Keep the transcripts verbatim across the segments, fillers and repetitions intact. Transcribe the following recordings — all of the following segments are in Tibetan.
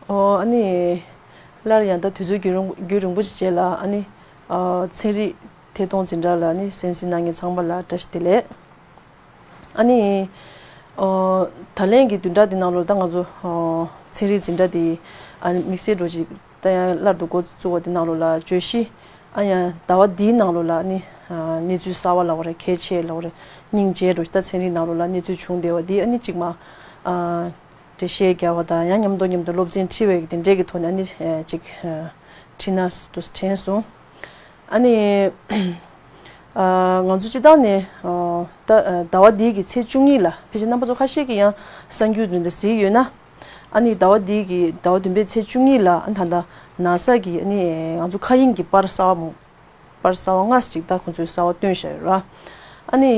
ཨོ་ཨ་ནི། སླར་ཡང་ད་དུས་ཚོད་རྒྱུན་རིང་རྒྱུན་རིང་པོ་ཞིག་རྗེས་ལ་ཨ་ནི། ཨ། ཚན་རིག་ཐད་གཏོང་འཛིན་གྲྭ་ལ་ཨ་ནི་གསན་གཟིགས་གནང་མཁན་ཚང་མ་ལ་བཀྲ་ཤིས་བདེ་ལེགས། ཨ་ནི། ཨོ། ད་ལན་གྱི་བདུན་ཕྲག་འདི་ནང་ལོགས་ད་ང་ཚོ་ཨོ། ཚན་རིག་འཛིན་གྲྭ་འདི་ཨ་ནི་དམིགས་བསལ་འགྲོ་ཅིག་ད་ཡང་སླར་དུ་འགོ་བཙུགས་པ་འདི་ནང་ལོགས་ལ་བརྗོད་གཞི། ཨ་ཡང་ཟླ་བ་འདིའི་ནང་ལོགས་ལ་ཨ་ནི། ཨ། གནས་ཚུལ་གསར་བ་ལབ་དགོས་རེད། གལ་ཆེ་ལབ་དགོས་རེད། སྙིང་རྗེ་འགྲོ་ཅིག་ད་ཚན་རིག་ནང་ལོགས་ལ་གནས་ཚུལ་བྱུང་བསྡད་པ་འདི་ཨ་ནི་གཅིག་མ། ཨ། འགྲེལ་བཤད་རྒྱག་པ་དང་ཡང་མཉམ་དུ་མཉམ་དུ་སློབ་ཚན་ཁྲིད་པའི་དེ་འདྲས་ཀྱི་ཐོག་ནས་ཨ་ནི་ཅིག་ཁྲིད་ན་དུ་དྲན་སོང་། ཨ་ནི། ང་ཚོ་སྤྱི་བཏང་ནས་ད་ཟླ་བ་འདིའི་གི་ཚེས་བཅུ་གཉིས་ལ་ཕལ་ཆེར་རྣམ་པ་ཚོ་ཁ་ཤས་ཀྱིས་ཡང་གསར་འགྱུར་འདི་འདྲ་གཟིགས་ཡོད་ན། ཨ་ནི་ཟླ་བ་འདིའི་གི་ཟླ་བ་བདུན་པའི་ཚེས་བཅུ་གཉིས་ལ་ཨ་ད་ལྟ་ན་ས་གི་ཨ་ནི་ང་ཚོ་མཁའ་དབྱིངས་ཀྱི་པར་གསར་བ་མང་པར་གསར་བ་ལྔ་ཅིག་ད་ཁོང་ཚོས་གསར་བ་བཏོན་བཞག་ཡོད་ར། ཨ་ནི།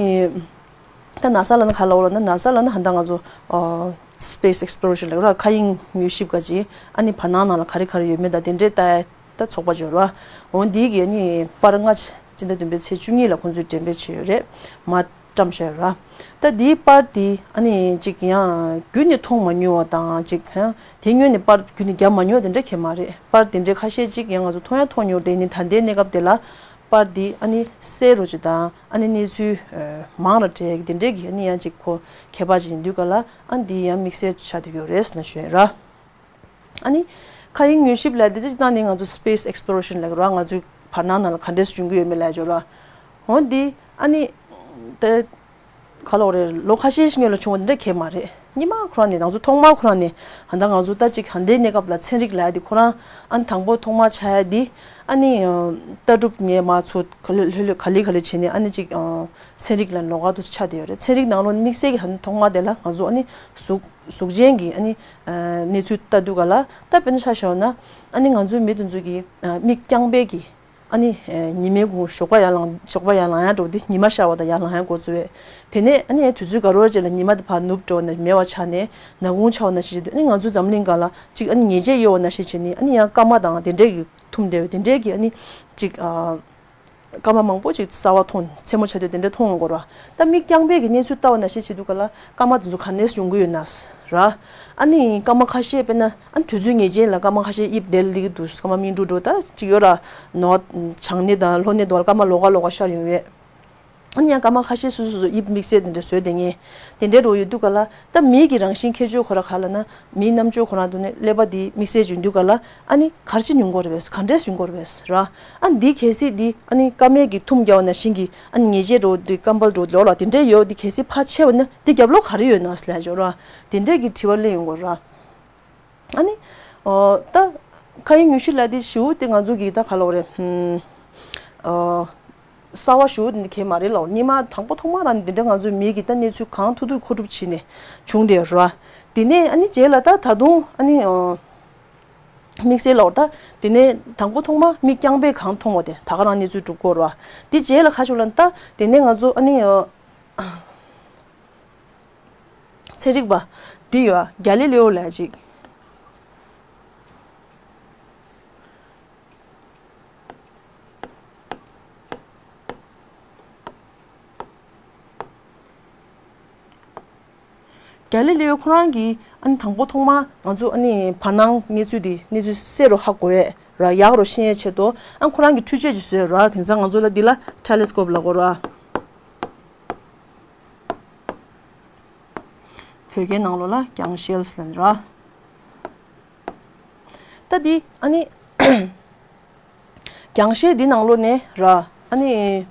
ད་ན་ས་ལབ་ན་ག་ལབ་དགོས་ལབ་ན་ན་ས་ལབ་ན་ཧ་ད་ང་ཚོ་ཨ། space exploration ལབ་ར། མཁའ་དབྱིངས་མྱུལ་ཞིབ་ག་ཅིག་ཨ་ནི་བར་སྣང་ནང་ལ་ག་རེ་ག་རེ་ཡོད་མེད་ད་དེ་འདྲའི་ལྟ་ཡ་ད་ཚོགས་པ་ཅིག་ཡོད་ར། འོ་འདིའི་གི་ཨ་ནི་པར་ལྔ་ཅིག་སྤྱི་ཟླ་བདུན་པའི་ཚེས་བཅུ་གཉིས་ལ་ཁོང་ཚོས་འགྲེམས་སྤེལ་བྱས་ཡོད་རེད། མ་བཀྲམ་བཞག་ཡོད་ར། ད་འདིའི་པར་འདི་ཨ་ནི་ཅིག་ཡང་རྒྱུན་ནས་མཐོང་མ་མྱོང་བ་དང་ཅིག་ཡང་དེ་སྔོན་ནས་པར་རྒྱུན་ནས་བརྒྱབ་མ་མྱོང་བ་དེ་འདྲ་གང་ཡང་མ་རེད། པར་དེ་འདྲའི་ཁ་ཤས་ཅིག་ཡང་ང་ཚོ་མཐོང་ཡང་མཐོང་མྱོང་དེ་ནི་ད་ལྟའི་གནས་སྐབས་དེ་ལ་པར་འདི་ཨ་ནི་གསལ་རོ་ཅིག་དང་ཨ་ནི་གནས་ཚུལ་མང་ར་འདྲ་དེ་འདྲའི་གི་ཨ་ནི་ཡང་ཅིག་ཁོ་ཁྱད་པར་ཅིག་ཡིན་དུས་ག་ལ་ཨ་འདི་ཡང་དམིགས་བསལ་ཆགས་བསྡད་ཡོད་རེད་ཟེར་ན་ཞུ་ཡ་ར། ཨ་ནི། མཁའ་དབྱིངས་མྱུལ་ཞིབ་ལབ་དེ་སྤྱིར་བཏང་ནི་ང་ཚོ་space exploration ལབ་ཀྱི་རེད་བ། ང་ཚོའི་བར་སྣང་ནང་ལ་ག་འདྲས་སེ་འབྱུང་གི་ཡོད་མེད་ལབ་ཀྱི་རེད་བ། འོ་འདི་ཨ་ནི། དེ། ག་ལབ་དགོས་རེད། ལོ་ཁ་ཤས་ཤིག་སྔོན་ལ་བྱུང་བ་འདི་འདྲ་གང་ཡང་མ་རེད། སྔོན་མ་ཁོ་རང་ནས་ང་ཚོ་ཐོག་མར་ཁོ་རང་ནས་ད་ལྟ་ང་ཚོ་ད་ཅིག་ད་ལྟའི་གནས་སྐབས་ལ་ཚན་རིག་ལབ་ཡ་འདི་ཁོ་རང་ཨ་ནི་དང་པོ་ཐོག་མར་ཆགས་ཡ་འདི་ཨ་ནི། ལྟ་གྲུབ་ངས་མར་ཚུར་ག་ལེ་ག་ལེ་ག་ལེ་བྱས་ནས་ཨ་ནི་ཅིག་ཚན་རིག་ལ་ལོགས་ཀ་དུ་ཆགས་བསྡད་ཡོད་རེད། ཚན་རིག་ནང་ལོགས་ནས་དམིགས་བསལ་གྱི་ད་ཐོག་མར་དེ་ལ་ང་ཚོ་ཨ་ནི་གཟུགས་གཟུགས་ཅན་གྱི་ཨ་ནི་གནས་ཚུལ་ལྟ་དུས་ག་ལ་ད་དཔེར་ན་ཆ་བཞག་ན་ཨ་ནི་ང་ཚོའི་མི་དེ་ཚོ་གི་མིག་རྐྱང་པའི་གི་ཨ་ནི་ཉི་མའི་གུང་ཞོགས་པ་ཡར་ལངས་ཞོགས་པ་ཡར་ལངས་ཡ་འགྲོ་དེ་ཉི་མ་ཤར་བ་དང་ཡར་ལངས་ཡ་འགོ་བཙུགས་བས། དེ་ནས་ཨ་ནི་དུས་ཚོད་དགའ་རོགས་ཅིག་ལ་ཉི་མ་དེ་ཕར་ནུབ་འགྲོ་ནས་མེད་པ་ཆགས་ནས་ནག་ཁུང་ཆགས་པ་ནང་བཞིན་བྱེད་དུས་ཨ་ནི་ང་ཚོའི་འཛམ་གླིང་སྒང་ལ་ཅིག་ཨ་ནི་ཉེས་ཆད་གཡོལ་བ་ནང་བཞིན་བྱས་ནས་ཨ་ནི་ཡང་སྐར་མ་དང་དེ་འདྲས་ཀྱི་ཐུམ་བསྡད་པའི་དེ་འདྲས་ཀྱི་ཨ་ནི་ཅིག་སྐར་མ་མང་པོ་ཅིག་གསར་པ་མཐོང་མཚན་མོ་ཆགས་དུས་དེ་འདྲ་མཐོང་ཡོང་གི་རེད་བ། ད་མིག་རྐྱང་པས་ཀྱི་གནས་ཚུལ་ལྟ་བ་ནང་བཞིན་བྱེད་དུས་ག་ལ་སྐར་མ་དེ་ཚོ་ག་ནས་ཡོང་གི་ཡོད་ན་ར། ཨ་ནི་སྐར་མ་ཁ་ཤས་དཔེར་ན་ཨ་ནི་དུས་ཚོད་ངེས་ཅན་ལ་སྐར་མ་ཁ་ཤས་དབྱིབས་དེ་ལ་སླེབས་ཀྱི་འདུག་སྐར་མ་སྨིན་དྲུག་འགྲོ་ད་ཅིག་ཡོད་ར། ནོར་བ་བྱང་སྣེ་དང་ལྷོ་སྣེ་དུ་བ་ལ་སྐར་མ་ལོགས་ཀ་ལོགས་ཀ་ཤར་ཡོང་ཡོད། ཨ་ནི་ཡང་སྐར་མ་ཁ་ཤས་སོ་སོ་སོ་སོ་དབྱིབས་དམིགས་བསལ་དེ་འདྲ་བཟོས་བསྡད་མཁན་དེ་འདྲའི་འགྲོ་ཡོད་དུས་ག་ལ་ད་མིའི་གི་རང་བཞིན་ཁྱད་ཆོས་ཁོ་ར་ག་ལབ་ན། མིའི་རྣམ་དཔྱོད་ཁོ་རང་དུ་ནས་ཀླད་པ་འདི་དམིགས་བསལ་ཅིག་ཡིན་དུས་ག་ལ་ཨ་ནི་ག་རེ་བྱས་ནས་ཡོང་གི་རེད་པས། ག་འདྲས་ཡོང་གི་རེད་པས་ར། ཨ་ནི་འདི་གལ་སྲིད་འདི་ཨ་ནི་སྐར་མའི་གི་ཐུམ་བརྒྱབ་པ་ནང་བཞིན་གྱི་ཨ་ནི་ཉེས་ཆད་འགྲོ་འདི་སྐར་མ་འགྲོ་ལོག་ལ་དེ་འདྲས་ཡོད་འདི་གལ་སྲིད་ཕར་ཆེ་བ་ན་འདི་རྒྱབ་ལོགས་ག་རེ་ཡོད་ན་ཟེར་ལབ་ཡོད་ར། དེ་འདྲས་ཀྱི་དྲི་བ་སླེབས་ཡོང་གི་རེད་ར། ཨ་ནི། ཨོ། ད། མཁའ་དབྱིངས་མྱུལ་ཞིབ་ལབ་དེ་ཞེ་པོ་དེ་ང་ཚོ་གི་ད་ག་ལབ་དགོས་རེད། ཧུམ། ཨོ། གསར་པ་ཞེ་པོ་དེ་འདྲ་གང་ཡང་མ་རེད་ལབ། སྔོན་མ་དང་པོ་ཐོག་མ་རང་ནས་དེ་འདྲ་ང་ཚོའི་མིའི་གི་ད་གནས་ཚུལ་གང་ཐུབ་ཐུབ་མཁོ་སྒྲུབ་བྱས་ནས་བྱུང་བསྡད་ཡོད་རེད་བ། དེ་ནས་ཨ་ནི་རྗེས་ལ་ད་ད་དུང་ཨ་ནི་ཨོ། དམིགས་བསལ་ལབ་དགོས་རེད་ད། དེ་ནས་དང་པོ་ཐོག་མ་མིག་རྐྱང་པས་གང་མཐོང་བ་དེ་ད་ག་རང་གནས་ཚུལ་གྲུབ་ཀྱི་ཡོད་རེད་བ། དེ་རྗེས་ལ་ག་རེ་བྱུང་ལབ་ན་ད་དེ་ནས་ང་ཚོ་ཨ་ནི་ཨོ། ཚན་རིག་པ་འདི་ཡོད་ཨ། གྷེ་ལི་ལེའོ་ལབ་ཅིག་གྷེ་ལི་ལེའོ་ཁོ་རང་གིས་ཨ་ནི་དང་པོ་ཐོག་མ་ང་ཚོ་ཨ་ནི་བར་སྣང་གནས་ཚུལ་འདི་གནས་ཚུལ་གསལ་རུ་ཧ་གོ་ཡས་ར། ཡག་རུ་ཤེས་ཡས་ཆེད་དུ་ཨ་ཁོ་རང་གིས་འཕྲུལ་ཆས་ཅིག་བཟོས་ར། དེང་སང་ང་ཚོ་ལ་འདི་ལ་ཊེ་ལི་སི་ཀོབ་ལབ་ཀྱི་ཡོད་ར། བོད་སྐད་ནང་ལོགས་ལ་རྒྱང་ཤེལ་ཟེར་ལབ་ནི་ར། ད་འདི་ཨ་ནི་རྒྱང་ཤེལ་འདི་ནང་ལོགས་ནས་ར། ཨ་ནི་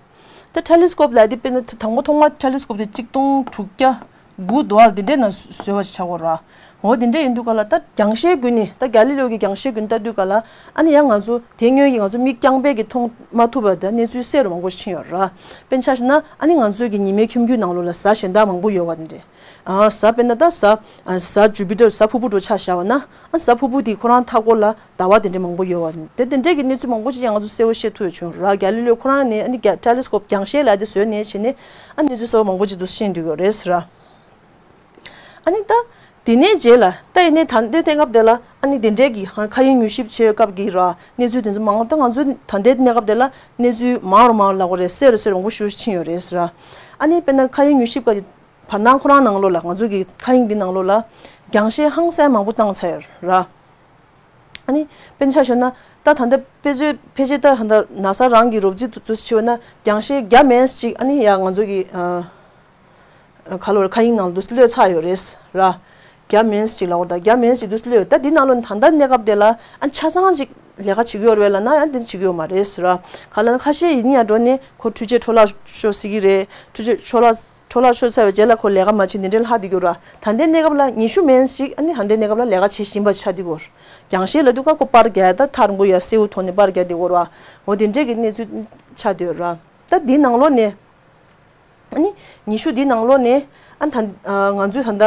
ད་ཊེ་ལི་སི་ཀོབ་ལབ་དེ་དཔེར་ན་དང་པོ་ཐོག་མ་ཊེ་ལི་སི་ཀོབ་དེ་གཅིག་སྟོང་དྲུག་བརྒྱ་དགུ་དུ་བ་འདི་འདྲའི་ནང་བཟོས་པ་ཆགས་ཀྱི་ཡོད་ར། འོ་དེ་འདྲ་ཡིན་དུས་ག་ལ་ད་རྒྱང་ཤེལ་བརྒྱུད་ནས་ད་གྷེ་ལི་ལེའོ་གི་རྒྱང་ཤེལ་བརྒྱུད་ནས་ལྟ་དུས་ག་ལ་ཨ་ནི་ཡང་ང་ཚོ་དེ་སྔོན་གྱི་ང་ཚོ་མིག་རྐྱང་པས་ཀྱིས་མཐོང་མ་ཐུབ་པ་དང་གནས་ཚུལ་གསལ་རུ་མང་པོ་ཕྱིན་ཡོད་ར། དཔེར་ན་ཆ་བཞག་ན་ཨ་ནི་ང་ཚོའི་གི་ཉི་མའི་ཁྱིམ་རྒྱུད་ནང་ལོགས་ལ་གཟའ་གཞན་དག་མང་པོ་ཡོད་པ་དེ་འདྲ། ཨ་གཟའ་དཔེར་ན་ད་གཟའ་ཨ་གཟའ་ཇུ་པི་ཊར་གཟའ་ཕུར་བུ་འདྲ་ཆ་བཞག་པ་ན་ཨ་གཟའ་ཕུར་བུ་དེ་ཁོ་རང་མཐའ་སྐོར་ལ་ཟླ་བ་དེ་འདྲ་མང་པོ་ཡོད་པ་དེ་དེ་འདྲ་གི་གནས་ཚུལ་མང་པོ་ཅིག་ཡང་ང་ཚོ་གསལ་པོ་ཤེས་ཐུབ་ཡོད་བྱུང་ར། གྷེ་ལི་ལེའོ་ཁོ་རང་ནས་ཨ་ནི་རྒྱ་ཊེ་ལི་སི་ཀོབ་རྒྱང་ཤེལ་ལབ་དེ་བཟོས་ནས་བྱས་ནས་ཨ་གནས་ཚུལ་གསར་པ་མང་པོ་ཅིག་འདུག་ཤེས་འདུག་ཡོད་རེད་ཟེར་ར། ཨ་ནི་ད། དེ་ནས་རྗེས་ལ་ད་ཡིན་ནའི་ད་ལྟའི་གནས་སྐབས་དེ་ལ་ཨ་ནི་དེ་འདྲའི་གི་མཁའ་དབྱིངས་མྱུལ་ཞིབ་བྱེད་སྐབས་ཀྱི་ར་གནས་ཚུལ་དེ་ཚོ་མང་པོ་ད་ང་ཚོའི་ད་ལྟའི་གནས་སྐབས་དེ་ལ་གནས་ཚུལ་མང་རུ་མང་རུ་ལབ་དགོས་རེད། གསལ་རུ་གསལ་རུ་མང་པོ་ཞེ་པོ་ཕྱིན་ཡོད་རེད་ཟེར་ར། ཨ་ནི་དཔེར་ན་མཁའ་དབྱིངས་མྱུལ་ཞིབ་སྐབས་ཀྱི་བར་སྣང་ཁོ་རང་ནང་ལོགས་ལ་ང་ཚོ་གི་མཁའ་དབྱིངས་འདི་ནང་ལོགས་ལ་རྒྱང་ཤེལ་ཧང་སང་མང་པོ་བཏང་ཚར་ཡོད་ར། ཨ་ནི་དཔེར་ན་ཆ་བཞག་ན་ད་ད་ལྟ་དཔེ་མཛོད་ཕལ་ཆེར་ད་ད་ལྟ་ན་ས་རང་གི་རོབ་རྩིས་དུ་དུ་བྱས་ན་རྒྱང་ཤེལ་བརྒྱ་མན་ཅིག་ཨ་ནི་ཡ་ང་ཚོ་གི་ཨ་ག་ལོར་མཁའ་དབྱིངས་ནང་དུ་གློད་ཚར་ཡོད་རེད་ར། བརྒྱ་མན་ཅིག་ལ་འོ་ད་བརྒྱ་མན་ཅིག་དུ་གློད་ཡོད། ད་འདི་ནང་ལོ་ད་ལྟ་གནས་སྐབས་དེ་ལ་ཨ་ཆ་ཚང་ཅིག་ལས་ཀ་བྱེད་ཀྱི་ཡོད་རེད་ལབ་ན་ཡང་འདི་བྱེད་ཀྱི་ཡོད་མ་རེད་ར། ག་ལ་ན་ཁ་ཤས་ཡིན་ཡང་འགྲོ་ནས་ཁོ་འཕྲུལ་ཆས་འཕྲོ་བརླག་ཤོར་སྲིད་ཀྱི་རེད། འཕྲུལ་ཆས་འཕྲོ་བརླག་འཕྲོ་བརླག་ཤོར་ཚར་བའི་རྗེས་ལ་ཁོ་ལས་ཀ་མ་བྱེད་འདི་འདྲའི་ལྷག་བསྡད་ཀྱི་ཡོད་ར། ད་ལྟའི་གནས་སྐབས་ལ་ཉི་ཤུ་མན་ཅིག་ཨ་ནི་ད་ལྟའི་གནས་སྐབས་ལ་ལས་ཀ་བྱེད་བཞིན་པ་ཆགས་བསྡད་ཀྱི་ཡོད་ར། རྒྱང་ཤེལ་ལབ་དུས་ཀ་ཁོ་པར་རྒྱག་ད་ཐག་རིང་པོ་ཡ་སེའུ་ཐོག་ནས་པར་རྒྱག་བསྡད་ཀྱི་ཡོད་ར། འོ་འདི་འདྲའི་གི་གནས་ཚུལ་ཆགས་བསྡད་ཡོད་ར། ད་འདི་ནང་ལོགས་ནས། ཨ་ནི་ཉི་ཤུ་འདི་ནང་ལོགས་ནས་ཨ་ད་ང་ཚོའི་ད་ལྟ་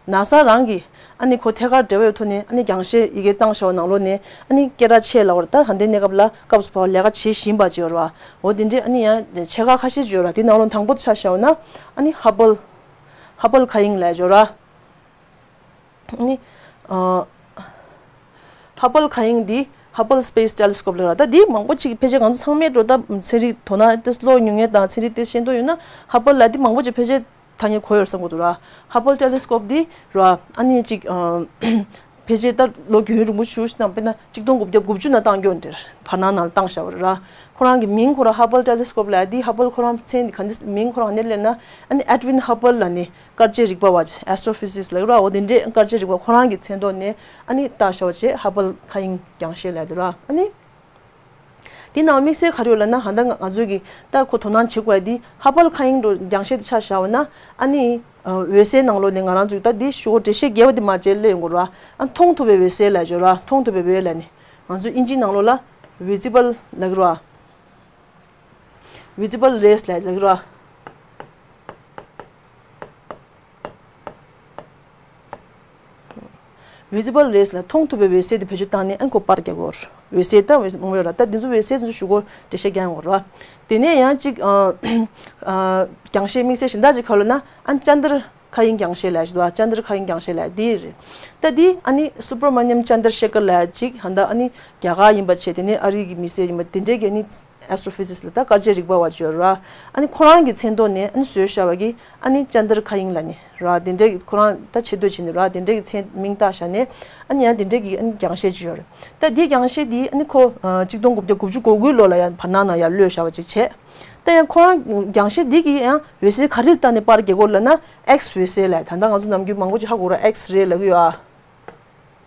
ན་ས་རང་གི་ཨ་ནི་ཁོ་ཐད་ཀར་འབྲེལ་བའི་ཐོག་ནས་ཨ་ནི་རྒྱང་ཤེལ་ཡི་གེ་བཏང་བཞག་པ་ནང་ལོགས་ནས་ཨ་ནི་སྐད་གྲགས་ཆེ་ལབ་པ་རེད། ད་ད་ལྟའི་གནས་སྐབས་ལ་སྐབས་སུ་བབས་པ་ལས་ཀ་བྱེད་བཞིན་པ་ཅིག་ཡོད་རེད་བ། འོ་དེ་འདྲའི་ཨ་ནི་ཡང་ཆེ་ཁག་ཁ་ཤས་ཅིག་ཡོད་རེད། དེ་ནང་ལོགས་དང་པོ་ཆ་བཞག་ན་ཨ་ནི་ཧ་བལ། ཧ་བལ་མཁའ་དབྱིངས་ལབ་ཡོད་རེད། ནི། ཨ། ཧ་བལ་མཁའ་དབྱིངས་འདི་Hubble Space Telescope ལབ་ར། ད་འདི་མང་པོ་ཅིག་ཕལ་ཆེར་ང་ཚོ་ཚང་མས་འགྲོ་ད་ཚན་རིག་དོ་སྣང་ཏེ་ཀློག་མྱོང་མཁན་དང་ཚན་རིག་ཏེ་ཤེས་མདོག་ཡོད་ན་ཧ་བལ་ལ་འདི་མང་པོ་ཅིག་ཕལ་ཆེར་ཐ་སྙད་གོ་ཡོད་བསམ་གྱི་འདུག་ར། Hubble Telescope འདི་ར་ཨ་ནི་ཅིག་ཨ། ཕལ་ཆེར་ད་ལོ་རྒྱུས་རིང་པོ་ཞིག་ནང་དཔེར་ན་གཅིག་སྟོང་དགུ་བརྒྱ་དགུ་བཅུ་ནང་བཏང་རྒྱུ་འདིར་བར་སྣང་ནང་བཏང་བཞག་པ་རེད་ར། ཁོ་རང་གི་མིང་ཁོ་རང་Hubble Telescope ལབ་ཡ་འདི་ཧ་བལ་ཁོ་རང་མཚན་འདི་ག་འདི་མིང་ཁོ་རང་ག་ནས་སླེབས་ན་ཨ་ནི་Edwin Hubble ལབ་ནི། སྐར་དཔྱད་རིག་པ་བ་Astrophysicist ལབ་ར། འོ་དེ་འདྲའི་སྐར་དཔྱད་རིག་པ་ཁོ་རང་གི་མཚན་ཐོག་ནས་ཨ་ནི་བཏགས་བཞག་པ་བྱས་ཧ་བལ་མཁའ་དབྱིངས་རྒྱང་ཤེལ་ལབ་དེ་ར། ཨ་ནི་དེ་ནང་དམིགས་བསལ་ག་རེ་ཡོད་ལབ་ན་ཧ་ད་ང་ང་ཚོས་ཀྱི་ད་ཁོ་དོ་སྣང་བྱེད་དགོས་ཡ་དེ་ཧ་བལ་མཁའ་དབྱིངས་རྒྱང་ཤེལ་དེ་ཆ་བཞག་པ་ན་ཨ་ནི་འོད་གསལ་ནང་ལོགས་ནས་ང་རང་ཚོས་ད་དེ་ཞུ་འགྲེལ་བཤད་རྒྱས་པ་དེ་མ་བྱས་ལས་ཡོང་དགོས་ར། ཨ་མཐོང་ཐུབ་པའི་འོད་གསལ་ལབ་ཡོད་ར། མཐོང་ཐུབ་པའི་འོད་ལབ་ནི་ང་ཚོ་དབྱིན་ཇིའི་ནང་ལོགས་ལ་visible ལབ་ཀྱི་ར། Visible rays ལབ་ཀྱི་ར། Visible rays ལ་མཐོང་ཐུབ་པའི་འོད་གསལ་དེ་བེད་སྤྱོད་བཏང་ནས་ཨ་ནི་ཁོ་པར་རྒྱག་གི་ཡོད་རེད། འོད་གསལ་ད་འོད་མང་པོ་ཡོད་ར། ད་འདི་ཚོ་འོད་གསལ་འདི་ཚོ་ཞུ་སྒོ་འགྲེལ་བཤད་རྒྱག་ཡོང་གི་རེད་བ། དེ་ནས་ཡང་གཅིག་ཨ་ཨ་རྒྱང་ཤེལ་དམིགས་བསལ་གཞན་དག་ཅིག་ག་ལབ་ན་ཨ་ནི་ཅན་དར་མཁའ་དབྱིངས་རྒྱང་ཤེལ་ལབ་ཞིག་འདུག་ཅན་དར་མཁའ་དབྱིངས་རྒྱང་ཤེལ་ལབ་འདི་རེད། ད་འདི་ཨ་ནི་Subrahmanyam Chandrasekhar ལབ་ཅིག་ཧ་ད་ཨ་ནི་རྒྱ་གར་ཡིན་པ་བྱས། དེ་ནས་ཨ་རི་གི་མི་སེར་ཡིན་པ་དེ་འདྲས་ཀྱི་ཨ་ནི་Astrophysicist ལ་ད་སྐར་དཔྱད་རིག་པ་བ་ཅིག་ཡོད་ར། ཨ་ནི་ཁོ་རང་གི་མཚན་ཐོག་ནས་ཨ་ནི་བཟོས་བཞག་པ་གི་ཨ་ནི་ཅན་དར་མཁའ་དབྱིངས་ལབ་ནི་ར། དེ་འདྲས་ཀྱི་ཁོ་རང་ད་ཆེ་བསྟོད་བྱས་ནི་ར། དེ་འདྲས་ཀྱི་མཚན་མིང་བཏགས་བཞག་ནས་ཨ་ནི་ཡང་དེ་འདྲས་ཀྱི་ཨ་ནི་རྒྱང་ཤེལ་ཅིག་ཡོད་རེད། ད་འདི་རྒྱང་ཤེལ་འདི་ཨ་ནི་ཁོ་ཨ་གཅིག་སྟོང་དགུ་བརྒྱ་དགུ་བཅུ་གོ་དགུའི་ལོ་ལ་ཡང་བར་སྣང་ནང་ཡར་གློད་བཞག་པ་ཅིག་བྱས། ད་ཡང་ཁོ་རང་རྒྱང་ཤེལ་འདི་གི་ཡང་འོད་གསལ་ག་རེ་ལ་བལྟས་ནས་པར་རྒྱག་དགོས་ལབ་ན་X འོད་གསལ་ལབ། ད་ལྟ་ང་ཚོ་ནམ་རྒྱུན་མང་པོ་ཅིག་ཧ་གོ་ར། X ray ལབ་ཀྱི་ཡོད་ཨ།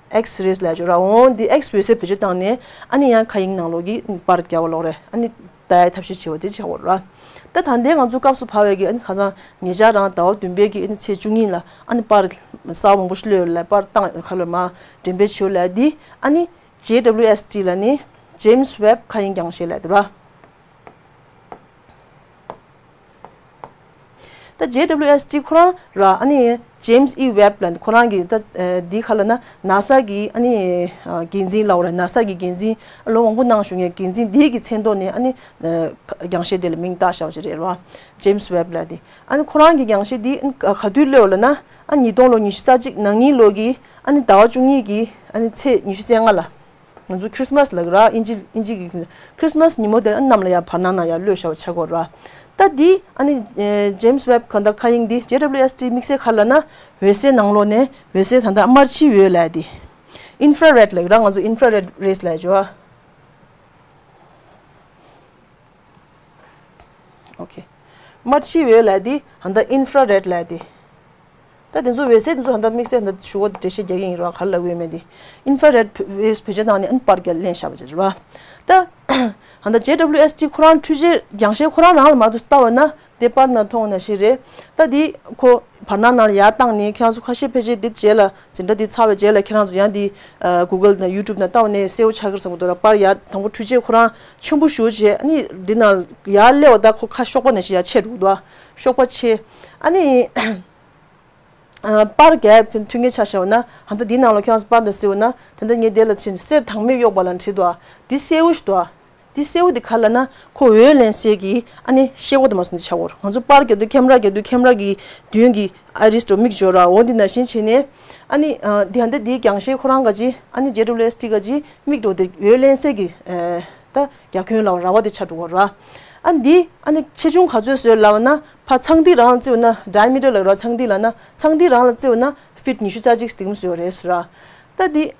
X rays ལབ་ཅོག་ར། འོང་འདི་X འོད་ཟེར་བེད་སྤྱོད་བཏང་ནས་ཨ་ནི་ཡང་མཁའ་དབྱིངས་ནང་ལོགས་ཀྱི་པར་རྒྱག་པ་ལོག་རེད། ཨ་ནི་ལྟ་ཡའི་ཐབས་ཤེས་བྱེད་པ་དེ་བྱ་བ་ར། ད་ད་ལྟའི་ང་ཚོ་སྐབས་སུ་བབས་པའི་གི་ཨ་ནི་ཁ་སང་ཉེ་ཆར་རང་ཟླ་བ་བདུན་པའི་གི་ཨ་ནི་ཚེས་བཅུ་གཉིས་ལ་ཨ་ནི་པར་གསར་པ་མང་པོ་ཞིག་གློད་ཡོད་ལ་པར་བཏང་ཁ་ལོ་མ་འགྲེམས་སྤེལ་བྱེད་ཡོད་ལ་འདི་ཨ་ནི་J W S T ལ་ནི་James Webb མཁའ་དབྱིངས་རྒྱང་ཤེལ་ལབ་འདུག་ར། ད་J W S T ཁོ་རང་ར་ཨ་ནི་James E Webb ལ་ཁོ་རང་གི་ད་འདི་ག་ལབ་ན་NASA གི་ཨ་ནི་འགན་འཛིན་ལབ་ར། NASA གི་འགན་འཛིན་ལོ་མང་པོ་གནང་བཞུགས་མཁན་འགན་འཛིན་འདི་གི་མཚན་ཐོག་ནས་ཨ་ནི་རྒྱང་ཤེལ་དེ་ལ་མིང་བཏགས་བཞག་པ་ཞིག་རེད་ར། James Webb ལབ་དེ། ཨ་ནི་ཁོ་རང་གི་རྒྱང་ཤེལ་འདི་ག་དུས་གློད་ལབ་ན་ཨ་ཉིས་སྟོང་ལོ་ཉི་ཤུ་རྩ་གཅིག་ན་ནིང་ལོ་གི་ཨ་ནི་ཟླ་བ་བཅུ་གཉིས་ཀྱི་ཨ་ནི་ཚེས་ཉི་ཤུ་རྩ་ལྔ་ལ། ང་ཚོ་Christmas ལབ་ཀྱི་ར། དབྱིན་ཇི་དབྱིན་ཇི་གི་Christmas ཉིན་མོ་དེ་གནམ་ལ་ཡར་བར་སྣང་ན་ཡར་གློད་བཞག་པ་ཆགས་ཀྱི་ཡོད་ར། ད་འདི་ཨ་ནི་James Webb ག་ད་མཁའ་དབྱིངས་འདི་J W S T དམིགས་བསལ་ག་ལབ་ན་འོད་གསལ་ནང་ལོགས་ནས་འོད་གསལ་ད་ད་དམར་ཕྱིའི་འོད་ལབ་དེ། Infrared ལབ་ཀྱི་ར། ང་ཚོ་infrared rays ལབ་ཀྱི་ཡོད་ར། Okay དམར་ཕྱིའི་འོད་ལབ་དེ་ཧ་ད་infrared ལབ་དེ། ད་དེ་ཚོ་འོད་ཟེར་དེ་ཚོ་ཧ་ད་དམིགས་བསལ་ད་ཞུ་བ་འགྲེལ་བཤད་རྒྱག་གི་ཡིན་རོགས་ག་ལ་འོས་མེད་དེ། infrared rays བེད་སྤྱོད་བཏང་ནས་ཨན་པར་རྒྱ་ལེན་བཞག་པ་ཅིག་རེད་བ། ད་ཧ་ད་J W S T ཁོ་རང་འཕྲུལ་ཆས་རྒྱང་ཤེལ་ཁོ་རང་རང་ལ་མ་གཏོགས་ལྟ་བ་ན་དེ་པར་ན་མཐོང་ན་ཞིག་རེད། ད་དེ་ཁོ་བར་སྣང་ནང་ལ་ཡར་བཏང་ནས་ཁྱེད་རང་ཚོ་ཁ་ཤས་ཕལ་ཆེར་དེ་རྗེས་ལ་འཛིན་གྲྭ་འདི་ཚར་བའི་རྗེས་ལ་ཁྱེད་རང་ཚོ་ཡང་འདི་Google ན་YouTube ན་བལྟས་ནས་གསལ་པོ་ཆགས་ཀྱི་རེད་བསམ་གྱི་འདུག་ར། པར་ཡར་དང་པོ་འཕྲུལ་ཆས་ཁོ་རང་ཆེན་པོ་ཞེ་པོ་བྱས་ཨ་ནི་འདི་ནང་ཡར་སླེབས་པ་ད་ཁོ་ཁ་གཤོག་པ་ནང་བཞིན་ཡར་ཆེ་འགྲོ་གི་འདུག་གཤོག་པ་ཆེ། ཨ་ནི་པར་རྒྱག་མཐུན་རྐྱེན་ཆ་བཞག་པ་ན་ཧ་ད་འདི་ནང་ལ་ཁྱེད་རང་ཚོ་པར་འདི་གཟིགས་པ་ན་ད་ལྟ་ངས་དེ་ལ་ཕྱིན་གསེར་དྭངས་མས་གཡོགས་པ་ལ་བྲིས་འདུག་འདི་གསལ་པོ་ཞིག་འདུག་འདི་གསལ་པོ་འདི་ག་ལབ་ན་ཁོ་འོད་ལེན་སའི་གི་ཨ་ནི་ཤེལ་སྒོ་དེ་མ་སོང་འདི་ཆགས་ཡོད་རེད། ང་ཚོ་པར་རྒྱག་དུས་ཁེམ་ར་རྒྱག་དུས་ཁེམ་ར་གི་མདུན་གྱི་ཨ་རིས་འགྲོ་མིག་འཇོག་ར། འོ་འདི་ནང་བཞིན་བྱས་ནས་ཨ་ནི་འདི་ཧ་ད་འདི་རྒྱང་ཤེལ་ཁོ་རང་ག་ཅི་ཨ་ནི་J W S T ག་ཅི་མིག་འགྲོ་དེ་འོད་ལེན་སའི་གི་ད་རྒྱ་ཁྱོན་ལ་ར་བ་དེ་ཆགས་འགྲོ་གི་ར། ཨ་འདི་ཨ་ནི་ཆེ་ཆུང་ག་ཚོད་བཟོས་ལབ་ན་ཕ་ཚངས་ཐིག་རང་ལ་བརྩི་བ་ན་diameter ལ་ར། ཚངས་ཐིག་ལབ་ན་ཚངས་ཐིག་རང་ལ་བརྩི་བ་ན་feet ཉི་ཤུ་རྩ་གཅིག་དེ་གམ་བཟོས་རེད་ཟེར་ར། ད་འདི་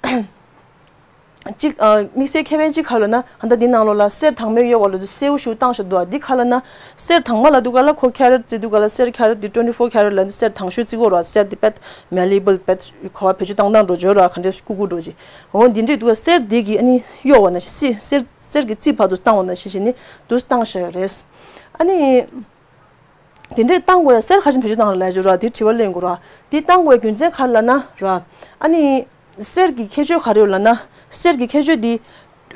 གཅིག་ཨ། དམིགས་བསལ་ཁེ་ཕན་གཅིག་ག་ལབ་ན། ད་ལྟ་འདི་ནང་ལོགས་ལ་གསེར་དྭངས་མའི་གཡོ་བ་ལ་དུ་སེར་པོ་ཞིག་བཏང་བཞག་འདུག་འདི་ག་ལབ་ན། གསེར་དྭངས་མ་ལབ་དུས་ག་ལ་ཁོ་ཁེ་རེཊ་བརྩི་དུས་ག་ལ། གསེར་ཁེ་རེཊ་འདི་ཊུ་ཝེན་ཊི་ཕོར་ཁེ་རེཊ་ལབ་ནི་གསེར་དྭངས་ཤོས་བརྩི་གོ་ར། གསེར་འདི་དཔེ་མེ་ལེ་བལ་དཔེ་ཁོ་བ་བེད་སྤྱོད་བཏང་སྟངས་འགྲོ་བརྗོད་ར། ག་འདྲས་ཀུ་ཀུ་འགྲོ་ཅི། འོ་འདི་འདྲས་འདུག་ག་གསེར་འདི་གི་ཨ་ནི་གཡོ་བ་ན་སི་གསེར་གསེར་གྱི་རྩི་བར་དུ་བཏང་བ་ན་ཤེས་ཤེས་ནི་དུ་བཏང་བཞག་ཡོད་རེད། ཨ་ནི། དེ་འདྲས་བཏང་དགོས་ཡ། གསེར་ག་ཤེད་བེད་སྤྱོད་བཏང་ལ་ལས་བྱོས་ར། དེ་དྲི་བ་ལེན་དགོས་ར། དེ་བཏང་དགོས་ཡ་རྒྱུ་མཚན་ག་རེ་ལབ་ན་ར། ཨ་ནི། གསེར་གྱི་ཁྱད་ཆོས་ག་རེ་ཡོད་ལབ་ན། གསེར་གྱི་ཁྱད་ཆོས་དེ།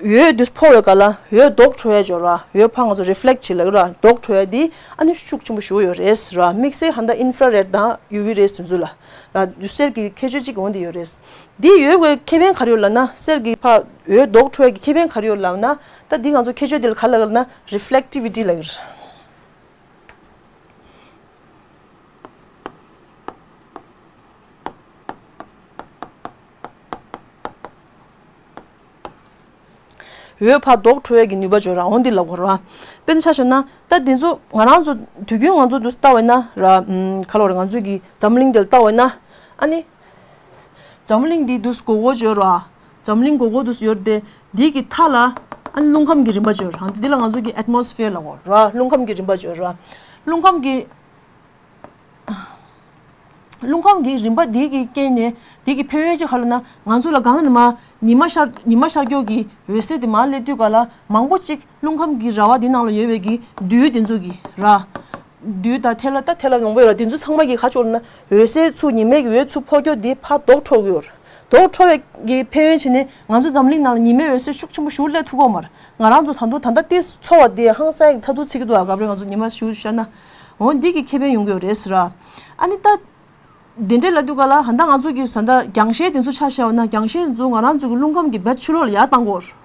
འོད་དེ་ཕོག་པའི་སྐབས་ལ་འོད་ལྡོག་འཕྲོ་ཡ་ཅིག་ཡོད་ར། འོད་ཕར་ང་ཚོ་རི་ཕི་ལེག་བྱེད་ལབ་ར། ལྡོག་འཕྲོ་ཡ་དེ་ཨ་ནི་ཤུགས་ཆེན་པོ་ཞིག་ཡོད་རེད་ར། དམིགས་བསལ་ཧ་ད་ཨིན་ཕ་ར་རེད་དང་ཡུ་ཝི་རེས་དེ་ཚོ་ལ་ར། གསེར་གྱི་ཁྱད་ཆོས་གཅིག་འོ་དེ་ཡོད་རེད། དེ་ཡོད་པའི་ཁེ་ཕན་ག་རེ་ཡོད་ལབ་ན། གསེར་གྱི་ཕར་འོད་ལྡོག་འཕྲོ་ཡ་གི་ཁེ་ཕན་ག་རེ་ཡོད་ལབ་ན། ད་དེ་ང་ཚོ་ཁྱད་ཆོས་དེ་ལ་ག་ལབ་ལབ་ན་རི་ཕི་ལེག་ཊི་བི་ཊི་ལབ་ཀྱི་རེད། འོད་ཕར་ལྡོག་འཕྲོ་ཡ་གི་ནུས་པ་ཅིག་ཡོད་ར། འོ་འདི་ལབ་དགོས་ར། དཔེར་ན་ཆ་བཞག་ན། ད་འདི་ཚོ་ང་རང་ཚོ་དུས་རྒྱུན་ང་ཚོ་འདུག་ལྟ་བས་ན་ར། ཨམ། ག་ལབ་ར། ང་ཚོ་གི་འཛམ་གླིང་འདི་ལ་ལྟ་བས་ན། ཨ་ནི། འཛམ་གླིང་འདི་འདུག་སྒོར་སྒོར་ཅིག་ཡོད་ར། འཛམ་གླིང་སྒོར་སྒོར་འདུག་ཡོད་དེ། འདི་གི་མཐའ་ལ་ཨ་ནི་རླུང་ཁམས་ཀྱི་རིམ་པ་ཅིག་ཡོད་ར། འདི་ལ་ང་ཚོ་གི་ཨེཊ་མོ་སི་ཕི་ཡར་ལབ་དགོས་ར། རླུང་ཁམས་ཀྱི་རིམ་པ་ཅིག་ཡོད་ར། རླུང་ཁམས་ཀྱི། རླུང་ཁམས་ཀྱི་རིམ་པ་འདི་གི་རྐྱེན་ནས་འདི་གི་ཕན་ཡོན་ཅིག་ག་ལབ་ན། ང་ཚོ་ལ་གང་ལ་ནི་མ་ཉི་མ་ཤར་ཉི་མ་ཤར་རྒྱུ་གི་འོད་ཟེར་དེ་མར་སླེབས་དུས་ག་ལ་མང་པོ་ཅིག་རླུང་ཁམས་ཀྱི་ར་བ་འདི་ནང་ལ་ཡོད་པའི་གི་རྡུལ་དེ་ཚོ་གི་ར། རྡུལ་དང་ཐལ་བ་ད་ཐལ་བ་མང་པོ་ཡོད་ར། དེ་ཚོ་ཚང་མ་གི་ག་ཅིག་ཡོད་ལབ་ན། འོད་ཟེར་ཚུར་ཉི་མའི་གི་འོད་ཚུར་ཕོག་རྒྱུ་དེ་ཕར་ལྡོག་འཕྲོ་གི་ཡོད་ར། ལྡོག་འཕྲོ་བའི་གི་ཕན་ཡོན་བྱས་ནས་ང་ཚོ་འཛམ་གླིང་ནང་ལ་ཉི་མའི་འོད་ཟེར་ཤུགས་ཆེན་པོ་ཞིག་སླེབས་ཐུབ་ཀྱི་ཡོད་མ་རེད། ང་རང་ཚོ་ད་དུང་ད་ལྟ་དེ་ཚོར་བ་དེ་ཧང་སང་ཚ་གདུག་ཚིག་གི་འདུག་ཨ། ག་རེ་ང་ཚོ་ཉི་མ་ཞིག་ཤར་ན། འོ་འདི་གི་ཁེ་ཕན་ཡོང་གི་ཡོད་རེད་ཟེར་ར། ཨ་ནི་ད། དེ་འདྲས་ལབ་དུས་ག་ལ་ད་ལྟ་ང་ཚོ་གི་ད་ལྟ་རྒྱང་ཤེལ་དེ་ཚོ་ཆ་བཞག་པ་ན། རྒྱང་ཤེལ་དེ་ཚོ་ང་རང་ཚོ་གི་རླུང་ཁམས་ཀྱི་བེད་ཕྱི་ལོགས་ལ་ཡར་བཏང་གི་ཡོད་རེད།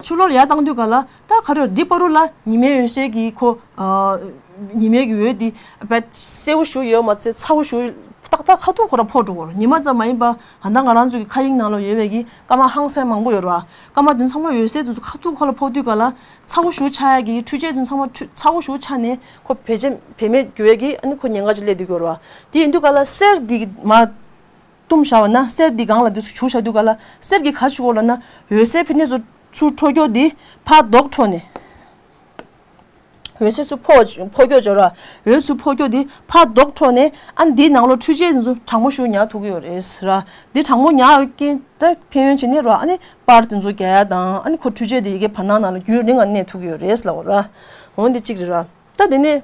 ཕྱི་ལོགས་ལ་ཡར་བཏང་དུས་ག་ལ་ད་ག་རེ་འདི་བར་དུ་ལ་ཉི་མའི་འོད་ཟེར་གྱི་ཁོ། ཨ། ཉི་མའི་གི་འོད་འདི་བེད་གསལ་པོ་ཞིག་ཡོད་མ་ཚད་ཚ་པོ་ཞིག་ཏག་ཏག་ཁ་ཐུག་ཁོ་ར་ཕོག་འགྲོ་གི་ཡོད་རེད། ཉི་མ་ཙམ་མ་ཡིན་པ་ད་ལྟ་ང་རང་ཚོ་གི་མཁའ་དབྱིངས་ནང་ལ་ཡོད་པའི་གི་སྐར་མ་ཧང་སང་མང་པོ་ཡོད་རེད་བ། སྐར་མ་དེ་ཚང་མ་འོད་ཟེར་དེ་ཚོ་ཁ་ཐུག་ཁོ་ལ་ཕོག་དུས་ག་ལ་ཚ་པོ་ཞིག་ཆགས་ཡ་གི་འཕྲུལ་ཆས་དེ་ཚོ་ཚང་མ་འཕྲུལ་ཚ་པོ་ཞིག་ཆགས་ནས་ཁོ་བེད་སྤྱོད་བེད་མེད་འགྱུར་བའི་གི་ཨ་ནི་ཁོ་ཉེན་ཁ་ཅིག་སླེབས་བསྡད་ཀྱི་ཡོད་རེད་བ། དེ་ཡིན་དུས་ག་ལ་གསེར་འདི་མར་བཏུམས་བཞག་པ་ན། གསེར་འདི་སྒང་ལ་འདི་ཚོ་བྱུགས་བཞག་དུས་ག་ལ་གསེར་གྱི་ག་ཅིག་ཡོད་ལབ་ན། འོད་ཟེར་ཕི་ནས་ཚུར་ཚུར་འཕྲོ་རྒྱུ་དེ་ཕར་ལྡོག་འཕྲོ་ནས། འོད་ཟེར་ཚུར་ཕོག་ཕོག་རྒྱུ་ཅིག་ཡོད་ར། འོད་ཚུར་ཕོག་རྒྱུ་དེ་ཕར་ལྡོག་འཕྲོ་ནས་ཨ་ནི་འདིའི་ནང་ལོགས་འཕྲུལ་ཆས་དེ་ཚོ་གྲང་མོ་ཞིག་ཉར་ཐུབ་ཀྱི་ཡོད་རེད་ཟེར་ར། འདི་གྲང་མོ་ཉར་ཡོད་རྐྱེན་ད་ཕན་ཡོན་བྱས་ནས་ར། ཨ་ནི་པར་དེ་ཚོ་རྒྱག་ཡ་དང་། ཨ་ནི་ཁོ་འཕྲུལ་ཆས་དེ་ཡི་གེ་བར་སྣང་ནང་ལ་རྒྱུན་རིང་ང་གནས་ཐུབ་ཀྱི་ཡོད་རེད་ལབ་པ་ར། འོ་འདི་གཅིག་རེད་ར། ད་དེ་ནས།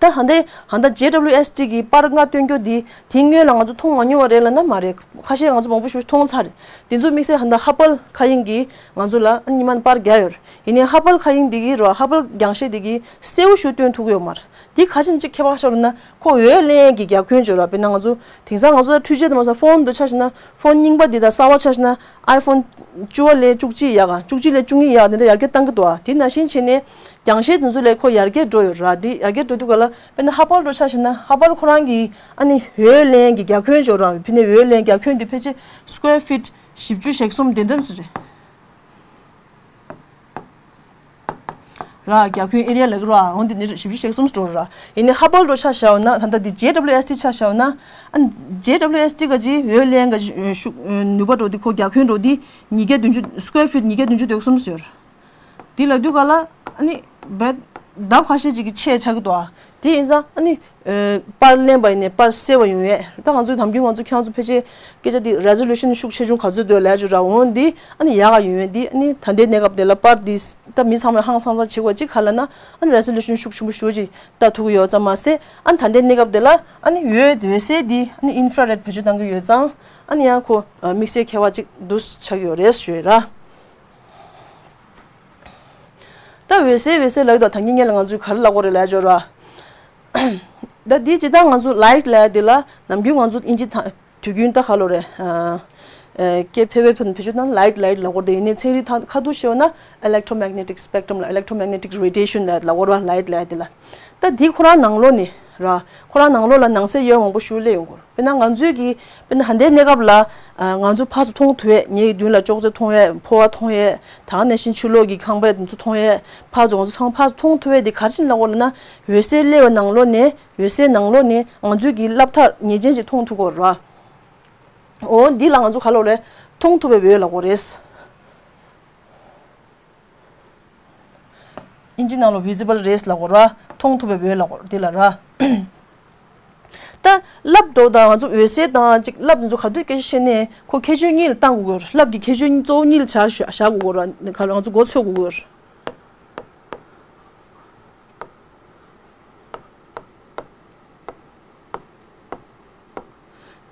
ད་ཧ་འདི་ཧ་ད་ཇེ་ཌབ་ལིའུ་ཨེས་ཊི་གི་པར་ལྔ་སྟོན་རྒྱུ་འདི་དེ་སྔོན་ལ་ང་ཚོ་མཐོང་མ་མྱོང་བ་རེད་ལབ་ན་མ་རེད། ཁ་ཤས་ང་ཚོ་མང་པོ་ཞིག་མཐོང་ཚར་རེད། དེ་ཚོ་དམིགས་བསལ་ཧ་ད་ཧ་པལ་མཁའ་དབྱིངས་ཀྱིས་ང་ཚོ་ལ་ཨ་ཉི་མ་པར་རྒྱག་ཡོད་རེད། ཡིན་ནའི་ཧ་པལ་མཁའ་དབྱིངས་འདི་གིས་རོ། ཧ་པལ་རྒྱང་ཤེལ་འདི་གིས་གསལ་པོ་ཞིག་སྟོན་ཐུབ་ཀྱི་ཡོད་མ་རེད། དེ་ག་ཅིག་ཅིག་ཁྱད་པར་ཤོར་ན། ཁོ་འོད་ལེན་གྱི་རྒྱ་ཁྱོན་ཅིག་ཡོད་ར། དཔེར་ན་ང་ཚོ་དེང་སང་ང་ཚོ་ད་འཕྲུལ་ཆས་དེ་མ་ཟད་ཕོན་དུ་ཆ་བཞག་ན། ཕོན་རྙིང་པ་འདི་དང་གསར་པ་ཆ་བཞག་ན། ཨའི་ཕོན་བཅུ་པ་ལས་བཅུ་གཅིག་ཡག་ག་བཅུ་གཅིག་ལས་བཅུ་གཉིས་ཡག་ག་འདི་འདྲ་ཡར་རྒྱས་བཏང་གི་འདུག་ཨ། དེ་ནང་བཞིན་བྱས་ནས་རྒྱང་ཤེལ་དེ་ཚོ་ལས་ཁོ་ཡར་རྒྱས་འགྲོ་ཡོད་ར། དེ་ཡར་རྒྱས་འགྲོ་དུས་ག་ལ་དཔེར་ན་ཧ་པལ་འདྲ་ཆ་བཞག་ན། ཧ་པལ་ཁོ་རང་གི་ཨ་ནི་འོད་ལེན་གྱི་རྒྱ་ཁྱོན་ཅིག་ཡོད་ར། ཕི་ནས་འོད་ལེན་རྒྱ་ཁྱོན་འདི་ཕལ་ཆེར་སི་ཀོ་ཡར་ཕིཊ་བཞི་བཅུ་ཞེ་གསུམ་དེ་འདྲ་ཙམ་རེད། ར། རྒྱ་ཁྱོན་ཨེ་རི་ཡ་ལབ་ཀྱི་ར། འོ་འདི་ནི་བཞི་བཅུ་ཞེ་གསུམ་འགྲོ་ར། ཡིན་ནའི་ཧ་པལ་འདྲ་ཆ་བཞག་ན། ད་ལྟ་འདི་ཇེ་ཌབ་ལིའུ་ཨེས་ཊི་ཆ་བཞག་ན། ཨ་ཇེ་ཌབ་ལིའུ་ཨེས་ཊི་ག་ཅིག་འོད་ལེན་ག་ཅིག་ཤུགས་ནུས་པ་འདྲ་འདི་ཁོ་རྒྱ་ཁྱོན་འདྲ་འདི་ཉིས་བརྒྱ་བདུན་ཅུ། སི་ཀོ་ཡར་ཕིཊ་ཉིས་བརྒྱ་བདུན་ཅུ་དོན་གསུམ་ཟེར། འདི་ལབ་དུས་ག་ལ་ཨ་ནི་བེད་ལྡབ་ཁ་ཤས་ཅིག་གི་ཆེ་ཆགས་ཀྱི་འདུག་ཨ། དེ་ཡིན་ཙང་ཨ་ནི། ཨ། པར་ལེན་པ་ཡིན་ནའི་པར་གསལ་བ་ཡོང་ཡས། ད་ང་ཚོས་ནམ་རྒྱུན་ང་ཚོ་ཁྱེད་རང་ཚོ་ཕལ་ཆེར་སྐད་ཆ་འདི་རེ་ཛོ་ལུ་ཤན་ཤུགས་ཆེ་ཆུང་ག་ཚོད་འདུག་ལབ་ཅིག་ར། འོ་འདི་ཨ་ནི་ཡག་ག་ཡོང་ཡས། འདི་ཨ་ནི་ད་ལྟའི་གནས་སྐབས་དེ་ལ་པར་འདི་ད་མི་ཚང་མས་ཧང་སང་ས་བྱེད་དགོས། གཅིག་ག་ལབ་ན་ཨ་ནི་རེ་ཛོ་ལུ་ཤན་ཤུགས་ཆེན་པོ་ཞེ་པོ་ཅིག་ལྟ་ཐུབ་ཀྱི་ཡོད་ཙམ་མ་ཟད། ཨ་ནི་ད་ལྟའི་གནས་སྐབས་དེ་ལ་ཨ་ནི་འོད་འོད་གསལ་འདི་ཨ་ནི་ཨིན་ཕ་ར་རེད་བེད་སྤྱོད་གཏང་གི་ཡོད་ཙང་། ཨ་ནི་ཡང་ཁོ་དམིགས་བསལ་ཁྱད་པར་ཅིག་འདུག་ཆགས་ཀྱི་ཡོད་རེད་ཞུ་ཡས་ར། ད་འོད་གསལ་འོད་གསལ་ལབ་ད་ད་གིན་སྔོན་ལ་ང་ཚོས་ག་རེ་ལབ་ཀྱི་ཡོད་རེད་ལབ་ཅིག་ར། ད་འདི་ཇི་ལྟར་ང་ཚོ་ལའིཊ་ལབ་ཡ་འདི་ལ་ནམ་རྒྱུན་ང་ཚོ་ཨིན་ཇི་ད་དུས་རྒྱུན་ད་ག་ལབ་རེད། ཨ། ཨ། སྐད་ཕལ་པའི་ཐོག་ནས་བེད་སྤྱོད་བཏང་ན་ལའིཊ་ལའིཊ་ལབ་ཀྱི་ཡོད་རེད། ཡིན་ནའི་ཚན་རིག་ཐ་ཁ་ཐུག་ཤོད་ན་electromagnetic spectrum ལ་electromagnetic radiation ལབ་ལབ་ཀྱི་ཡོད་རེད་ལའིཊ་ལབ་ཡ་འདི་ལ། ད་འདི་ཁོ་རང་ནང་ལོགས་ནས་ར། ཁོ་རང་ནང་ལོགས་ལ་ནང་གསེས་ཡོད་མང་པོ་ཞིག་སླེབས་ཡོང་གི་ཡོད་རེད། དཔེར་ན་ང་ཚོའི་གི་དཔེར་ན་ད་ལྟའི་གནས་སྐབས་ལ། ཨ། ང་ཚོ་ཕར་ཚུར་མཐོང་ཐུབ་ཡས། ངའི་མདུན་ལ་ཅོག་ཙེ་མཐོང་ཡས། ཕོར་པ་མཐོང་ཡས། ད་ག་ནང་བཞིན་ཕྱི་ལོགས་ཀྱི་ཁང་པ་དེ་ཚོ་མཐོང་ཡས། ཕར་ཚུར་ང་ཚོ་ཚང་མ་ཕར་ཚུར་མཐོང་ཐུབ་ཡས་དེ་ག་རེ་བྱས་ནས་ལབ་ཀྱི་ཡོད་ལབ་ན། འོད་གསལ་སླེབས་པའི་ནང་ལོགས་ནས། འོད་གསལ་ནང་ལོགས་ནས་ང་ཚོའི་གི་སློབ་མཐར་ཉེས་ཅན་ཅིག་མཐོང་ཐུབ་ཀྱི་ཡོད་རེད། འོ་འདི་ལ་ང་ཚོ་ག་ལབ་ཀྱི་ཡོད་རེད། མཐོང་ཐུབ་པའི་འོད་ལབ་དགོས་རེད། ཨིན་ཇི་ནང་ལ་visible rays ལབ་དགོས་ར། མཐོང་ཐུབ་པའི་འོད་ལབ་དགོས་འདི་ལ་ར། ད་ལབ་འགྲོ་དང་ང་ཚོ་འོད་ཟེར་དང་ཅིག་ལབ་འདི་ཚོ་ག་དུས་སྐད་ཆ་བཤད་ནས་ཁོ་ཁྱད་ཆོས་གཉིས་ལ་བཏང་དགོས་ཀྱི་ཡོད་རེད། ལབ་ཀྱི་ཁྱད་ཆོས་གཉིས་གཙོ་བོ་གཉིས་ལ་བྱ་བཞག་དགོས་ཀྱི་ཡོད་རེད། ག་ལ་ང་ཚོ་མགོ་ཚོས་དགོས་ཀྱི་ཡོད་རེད།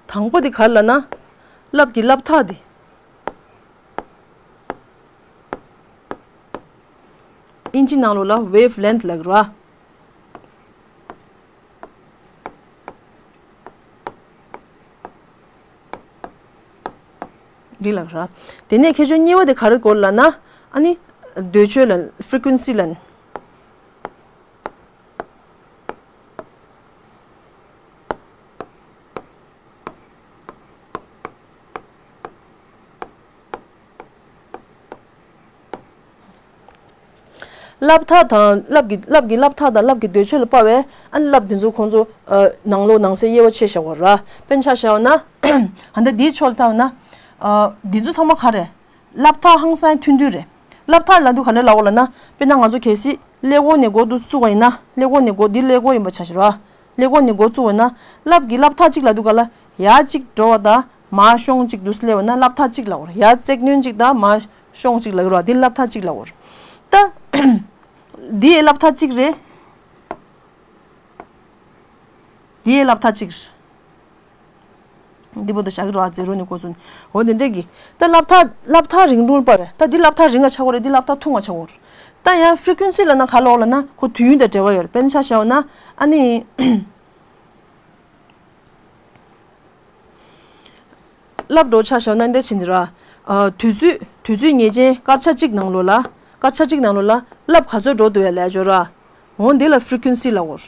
དང་པོ་དེ་ག་རེ་ལབ་ན། ལབ་ཀྱི་ལབ་ཐག་དེ། ཨིན་ཇི་ནང་ལོགས་ལ་wavelength ལབ་ཀྱི་རེད་བ། འདི་ལ་ར། དེ་ནས་ཁྱད་ཆོས་གཉིས་པ་དེ་ག་རེ་དགོས་ལབ་ན། ཨ་ནི། འདོད་ཆོས་ལ་frequency ལ། ལབ་ཐག་དང་ལབ་ཀྱི་ལབ་ཀྱི་ལབ་ཐག་དང་ལབ་ཀྱི་འདོད་ཆོས་ལ་དཔག་པའི་ཨ་ནི་ལབ་དེ་ཚོ་ཁོང་ཚོ་ནང་ལོགས་ནང་གསེས་དབྱེ་བ་ཕྱེ་བཞག་པ་ར། དཔེར་ན་ཆ་བཞག་ན། ཨ་ནི་འདིའི་ཕྱོགས་ལ་བལྟས་ན། འདི་ཚོ་ཚང་མ་ག་རེ། ལབ་ཐག་ཧང་སང་མཐུན་མཐུན་རེད། ལབ་ཐག་ལབ་དུས་ག་འདྲ་ལབ་དགོས་ལབ་ན། དཔེར་ན་ང་ཚོ་གལ་སྲིད་ཀླད་ཀོར་ནས་མགོ་འདུག་བཙུགས་པ་ཡིན་ན། ཀླད་ཀོར་ནས་མགོ་འདི་ཀླད་ཀོར་ཡིན་པ་ཆ་བཞག་ར། ཀླད་ཀོར་ནས་མགོ་བཙུགས་པ་ཡིན་ན། ལབ་ཀྱི་ལབ་ཐག་གཅིག་ལབ་དུས་ག་ལ་ཡར་གཅིག་འགྲོ་བ་དང་མར་ཤོང་གཅིག་འདུག་སེ་སླེབས་པ་ན་ལབ་ཐག་གཅིག་ལབ་དགོས་རེད། ཡར་རྩེག་གནོན་གཅིག་དང་མར་ཤོང་གཅིག་ལབ་ཀྱི་རེད་བ། འདི་ལབ་ཐག་གཅིག་ལབ་དགོས་རེད། ད། འདི་ཡི་ལབ་ཐག་གཅིག་རེད། འདི་ཡི་ལབ་ཐག་གཅིག་རེད། འདི་བོ་དུ་བཞག་གི་རེད་བ། ཛི་རོ་ནས་འགོ་བཙུགས་ནས། འོ་འདི་འདྲས་ཀྱི། ད་ལབ་ཐག་ལབ་ཐག་རིང་ཐུང་པ་རེད། ད་འདི་ལབ་ཐག་རིང་ང་ཆགས་ཀྱི་རེད། འདི་ལབ་ཐག་ཐུང་ང་ཆགས་ཀྱི་རེད། ད་ཡང་frequency ལབ་ན་ག་ལབ་དགོས་ལབ་ན་ཁོ་དུས་ཡུན་དང་འབྲེལ་བ་ཡོད་རེད། དཔེར་ན་ཆ་བཞག་ན་ཨ་ནི། ལབ་འགྲོ་ཆ་བཞག་ན་འདི་བྱེད་འདི་ར། ཨ། དུས་ཚོད་དུས་ཚོད་ངེས་ཅན་སྐར་ཆ་གཅིག་ནང་ལོགས་ལ། སྐར་ཆ་གཅིག་ནང་ལོགས་ལ་ལབ་ག་ཚོད་འགྲོ་འདུག་ཡ་ལབ་ཡ་ཅིག་ཡོད་ར། འོ་འདི་ལ་frequency ལབ་དགོས་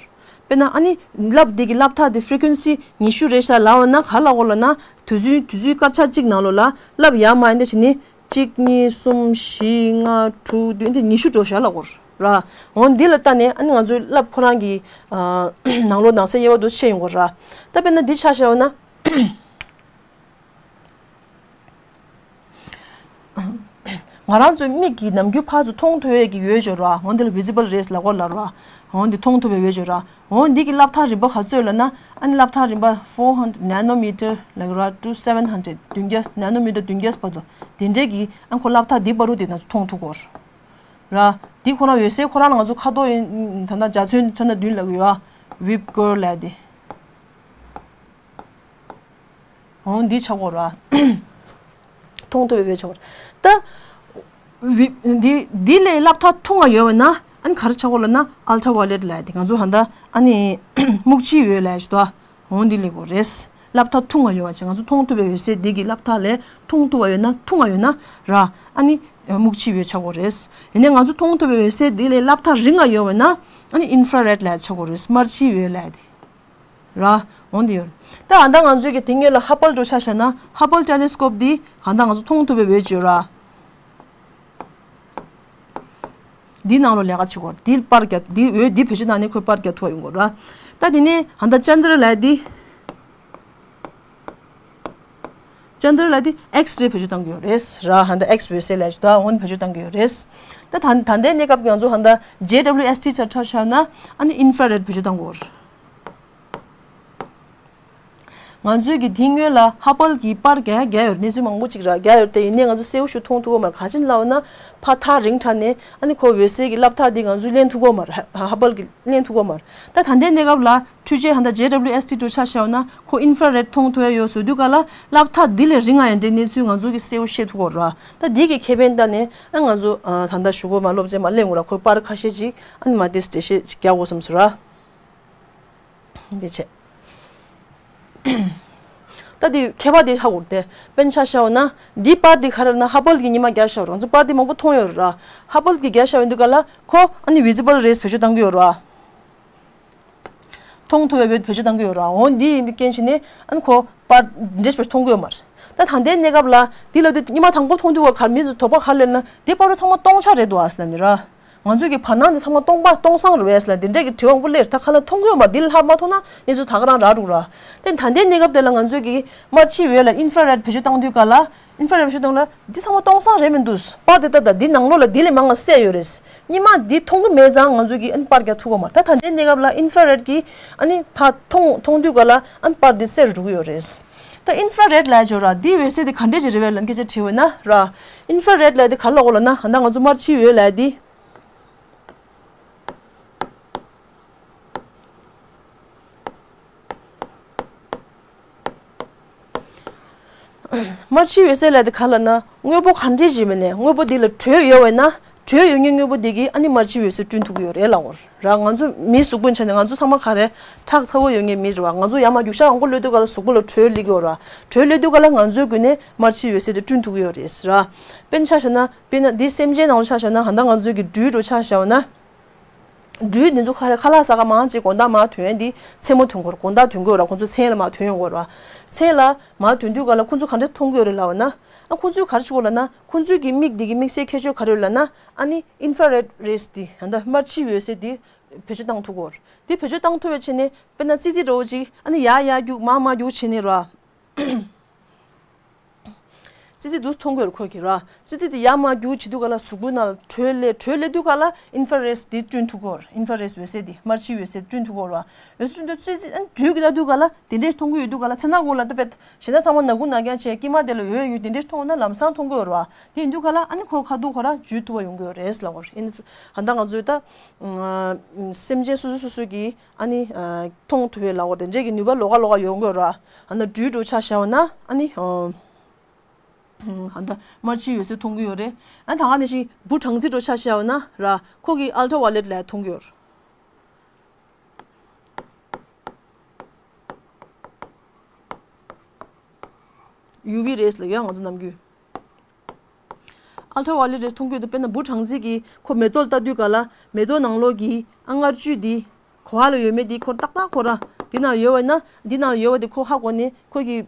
རེད། དཔེར་ན་ཨ་ནི་ལབ་འདི་གི་ལབ་ཐག་འདི་frequency ཉི་ཤུ་རེད་ཤག་ལབ་པ་ན་ག་ལབ་དགོས་ལབ་ན། དུས་ཚོད་དུས་ཚོད་སྐར་ཆ་གཅིག་ནང་ལོགས་ལ་ལབ་ཡར་མར་འདི་བྱེད་ནི། གཅིག་གཉིས་གསུམ་བཞི་ལྔ་དྲུག་བདུན་འདི་ཉི་ཤུ་འགྲོ་ཤག་ལབ་དགོས་ར། འོ་འདི་ལ་ལྟ་ནས་ཨ་ནི་ང་ཚོའི་ལབ་ཁོ་རང་གི་ཨ་ནང་ལོགས་ནང་གསེས་དབྱེ་བ་འདུག་ཕྱེ་ཡོང་དགོས་ར། ད་དཔེར་ན་འདི་ཆ་བཞག་ན། ང་རང་ཚོའི་མིག་གིས་ནམ་རྒྱུན་ཕར་ཚུར་མཐོང་ཐུབ་ཡས་ཀྱི་འོད་ཅིག་ཡོད་ར། འོ་འདི་ལ་visible rays ལབ་དགོས་ལབ་ར། འོ་འདི་མཐོང་ཐུབ་པའི་འོད་ཅིག་ཡོད་ར། འོ་འདི་གི་ལབ་ཐག་རིམ་པ་ག་ཚོད་ལབ་ན། ཨ་ནི་ལབ་ཐག་རིམ་པ་four hundred nanometer ལབ་ར། to seven hundred བདུན་བརྒྱ་nanometer བདུན་བརྒྱ་བར་དུ་དེ་འདྲས་ཀྱི་ཨ་ཁོ་ལབ་ཐག་འདི་བར་དུ་དེ་ན་ཚོ་མཐོང་ཐུབ་ཀྱི་ཡོད་ར། འདི་ཁོ་རང་འོད་ཟེར་ཁོ་རང་ལ་ང་ཚོ་ཁ་དོག་ཡིན་ད་ལྟ་འཇའ་ཚོན་ཚོན་ན་བདུན་ལབ་ཀྱི་ཡོད་ཨ། Vepco ལབ་དེ། འོ་འདི་ཆགས་ཀྱི་ཡོད་ར། མཐོང་ཐུབ་པའི་འོད་ཆགས་ཀྱི་ཡོད་ར། ད། Vep- འདི་འདི་ལས་ལབ་ཐག་ཐུང་བ་ཡོད་པ་ན་ཨ་ནི་ག་རེ་ཆགས་ཀྱི་ཡོད་ལབ་ན་ultraviolet ལབ་དེ། ང་ཚོ་ཧ་ད་ཨ་ནི་སྨུག་ཕྱིའི་འོད་ལབ་ཞིག་འདུག་ཨ། འོ་འདི་ལས་ཀྱི་ཡོད་རེད། ལབ་ཐག་ཐུང་བ་ཡོད་པ་ཅིག་ང་ཚོ་མཐོང་ཐུབ་པའི་འོད་ཟེར་འདི་གི་ལབ་ཐག་ལས་ཐུང་ཐུབ་པ་ཡོད་ན་ཐུང་བ་ཡོད་ན་ར། ཨ་ནི་སྨུག་ཕྱིའི་འོད་ཆགས་ཀྱི་ཡོད་རེད། ཡིན་ནའི་ང་ཚོ་མཐོང་ཐུབ་པའི་འོད་ཟེར་འདི་ལས་ལབ་ཐག་རིང་བ་ཡོད་པ་ན་ཨ་ནི་infrared ལབ་ཆགས་ཀྱི་ཡོད་རེད། དམར་ཕྱིའི་འོད་ལབ་དེ། ར། འོ་འདི་ཡོད། ད་ཨ་ད་ང་ཚོའི་གི་དེ་སྔོན་ལ་Hubble འགྲོ་ཆ་བཞག་ན་Hubble telescope འདི་ཨ་ད་ང་ཚོ་མཐོང་ཐུབ་པའི་འོད་ཅིག་ཡོད་ར། འདི་ནང་ལོགས་ལས་ཀ་བྱེད་དགོས། འདི་པར་རྒྱག་འདི་འོད་འདི་བེད་སྤྱོད་བཏང་ནས་ཁོས་པར་རྒྱག་ཐུབ་པ་ཡོང་དགོས་ར། ད་དེ་ནས་ཨ་ད་ཅན་དྲ་ལབ་འདི། ཅན་དྲ་ལབ་འདི་X-ray བེད་སྤྱོད་བཏང་གི་ཡོད་རེད་ར། ཨ་ད་X་འོད་ཟེར་ལབ་ཅིག་ད་འོ་འདི་བེད་སྤྱོད་བཏང་གི་ཡོད་རེད། ད་ད་ད་ལྟའི་གནས་སྐབས་ཀྱི་ང་ཚོ་ཨ་ད་J W S T ཆ་ཆ་བཞག་ན་ཨ་ནི་infrared བེད་སྤྱོད་བཏང་གི་ཡོད་རེད། ང་ཚོའི་གི་དེ་སྔོན་ལ་Hubble གི་པར་རྒྱག་རྒྱག་ཡོད་རེད། གནས་ཚུལ་མང་པོ་ཅིག་ར་རྒྱག་ཡོད་རེད། དེ་ཡིན་ནའི་ང་ཚོ་གསལ་པོ་ཞིག་མཐོང་ཐུབ་ཀྱི་མ་རེད། ག་ཅི་ལབ་ན་ཕར་ཐག་རིང་དྲགས་ནས་ཨ་ནི་ཁོ་འོད་ཟེར་གི་ལབ་ཐག་འདི་ང་ཚོས་ལེན་ཐུབ་ཀྱི་མ་རེད། Hubble གི་ལེན་ཐུབ་ཀྱི་མ་རེད། ད་ད་ལྟའི་གནས་སྐབས་ལ་འཕྲུལ་ཆས་ཧ་ད་J W S T འགྲོ་ཆ་བཞག་ན་ཁོ་infrared མཐོང་ཐུབ་ཡ་ཡོད་བཟོ་དུས་ག་ལ་ལབ་ཐག་འདི་ལས་རིང་ང་ཡང་འདྲའི་གནས་ཚུལ་ང་ཚོ་གི་གསལ་པོ་ཤེས་ཐུབ་ཀྱི་རེད། ད་འདི་གི་ཁེ་ཕན་ལྟ་ནས་ཨ་ང་ཚོ་ད་ལྟ་གཞུག་གུ་མ་སློབ་ཚན་མ་ལེན་དགོས་ར། ཁོའི་པར་ཁ་ཤས་ཅིག་ཨ་ནི་མ་དེ་འགྲེལ་བཤད་ཅིག་རྒྱག་དགོས་བསམ་སོང་ར། འདི་བྱས། ད་འདི་ཁྱད་པར་འདི་ཧ་གོ་དེ། དཔེར་ན་ཆ་བཞག་ན་འདི་པར་འདི་ག་རེ་ན་Hubble གི་ཉི་མ་རྒྱག་བཞག་ར། ང་ཚོ་པར་འདི་མང་པོ་མཐོང་ཡོད་ར། Hubble གི་རྒྱག་བཞག་ཡོད་འདུག་ག་ལ་ཁོ་ཨ་ནི་visible rays བེད་སྤྱོད་བཏང་གི་ཡོད་ར། མཐོང་ཐུབ་པའི་འོད་བེད་སྤྱོད་བཏང་གི་ཡོད་ར། འོ་འདི་ཡིན་པའི་རྐྱེན་བྱས་ནས་ཨ་ནི་ཁོ་པར་འདྲེས་པར་མཐོང་གི་ཡོད་མ་རེད། ད་ད་ལྟའི་གནས་སྐབས་ལ་འདི་ལ་དུས་ཉི་མ་དང་པོ་མཐོང་དུས་བ་གར་མི་ཚོ་དོགས་པ་ག་ལེན་ན་འདི་པར་རོ་ཚང་མ་སྟོང་ཆ་རེད་འདུག་ཨ་ཟེར་ལ་ནི་ར། ང་ཚོས་ཀྱི་བར་སྣང་འདི་ཚང་མ་སྟོང་པ་སྟོང་སང་རེད་བས་ལ་འདི་འདྲས་ཀྱི་དྲི་བ་མང་པོ་སླེབས། ད་ག་ལ་མཐོང་གི་ཡོད་མ་རེད། འདི་ལ་ཧ་མ་མཐོང་ན་གནས་ཚུལ་ད་ག་རང་རག་འགྲོ་ར། དེ་ད་ལྟའི་གནས་སྐབས་དེ་ལ་ང་ཚོས་ཀྱི་དམར་ཕྱིའི་འོད་ལ་infrared བེད་སྤྱོད་བཏང་དུས་ག་ལ་ ཨིན་ཧྥ་རེད་བེད་སྤྱོད་གཏོང་ལ་འདི་ཚང་མ་གཏོང་སང་རེད་མི་འདུག་པར་དེ་ལྟ་ད་འདི་ནང་ལོགས་ལ་འདི་ལས་མང་ང་གསལ་ཡོད་རེད། སྔོན་མ་འདི་མཐོང་གི་མེད་ཙང་ང་ཚོ་གིས་ཨ་ནི་པར་རྒྱག་ཐུབ་ཀྱི་མ་རེད། ད་ད་ལྟའི་གནས་སྐབས་ལ་ཨིན་ཧྥ་རེད་ཀྱིས་ཨ་ནི་ཕར་མཐོང་མཐོང་དུས་ག་ལ་ཨ་ནི་པར་འདི་གསལ་རུ་འགྲོ་གི་ཡོད་རེད། ད་ཨིན་ཧྥ་རེད་ལབ་ཡ་ཅིག་ཡོད་ར། འདི་འོད་ཟེར་དེ་ག་འདྲས་ཅིག་རེད་པས་ལབ་སྐད་ཆ་དྲིས་པ་ན་ར། ཨིན་ཧྥ་རེད་ལབ་ཡ་དེ་ག་ལ་གོ་ལབ་ན་ད་ལྟ་ང་ཚོ་དམར་ཕྱི་འོད་ལབ་ཡ་དེ། དམར་ཕྱིའི་འོད་ཟེར་ལབ་དེ་ག་ལབ་ན་དངོས་པོ་ག་འདྲས་ཅིག་མིན་ནས་དངོས་པོ་འདི་ལ་དྲོད་ཡོད་པ་ན་དྲོད་ཡོད་མཁན་དངོས་པོ་འདི་གིས་ཨ་ནི་དམར་ཕྱིའི་འོད་ཟེར་བསྐྲུན་ཐུབ་ཀྱི་ཡོད་རེད་ལབ་ཀྱི་ཡོད་ར། ང་ཚོ་མི་གཟུགས་པོ་ཆ་ནས་ང་ཚོ་ཚང་མ་ག་རེ་ཁྲག་ཚ་པོ་ཡོད་མཁན་མི་རེད་བ། ང་ཚོ་ཡར་མར་རྒྱུག་ཤར་མང་པོ་གློད་དུས་ག་ལ་གཟུགས་པོ་ལ་དྲོད་སླེབས་ཀྱི་ཡོད་ར། དྲོད་སླེབས་དུས་ག་ལ་ང་ཚོའི་མགོ་ནས་དམར་ཕྱིའི་འོད་ཟེར་དེ་བསྐྲུན་ཐུབ་ཀྱི་ཡོད་རེད་ར། དཔེར་ན་ཆ་བཞག་ན་དཔེར་ན་འདི་སེམས་ཅན་ནང་ལ་ཆ་བཞག་ན་ད་ལྟ་ང་ཚོའི་གི་སྦྲུལ་འདྲ་ཆ་བཞག་ན། སྦྲུལ་འདི་ཚོ་ཁ་ཁ་ལག་ཟ་ག་མར་ཅིག་དགོང་དག་མར་ཐོན་ཡ་འདི་མཚན་མོ་ཐོན་གྱི་ཡོད་རེད། དགོང་དག་ཐོན་གྱི་ཡོད་རེད། ཁོང་ཚོ་མཚན་ལ་མར་ཐོན་ཡོང་གི་ཡོད་རེད། མཚན་ལ་མར་ཐོན་དུས་ག་ལ་ཁོང་ཚོ་ག་འདྲས་མཐོང་གི་ཡོད་རེད་ལབ་པ་ན། ཨ་ཁོང་ཚོས་ག་རེ་བྱེད་ཀྱི་ཡོད་ལབ་ན་ཁོང་ཚོའི་གི་མིག་འདི་གི་དམིགས་བསལ་ཁྱད་ཆོས་ག་རེ་ཡོད་ལབ་ན་ཨ་ནི་ཨིན་ཧྥ་རེད་རེས་འདི་ད་ལྟ་དམར་ཕྱིའི་འོད་ཟེར་འདི་བེད་སྤྱོད་བཏང་ཐུབ་ཀྱི་ཡོད་རེད། འདི་བེད་སྤྱོད་བཏང་ཐུབ་པའི་ཆ་ནས་དཔེར་ན་ཙི་ཙི་འདྲ་བོ་ཅིག་ཨ་ནི་ཡར་ཡར་རྒྱུག་མར་མར་རྒྱུག་བྱས་ནས་ར། ཙི་ཙི་འདུག་མཐོང་གི་ཡོད་རེད་ཁོ་གིས་ར། ཙི་ཙི་དེ་ཡར་མར་རྒྱུག་བྱེད་དུས་ག་ལ་གཟུགས་པོའི་ནང་ལ་དྲོད་སླེབས། དྲོད་སླེབས་དུས་ག་ལ་ཨིན་ཧྥ་རེས་འདི་བསྐྲུན་ཐུབ་ཀྱི་ཡོད་རེད། ཨིན་ཧྥ་རེས་འོད་ཟེར་འདི་དམར་ཕྱིའི་འོད་ཟེར་བསྐྲུན་ཐུབ་ཀྱི་ཡོད་རེད་བ། འོད་ཟེར་བསྐྲུན་དུས་ཙི་ཙི་ཨ་ནི་སྦྲུལ་གྱིས་ལྟ་དུས་ག་ལ་དེ་འདྲས་མཐོང་གི་ཡོད་དུས་ག་ལ་མཚན་ནག་གུང་ལ་ལྟ་བས་གཞན་དག་ཚང་མ་ནག་གུང་ནག་རྐྱང་བྱས་དཀྱིལ་མ་དེ་ལ་འོད་ཡོད་དེ་འདྲས་མཐོང་ན་ལམ་སང་མཐོང་གི་ཡོད་རེད་བ། དེ་ཡིན་དུས་ག་ལ་ཨ་ནི་ཁོ་ཁ་ཐུག་ཁོ་རང་འཇུ་ཐུབ་པ་ཡོང་གི་ཡོད་རེད་ལབ་ཀྱི་ཡོད་རེད། ཨིན་ཧྥ་ད་ལྟ་ང་ཚོའི་ད་སེམས་ཅན་སོ་སོ་སོ་སོ་གིས་ཨ་ནི་མཐོང་ཐུབ་པའི་ལབ་ཀྱི་ཡོད་རེད། དེ་འདྲས་ཀྱི་ནུས་པ་ལོགས་ཀ་ལོགས་ཀ་ཡོང་གི་ཡོད་རེད་བ། ཨ་ནི་སྦྲུལ་འདྲ་ཆ་བཞག་པ་ན་ཨ་ནི། ཨ་ད་དམར་ཕྱིའི་འོད་ཟེར་མཐོང་གི་ཡོད་རེད། ཨ་ད་ག་ནང་བཞིན་འབུ་སྦྲང་རྩི་འདྲ་ཆ་བཞག་པ་ན་ར་ཁོ་གི་ཨལ་ཊ་ཝ་ལེཊ་ལབ་མཐོང་གི་ཡོད་རེད། ཡུ་ཝི་རེས་ལབ་ཡོད་ང་ཚོ་ནམ་རྒྱུན། ཨལ་ཊ་ཝ་ལེཊ་རེས་མཐོང་གི་ཡོད་དུས་དཔེར་ན་འབུ་སྦྲང་རྩི་གིས་ཁོ་མེ་ཏོག་ལ་ལྟ་དུས་ག་ལ་མེ་ཏོག་ནང་ལོགས་ཀྱི་ཨ་མངར་བཅུད་འདི་ག་པ་ལ་ཡོད་མེད་འདི་ཁོ་ཏག་ཏག་ཁོ་རང་འདི་ནང་ཡོད་པ་ན་འདི་ནང་ཡོད་པ་འདི་ཁོ་ཧ་གོ་ནས་ཁོ་གི་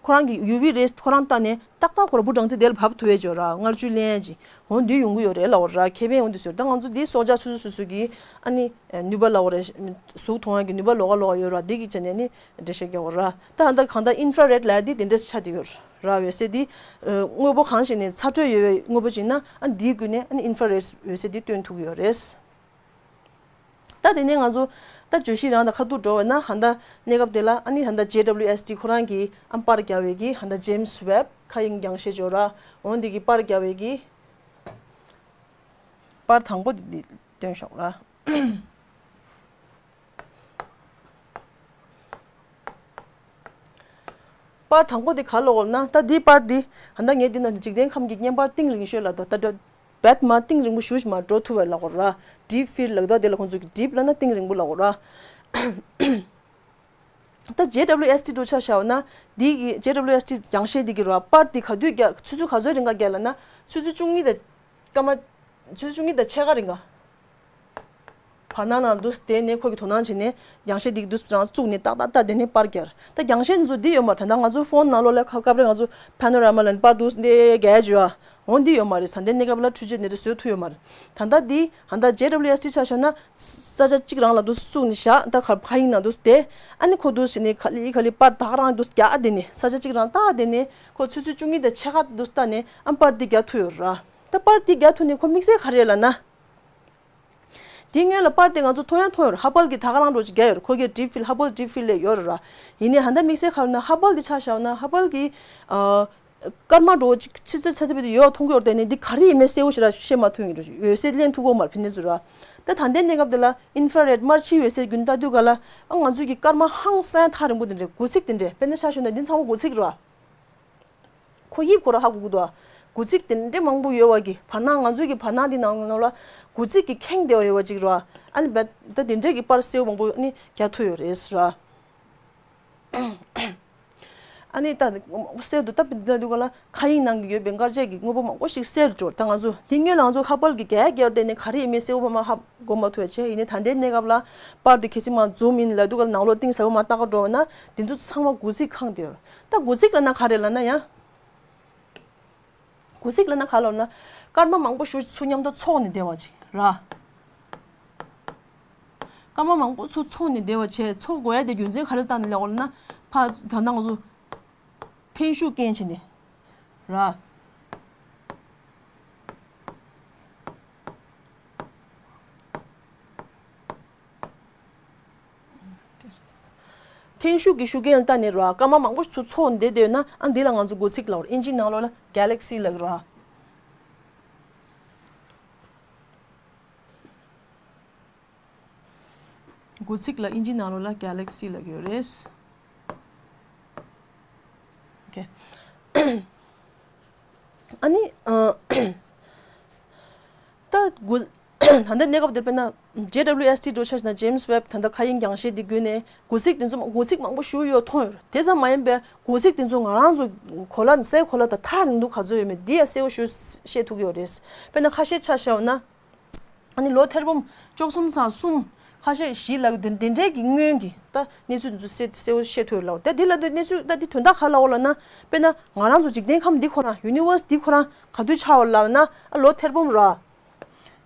ཁོ་རང་གི་ཡུ་ཝི་རེས་ཁོ་རང་བལྟས་ནས་ཏག་ཏག་ཁོ་རང་འབུ་སྦྲང་རྩི་དེ་ལ་བབས་ཐུབ་པའི་ཅོ་ར་མངར་བཅུད་ལེན་ཡ་ཅིག་འོ་འདི་ཡོང་གི་ཡོད་རེད་ལབ་པ་ར། ཁེ་ཕན་འོ་འདི་ཟེར། ད་ང་ཚོ་འདི་སྲོག་ཆགས་སོ་སོ་སོ་སོ་གི་ཨ་ནི་ནུས་པ་ལབ་པ་རེད། གཟུགས་མཐོང་ཡ་གི་ནུས་པ་ལོགས་ཀ་ལོགས་ཀ་ཡོད་ར། འདི་གི་ཆ་ནས་ནི་འགྲེལ་བཤད་རྒྱག་པ་ར། ད་ཧ་ད་གང་ལྟར་ཨིན་ཧྥ་རེད་ལབ་ཡ་འདི་དེ་འདྲས་ཆགས་བསྡད་ཡོད་ར། འོད་ཟེར་འདི་དངོས་པོ་གང་ཞིག་ནས་ཚ་དྲོད་ཡོད་པའི་དངོས་པོ་ཅིག་ན་ཨ་འདིའི་བརྒྱུད་ནས་ཨ་ནི་ཨིན་ཧྥ་རེད་འོད་ཟེར་འདི་སྟོན་ཐུབ་ཀྱི་ཡོད་རེད། ད་དེ་ནས་ང་ཚོ་ད་བརྗོད་གཞི་རང་དང་ཁ་ཐུག་འགྲོ་བ་ན་ཧ་ད་གནས་སྐབས་དེ་ལ་ཨ་ནི་ཧ་ད་ཇེ་ཌབ་ལིའུ་ཨེས་ཊི་ཁོ་རང་གིས་ཨ་པར་བརྒྱབ་པའི་གི་ཧ་ད་ཇེམ་སི་ཝེབ་མཁའ་དབྱིངས་རྒྱང་ཤེལ་ཅོ་ར་འོ་འདི་གི་པར་བརྒྱབ་པའི་གི་པར་དང་པོ་འདི་འདི་སྟོན་ཤོག་ར། པར་དང་པོ་འདི་ག་ལབ་ཀྱི་ཡོད་ན་ད་འདི་པར་འདི་ཧ་ད་ངས་འདི་ན་འཇིག་རྟེན་ཁམས་ཀྱི་བརྙན་པར་གཏིང་རིང་ཤོས་ལ་ད་ད་ད་བད་མ་གཏིང་རིང་པོ་ཞེ་པོ་ཞིག་མར་འགྲོ་ཐུབ་པ་ལབ་ཀྱི་ཡོད་ར། ཌིབ་ཕིལ་ལབ་ད་དེ་ལ་ཁོང་ཚོ་གི་ཌིབ་ལབ་ན་གཏིང་རིང་པོ་ལབ་ཀྱི་ཡོད་ར། ད་ཇེ་ཌབ་ལིའུ་ཨེས་ཊི་འདྲ་ཆ་བཞག་པ་ན་འདི་གི་ཇེ་ཌབ་ལིའུ་ཨེས་ཊི་རྒྱང་ཤེལ་འདི་གི་ར་པར་འདི་ག་དུས་རྒྱག་ཆུ་ཚོད་ག་ཚོད་རིང་ག་རྒྱག་ལབ་ན་ཆུ་ཚོད་བཅུ་གཉིས་དང་སྐར་མ་ཆུ་ཚོད་བཅུ་གཉིས་དང་ཕྱེད་ཀ་རིང་ག་བར་སྣང་ནང་འདུག་བསྡད་ནས་ཁོ་གི་དོ་སྣང་བྱས་ནས་རྒྱང་ཤེལ་འདི་འདུག་རང་བཙུགས་ནས་ཏག་ཏག་ཏག་བསྡད་ནས་པར་རྒྱག་ད་རྒྱང་ཤེལ་འདི་ཚོ་འདི་ཡོད་མ་རེད། ད་ལྟ་ང་ཚོ་ཕོན་ནང་ལོགས་ལ་སྐབས་རེ་ང་ཚོ་པ་ནོ་ར་མ་ལབ་པར་འདུག་འདི་རྒྱག་ཡ་བྱོས་ཨ། འོ་འདི་ཡོད་མ་རེད། ད་ལྟའི་གནས་སྐབས་ལ་འཕྲུལ་ཆས་འདི་འདྲ་བཟོ་ཐུབ་ཡོད་མ་རེད། ད་ལྟ་འདི་ད་ལྟ་ཇེ་ཌབ་ལིའུ་ཨེས་ཊི་ཆ་བཞག་ན་ས་ཆ་གཅིག་རང་ལ་འདུག་བཙུགས་ནས་བཞག་ད་ག་མཁའ་དབྱིངས་ནང་འདུག་བསྡད། ཨ་ནི་ཁོ་འདུག་བྱས་ནས་ག་ལེ་ག་ལེ་པར་ད་ག་རང་འདུག་རྒྱག་བསྡད་ནས་ས་ཆ་གཅིག་རང་ལྟ་བསྡད་ནས་ཁོ་ཆུ་ཚོད་བཅུ་གཉིས་དང་ཕྱེད་ཀ་འདུག་ལྟ་ནས་ཨ་པར་འདི་རྒྱག་ཐུབ་ཡོད་ར། ད་པར་འདི་རྒྱག་ཐུབ་ནས་ཁོ་དམིགས་བསལ་ག་རེ་ལབ་ན། དེ་སྔོན་ལ་པར་དེ་ང་ཚོ་མཐོང་ཡང་མཐོང་ཡོད་རེད། ཧ་བལ་གྱིས་ད་ག་རང་འདྲ་ཅིག་རྒྱག་ཡོད་རེད། ཁོ་གིས་ཌིབ་ཕིལ་ཧ་བལ་ཌིབ་ཕིལ་ལབ་ཡོད་རེད་ར། ཡིན་ནའི་ཧ་ད་དམིགས་བསལ་ག་རེ་ན་ཧ་བལ་གྱི་ཆ་བཞག་ན་ཧ་བལ་གྱི་ཨ་སྐར་མ་འདྲ་ཅིག་ཆུ་ཚོད་ཚ་ཚ་བི་དེ་ཡོད་མཐོང་གི་ཡོད་རེད། དེ་ནས་འདི་ག་རེ་ཡིན་མིན་གསལ་པོ་ཞེ་དྲག་ཤེས་མ་ཐུབ་ཡོད་རེད། འོད་ཟེར་ལེན་ཐུབ་ཀྱི་ཡོད་མ་རེད་ཕན་ཚུན་ར། ད་ད་ལྟའི་གནས་སྐབས་དེ་ལ་ཨིན་ཧྥ་རེད་དམར་ཕྱིའི་འོད་ཟེར་བརྒྱུད་ལྟ་དུས་ག་ལ་ཨ་ང་ཚོས་ཀྱི་སྐར་མ་ཧང་སང་ཐག་རིང་པོ་དེ་འདྲས་དགུ་ཚིགས་དེ་འདྲས་དཔེར་ན་ཆ་བཞག་ན་འདི་ཚང་མ་དགུ་ཚིགས་རེད་བ། ཁོ་དབྱིབས་ཁོ་རང་ཧ་གོ་གི་འདུག་ཨ། དགུ་ཚིགས་དེ་འདྲ་མང་པོ་ཡོད་པ་གི་བར་སྣང་ང་ཚོའི་གི་བར་སྣང་འདི་ནང་ལོགས་ལ་དགུ་ཚིགས་ཀྱི་ཁེངས་བསྡད་པ་ཡོད་པ་ཅིག་རེད་བ། ཨ་ནི་བད་ད་དེ་འདྲས་ཀྱི་པར་གསལ་པོ་མང་པོ་ཨ་ནི་རྒྱག་ཐུབ་ཡོད་རེད་ཟེར་བ། ཨ་ནི་ད་གསལ་འདུག་ད་བི་འདི་ལ་འདུག་ག་ལ་མཁའ་དབྱིངས་ནང་གི་ཡོད་པའི་མངར་ཆ་གི་དངོས་པོ་མང་པོ་ཞིག་གསལ་འགྲོ། ད་ང་ཚོ་དེ་སྔོན་ལ་ང་ཚོ་ཧ་བལ་གྱི་རྒྱལ་རྒྱལ་བར་བལྟས་ནས་ག་རེ་ཡིན་མིན་གསལ་པོ་མ་མ་ཧ་གོ་མ་ཐུབ་པ་བྱས། ཡིན་ནའི་ད་ལྟའི་གནས་སྐབས་ལ་པར་དེ་གལ་ཆེ་མ་ཛུམ་ཨིན་ལ་འདུག་ག་ལ་ནང་ལོགས་གཏིང་ཟབ་པོ་མ་བལྟ་ག་འགྲོ་བ་ན་དེ་ཚོ་ཚང་མ་དགུ་ཚིགས་ཁེངས་བསྡད་ཡོད། ད་དགུ་ཚིགས་ལབ་ན་ག་རེ་ལབ་ན་ཡང་། དགུ་ཚིགས་ལབ་ན་ག་ལབ་ན། སྐར་མ་མང་པོ་ཞིག་ཚུར་མཉམ་དུ་ཚོགས་ནས་བསྡད་པ་ཅིག་ར། སྐར་མ་མང་པོ་ཚུར་ཚོགས་ནས་བསྡད་པ་བྱས། ཚོགས་དགོས་ཡ་དེ་རྒྱུ་མཚན་ག་རེ་བལྟས་ནས་ལབ་ཀྱི་ཡོད་ལབ་ན། ཕ་ད་ལྟ་ང་ཚོ་འཐེན་ཤུགས་རྐྱེན་བྱས་ནས། ར། ཐེན་ཤུགས་ཀྱི་ཤུགས་རྐྱེན་ལ་བལྟས་ནས་ར་སྐར་མ་མང་པོ་ཚུར་ཚོགས་བསྡད་བསྡད་ན། ཨ་འདི་ལ་ང་ཚོ་འགོ་ཚིགས་ལབ་ར། ཨིན་ཇིའི་ནང་ལོགས་ལ་གེ་ལེག་སི་ལབ་ར། འགོ་ཚིགས་ལ་ཨིན་ཇིའི་ནང་ལོགས་ལ་གེ་ལེག་སི་ལབ་ཀྱི་ཡོད་རེད། ཨོ་ཁེ། ཨ་ནི་ཨ། ད་འགོ་ད་ལྟ་གནས་སྐབས་འདིར་དཔེར་ན་ཇེ་ཌབ་ལིའུ་ཨེས་ཊི་འགྲོ་ཆ་ཞིག་ན་ཇེམ་སི་ཝེབ་ད་ལྟ་མཁའ་དབྱིངས་རྒྱང་ཤེལ་འདི་བརྒྱུད་ནས་འགོ་ཚིགས་དེ་ཚོ་འགོ་ཚིགས་མང་པོ་ཞིག་ཡོད་མཐོང་ཡོད། དེ་ཙམ་མ་ཡིན་པའི་འགོ་ཚིགས་དེ་ཚོ་ང་རང་ཚོ་གོ་ལ་སའི་གོ་ལ་དང་ཐག་རིང་དུ་ག་ཚོད་ཡོད་མེད་འདི་ཡང་གསལ་པོ་ཞིག་ཤེས་ཐུབ་ཀྱི་ཡོད་རེད། དཔེར་ན་ཁ་ཤས་ཆ་བཞག་ན། ཨ་ནི་ལོ་ཐེར་འབུམ་བཅུ་གསུམ་ཚེག་གསུམ། ཁ་ཤས་བཞི་ལབ་དེ་དེ་འདྲའི་གི་སྔོན་གྱི་ད་གནས་ཚུལ་འདི་ཚོ་གསལ་གསལ་པོ་ཤེས་ཐུབ་ལབ། ད་འདི་ལབ་དུས་གནས་ཚུལ་ད་འདི་དོན་དག་ག་ལབ་ལབ་ན། དཔེར་ན་ང་རང་ཚོ་འཇིག་རྟེན་ཁམས་འདི་ཁོ་རང་ཡུ་ནི་ཝར་སི་འདི་ཁོ་རང་ག་དུས་ཆགས་པ་ལབ་ན། ཨ་ལོ་ཐེར་འབུམ་ར།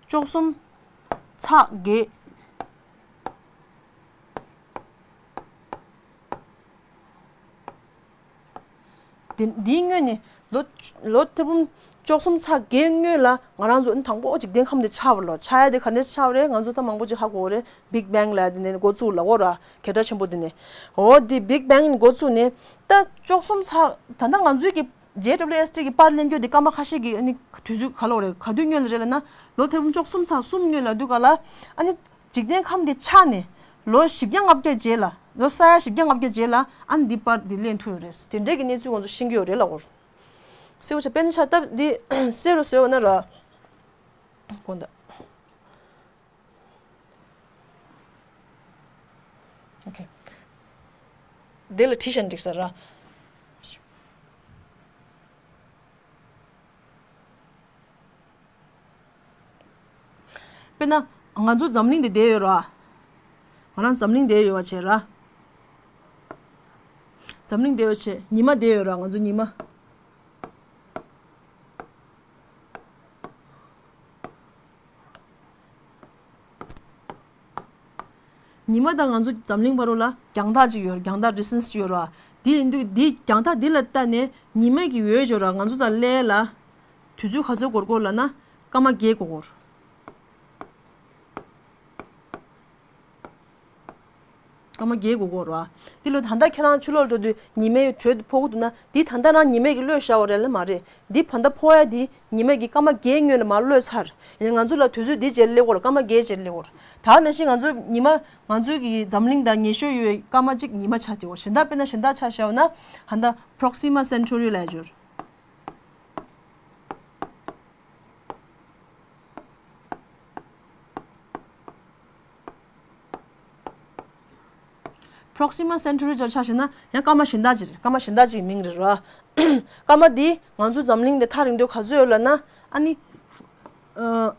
བཅུ་གསུམ་ཚེག་བརྒྱད། དེ་འདིའི་སྔོན་ནས་ལོ་ལོ་ཐེར་འབུམ་བཅུ་གསུམ་ཚེག་བརྒྱད་སྔོན་ལ་ང་རང་ཚོ་ནི་དང་པོ་འཇིག་རྟེན་ཁམས་འདི་ཆགས་པ་ལོ། ཆགས་ཡ་དེ་ག་ནས་ཆགས་པ་རེད། ང་ཚོ་ད་མང་པོ་ཅིག་ཧ་གོ་རེད། བིག་བེང་ལབ་དེ་ནས་འགོ་བཙུགས་ལབ་ཀྱི་ཡོད་ར། གད་སྒྲ་ཆེན་པོ་དེ་ནས། འོ་དེ་བིག་བེང་ནས་འགོ་བཙུགས་ནས་ད་བཅུ་གསུམ་ཚེག་ད་ལྟ་ང་ཚོའི་གི་ཇེ་ཌབ་ལིའུ་ཨེས་ཊི་གི་པར་ལེན་རྒྱུ་དེ་སྐར་མ་ཁ་ཤས་ཀྱི་ཨ་ནི་དུས་ཚོད་ག་ལོ་རེད། ག་དུས་སྔོན་ལ་རེད་ལབ་ན། ལོ་ཐེར་འབུམ་བཅུ་གསུམ་ཚེག་གསུམ་སྔོན་ལ་དུས་ག་ལ་ཨ་ནི། འཇིག་རྟེན་ཁམས་འདི་ཆགས་ནས་ལོ་བཞི་བརྒྱ་ལྔ་བརྒྱ་རྗེས་ལ། ལོ་ས་ཡ་བཞི་བརྒྱ་ལྔ་བརྒྱ་རྗེས་ལ་ཨ་ནི་འདི་པར་འདི་ལེན་ཐུབ་ཡོད་རེད། དེ་འདྲའི་གི་གནས་ཚུལ་ང་ཚོ་ཤེས་ཀྱི་ཡོད་རེད་ལབ་ཀྱི་ཡོད། གསལ་པོ་ཆ་དཔེར་ན་ཆ་སྟབས་འདི་གསལ་རུ་བཟོས་པ་ན་ར། དགོངས་དག་ཨོ་ཁེ། འདི་ལ་བྲིས་བཞག་ན་འགྲིག་ས་ར། དཔེར་ན་ང་ཚོ་འཛམ་གླིང་འདི་བསྡད་ཡོད་ར། ང་རང་འཛམ་གླིང་བསྡད་ཡོད་པ་བྱས་ར། འཛམ་གླིང་བསྡད་ཡོད་བྱས། ཉི་མ་བསྡད་ཡོད་ར། ང་ཚོ་ཉི་མ། ཉི་མ་དང་ང་ཚོ་འཛམ་གླིང་བར་རུ་ལ་རྒྱང་ཐག་ཅིག་ཡོད། རྒྱང་ཐག་ཌི་སི་ཊན་སི་ཅིག་ཡོད་ར། དེ་ཡིན་དུས་དེ་རྒྱང་ཐག་འདི་ལ་ལྟ་ནས་ཉི་མ་གི་འོད་ཅོག་ར་ང་ཚོ་དང་སླེབས་ལ་དུས་ཚོད་ག་ཚོད་འགོར་གོ་ལབ་ན། སྐར་མ་བརྒྱད་འགོར་གོ། སྐར་མ་བརྒྱད་འགོར་གོ་ར། དེ་ལོ་ད་ལྟ་ཁྱེད་རང་ཕྱི་ལོགས་འགྲོ་དུས་ཉི་མའི་དྲོད་ཕོག་གི་འདུག་ན། འདི་ད་ལྟ་རང་ཉི་མས་ཀྱི་གློད་བཞག་པ་རེད་ལ་མ་རེད། འདི་ད་ལྟ་ཕོག་ཡ་འདི་ཉི་མས་ཀྱི་སྐར་མ་བརྒྱད་སྔོན་ལ་མར་གློད་ཚར། ཡིན་ནའི་ང་ཚོ་ལ་དུས་ཚོད་འདི་རྗེས་སླེབས་ཀྱི་ཡོད་རེད། སྐར་མ་བརྒྱད་རྗེས་སླེབས་ཀྱི་ཡོད་རེད། ད་ནང་བཞིན་ང་ཚོ་ཉི་མ་ང་ཚོའི་གི་འཛམ་གླིང་དང་ཉེ་ཤོས་ཡོད་པའི་སྐར་མ་གཅིག་ཉི་མ་ཆགས་བྱེད་ཀྱི་ཡོད་རེད། གཞན་དག་དཔེར་ན་གཞན་དག་ཆ་བཞག་ན་ད་ལྟ་Proxima Centauri ལབ་ཡ་ཅིག་ཡོད་རེད། Proxima Centauri ཅིག་ཆ་བཞག་ན་ཡང་སྐར་མ་གཞན་དག་ཅིག་རེད། སྐར་མ་གཞན་དག་ཅིག་གི་མིང་རེད་ར། སྐར་མ་འདི་ང་ཚོ་འཛམ་གླིང་ནས་ཐག་རིང་དུས་ག་ཚོད་ཡོད་ལབ་ན། ཨ་ནི། ཨ།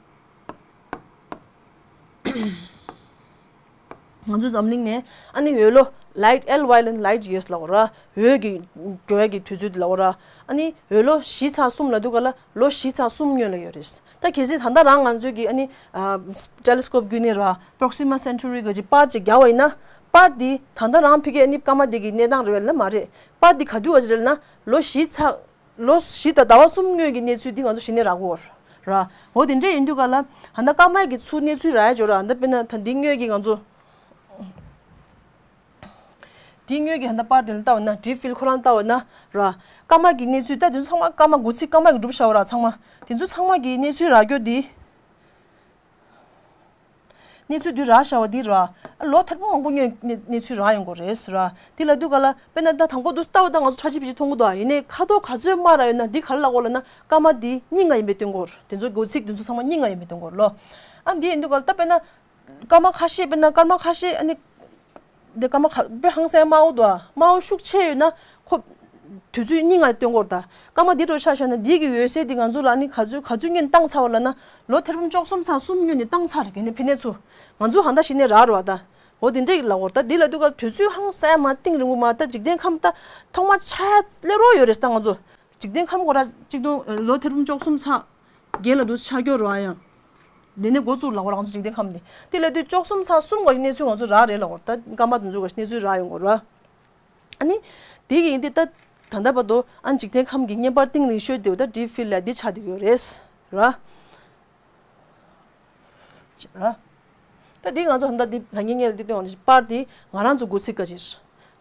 ང་ཚོ་འཛམ་གླིང་ནས་ཨ་ནི་འོད་ལོ་light L Y ལ་light years ལབ་ཀྱི་ཡོད་ར། འོད་ཀྱི་འགྲོ་ཡ་གི་དུས་ཚོད་དེ་ལབ་ཀྱི་ཡོད་ར། ཨ་ནི་འོད་ལོ་བཞི་ཚེག་གསུམ་ལབ་དུས་ག་ལ་ལོ་བཞི་ཚེག་གསུམ་སྔོན་ལ་ཡོད་རེད། ད་གལ་སྲིད་ད་ལྟ་རང་ང་ཚོས་ཀྱི་ཨ་ནི་ཨ་ཊེ་ལི་སི་ཀོབ་བརྒྱུད་ནས་ར་Proxima Centauri གི་ཅིག་པར་ཅིག་རྒྱག་པ་ཡིན་ན། པར་འདི་ད་ལྟ་རང་ཕ་གིའི་ཨ་ནི་སྐར་མ་འདི་གི་གནས་སྟངས་རེད་པས་ལ་མ་རེད། པར་འདི་ག་དུས་བ་ཞིག་རེད་ལབ་ན་ལོ་བཞི་ཚེག་ལོ་བཞི་དང་ཟླ་བ་གསུམ་སྔོན་གྱི་གནས་ཚུལ་འདི་ང་ཚོ་གཞི་ནས་རག་གི་ཡོད་ར། འོ་དེ་འདྲས་ཡིན་དུས་ག་ལ་ད་ལྟ་སྐར་མ་གི་ཚུར་གནས་ཚུལ་རག་ཡ་ཅིག་ཡོད་ར། ད་ལྟ་དཔེར་ན་ད་འདི་སྔོན་གྱི་ང་ཚོ། འདི་སྔོན་གྱི་ད་ལྟ་པར་དེ་ལ་ལྟ་བ་ན། Deep Field ཁོ་རང་ལྟ་བ་ན་ར། སྐར་མ་གི་གནས་ཚུལ་ད་དེ་ཚོ་ཚང་མ་སྐར་མ་འགོ་ཚིགས་སྐར་མ་གིས་གྲུབ་བཞག་པ་ར། ཚང་མ་དེ་ཚོ་ཚང་མ་གི་གནས་ཚུལ་རག་རྒྱུ་འདི། གནས་ཚུལ་འདི་རག་བཞག་པ་འདི་ར། ལོ་ཐེར་འབུམ་མང་པོ་སྔོན་གནས་གནས་ཚུལ་རག་ཡོང་གི་རེད་ཟེར་ར། འདི་ལབ་དུས་ག་ལ་དཔེར་ན་ད་དང་པོ་འདུག་ལྟ་བ་ད་ང་ཚོ་ཁྲ་ཆིལ་ཕི་ཆིལ་མཐོང་གི་འདུག་ཨ། ཡིན་ནའི་ཁ་དོག་ག་ཚོད་དམར་ར་ཡོད་ན་འདི་ག་རེ་ལབ་དགོས་ལབ་ན་སྐར་མ་འདི་སྙི་ང་ཡིན་པའི་སྟོན་གོ་ར། དེ་ཚོ་འགོ་ཚིགས་དེ་ཚོ་ཚང་མ་སྙི་ང་ཡིན་པའི་སྟོན་གོ་ར་ལོ། ཨ་འདི་ཡིན་དུས་ག་ལ་ད་དཔེར་ན་སྐར་མ་ཁ་ཤས། དཔེར་ན་སྐར་མ་ཁ་ཤས་ཨ་ནི། འདི་སྐར་མ་ཁ་དཔེ་ཧང་སང་དམར་པོ་འདུག་ཨ། དམར་པོ་ཤུགས་ཆེ་ཡོད་ན་ཁོ། དུས་ཚོད་སྙི་ང་སྟོན་གོ་ར། ད་སྐར་མ་འདི་འདྲ་ཆ་བཞག་ན་འདི་གི་འོད་ཟེར་འདི་ང་ཚོ་ལ་ནི་ག་ཚོད་ག་ཚོད་སྔོན་བཏང་ཚར་བ་ལབ་ན་ལོ་ཐེར་འབུམ་བཅུ་གསུམ་ཚེག་གསུམ་སྔོན་ནས་བཏང་ཚར་རེད། ཨ་ནི་ཕི་ནས་ཚུར་ང་ཚོ་ཧང་ད་གཞི་ནས་རག་རེད་པ། ད་འོ་དེ་འདྲས་ལབ་དགོས་ར། ད་འདི་ལབ་དུས་ག་དུས་ཚོད་ཧང་སང་མ་གཏིང་རིང་པོ་མ། ད་འཇིག་རྟེན་ཁམས་ད་ཐོག་མ་ཆགས་ཡ་སླེབས་རོགས་ཡོད་རེད། ད་ང་ཚོ་འཇིག་རྟེན་ཁམས་སྐོར་ར་གཅིག་སྟོང་ལོ་ཐེར་འབུམ་བཅུ་གསུམ་ཚེག་བརྒྱད་ལ་འདུག་ཆགས་ཀྱི་ཡོད་རེད་པ། ཡང་འདི་ནས་འགོ་བཙུགས་ལབ་དགོས་ར། ང་ཚོ་འཇིག་རྟེན་ཁམས་འདི་དེ་ལབ་དུས་བཅུ་གསུམ་ཚེག་གསུམ་ག་གནས་ཚུལ་ང་ཚོ་རག་རེད་ལབ་དགོས་ར། ད་སྐར་མ་དེ་ཚོ་ག་གནས་ཚུལ་རག་ཡོང་གི་རེད་པ། ཨ་ནི། དེ་གི་ཡིན་དེ་ད། ད་ལྟ་བར་དུ་ཨ་འཇིག་རྟེན་ཁམས་ཀྱི་བརྙན་པར་སྟེང་ནས་ཤོད་དེ་ད་deep field ལ་འདི་ཆགས་བསྡད་ཡོད་རེད་ར། ར། ད་འདི་ང་ཚོ་ད་ལྟ་འདི་ད་ངས་ངས་འདི་སྟོན་པར་འདི་ང་རང་ཚོ་དགུ་ཚིགས་ཀ་ཅིག་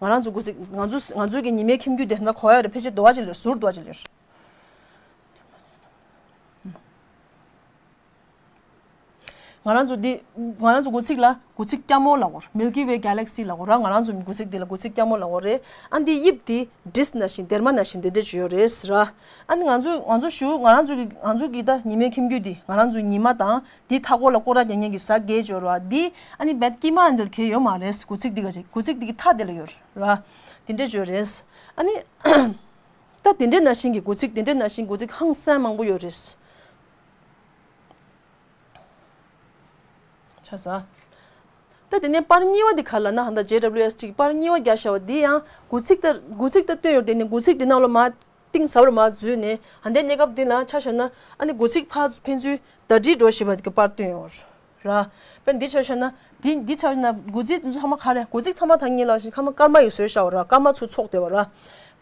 ང་རང་ཚོ་དགུ་ཚིགས་ང་ཚོ་ང་ཚོའི་གི་ཉི་མའི་ཁྱིམ་རྒྱུད་དེ་ད་གོ་ཡ་རེད། ཕལ་ཆེར་དོ་བ་ཅིག་ལེར་ཟུར་དོ་བ་ཅིག་ལེར། ང་རང་ཚོ་འདི་ང་རང་ཚོ་དགུ་ཚིགས་ལ་དགུ་ཚིགས་སྐྱ་མོ་ལབ་དགོས་རེད། Milky Way Galaxy ལབ་དགོས་རེད། ང་རང་ཚོ་དགུ་ཚིགས་འདི་ལ་དགུ་ཚིགས་སྐྱ་མོ་ལབ་དགོས་རེད། ཨ་འདི་དབྱིབས་འདི་disc ནང་བཞིན་སྡེར་མ་ནང་བཞིན་འདི་འདྲ་ཅིག་ཡོད་རེད་ཟེར་ར། ཨ་ནི་ང་ཚོ་ང་ཚོ་ཞུ་ང་རང་ཚོ་གི་ང་ཚོ་གི་ད་ཉི་མའི་ཁྱིམ་རྒྱུད་འདི་ང་རང་ཚོ་ཉི་མ་དང་འདི་མཐའ་སྐོར་ལ་སྐོར་ར་རྒྱག་མཁན་གྱི་གཟའ་བརྒྱད་ཅིག་ཡོད་རེད་བ། འདི་ཨ་ནི་རྦད་དཀྱིལ་མ་འདི་ལ་གལ་ཡོད་མ་རེད། དགུ་ཚིགས་འདི་ག་ཅིག་དགུ་ཚིགས་འདི་གི་མཐའ་འདི་ལ་ཡོད་རེད་བ། འདི་འདྲ་ཅིག་ཡོད་རེད། ཨ་ནི་ད་འདི་འདྲ་ནང་བཞིན་གྱི་དགུ་ཚིགས་འདི་འདྲ་ནང་བཞིན་དགུ་ཚིགས་ཧང་སང་མང་པོ་ཡོད་རེད། ཆ་ས། ད་དེ་ནས་པར་གཉིས་པ་འདི་ག་ལ་ན་ཧ་ད་ཇེ་ཌབ་ལིའུ་ཨེས་ཊི་གི་པར་གཉིས་པ་རྒྱག་བཞག་པ་འདི་ཡང་དགུ་ཚིགས་ལྟར་དགུ་ཚིགས་ལྟར་སྟོན་ཡོད། དེ་ནས་དགུ་ཚིགས་འདི་ནང་ལ་མ་གཏིང་ཟབ་རུ་མ་འཛུལ་ནས་ཧ་འདའི་གནས་སྐབས་འདི་ལ་ཆ་བཞག་ན་ཨ་ནི་དགུ་ཚིགས་ཕར་ཕན་ཚུན་ཟླ་སྒྲིལ་འགྲོ་བཞིན་པ་གི་པར་སྟོན་ཡོད་ར། དཔེར་ན་འདི་ཆ་བཞག་ན་འདི་འདི་ཆ་བཞག་ན་དགུ་ཚིགས་འདི་ཚོ་ཚང་མ་ག་རེ་དགུ་ཚིགས་ཚང་མ་ད་ངེད་ལ་ཞིག་ཁ་མ་སྐར་མ་ཡི་བཟོས་བཞག་པ་ར། སྐར་མ་ཚོ་ཚོགས་བསྡད་པ་ར།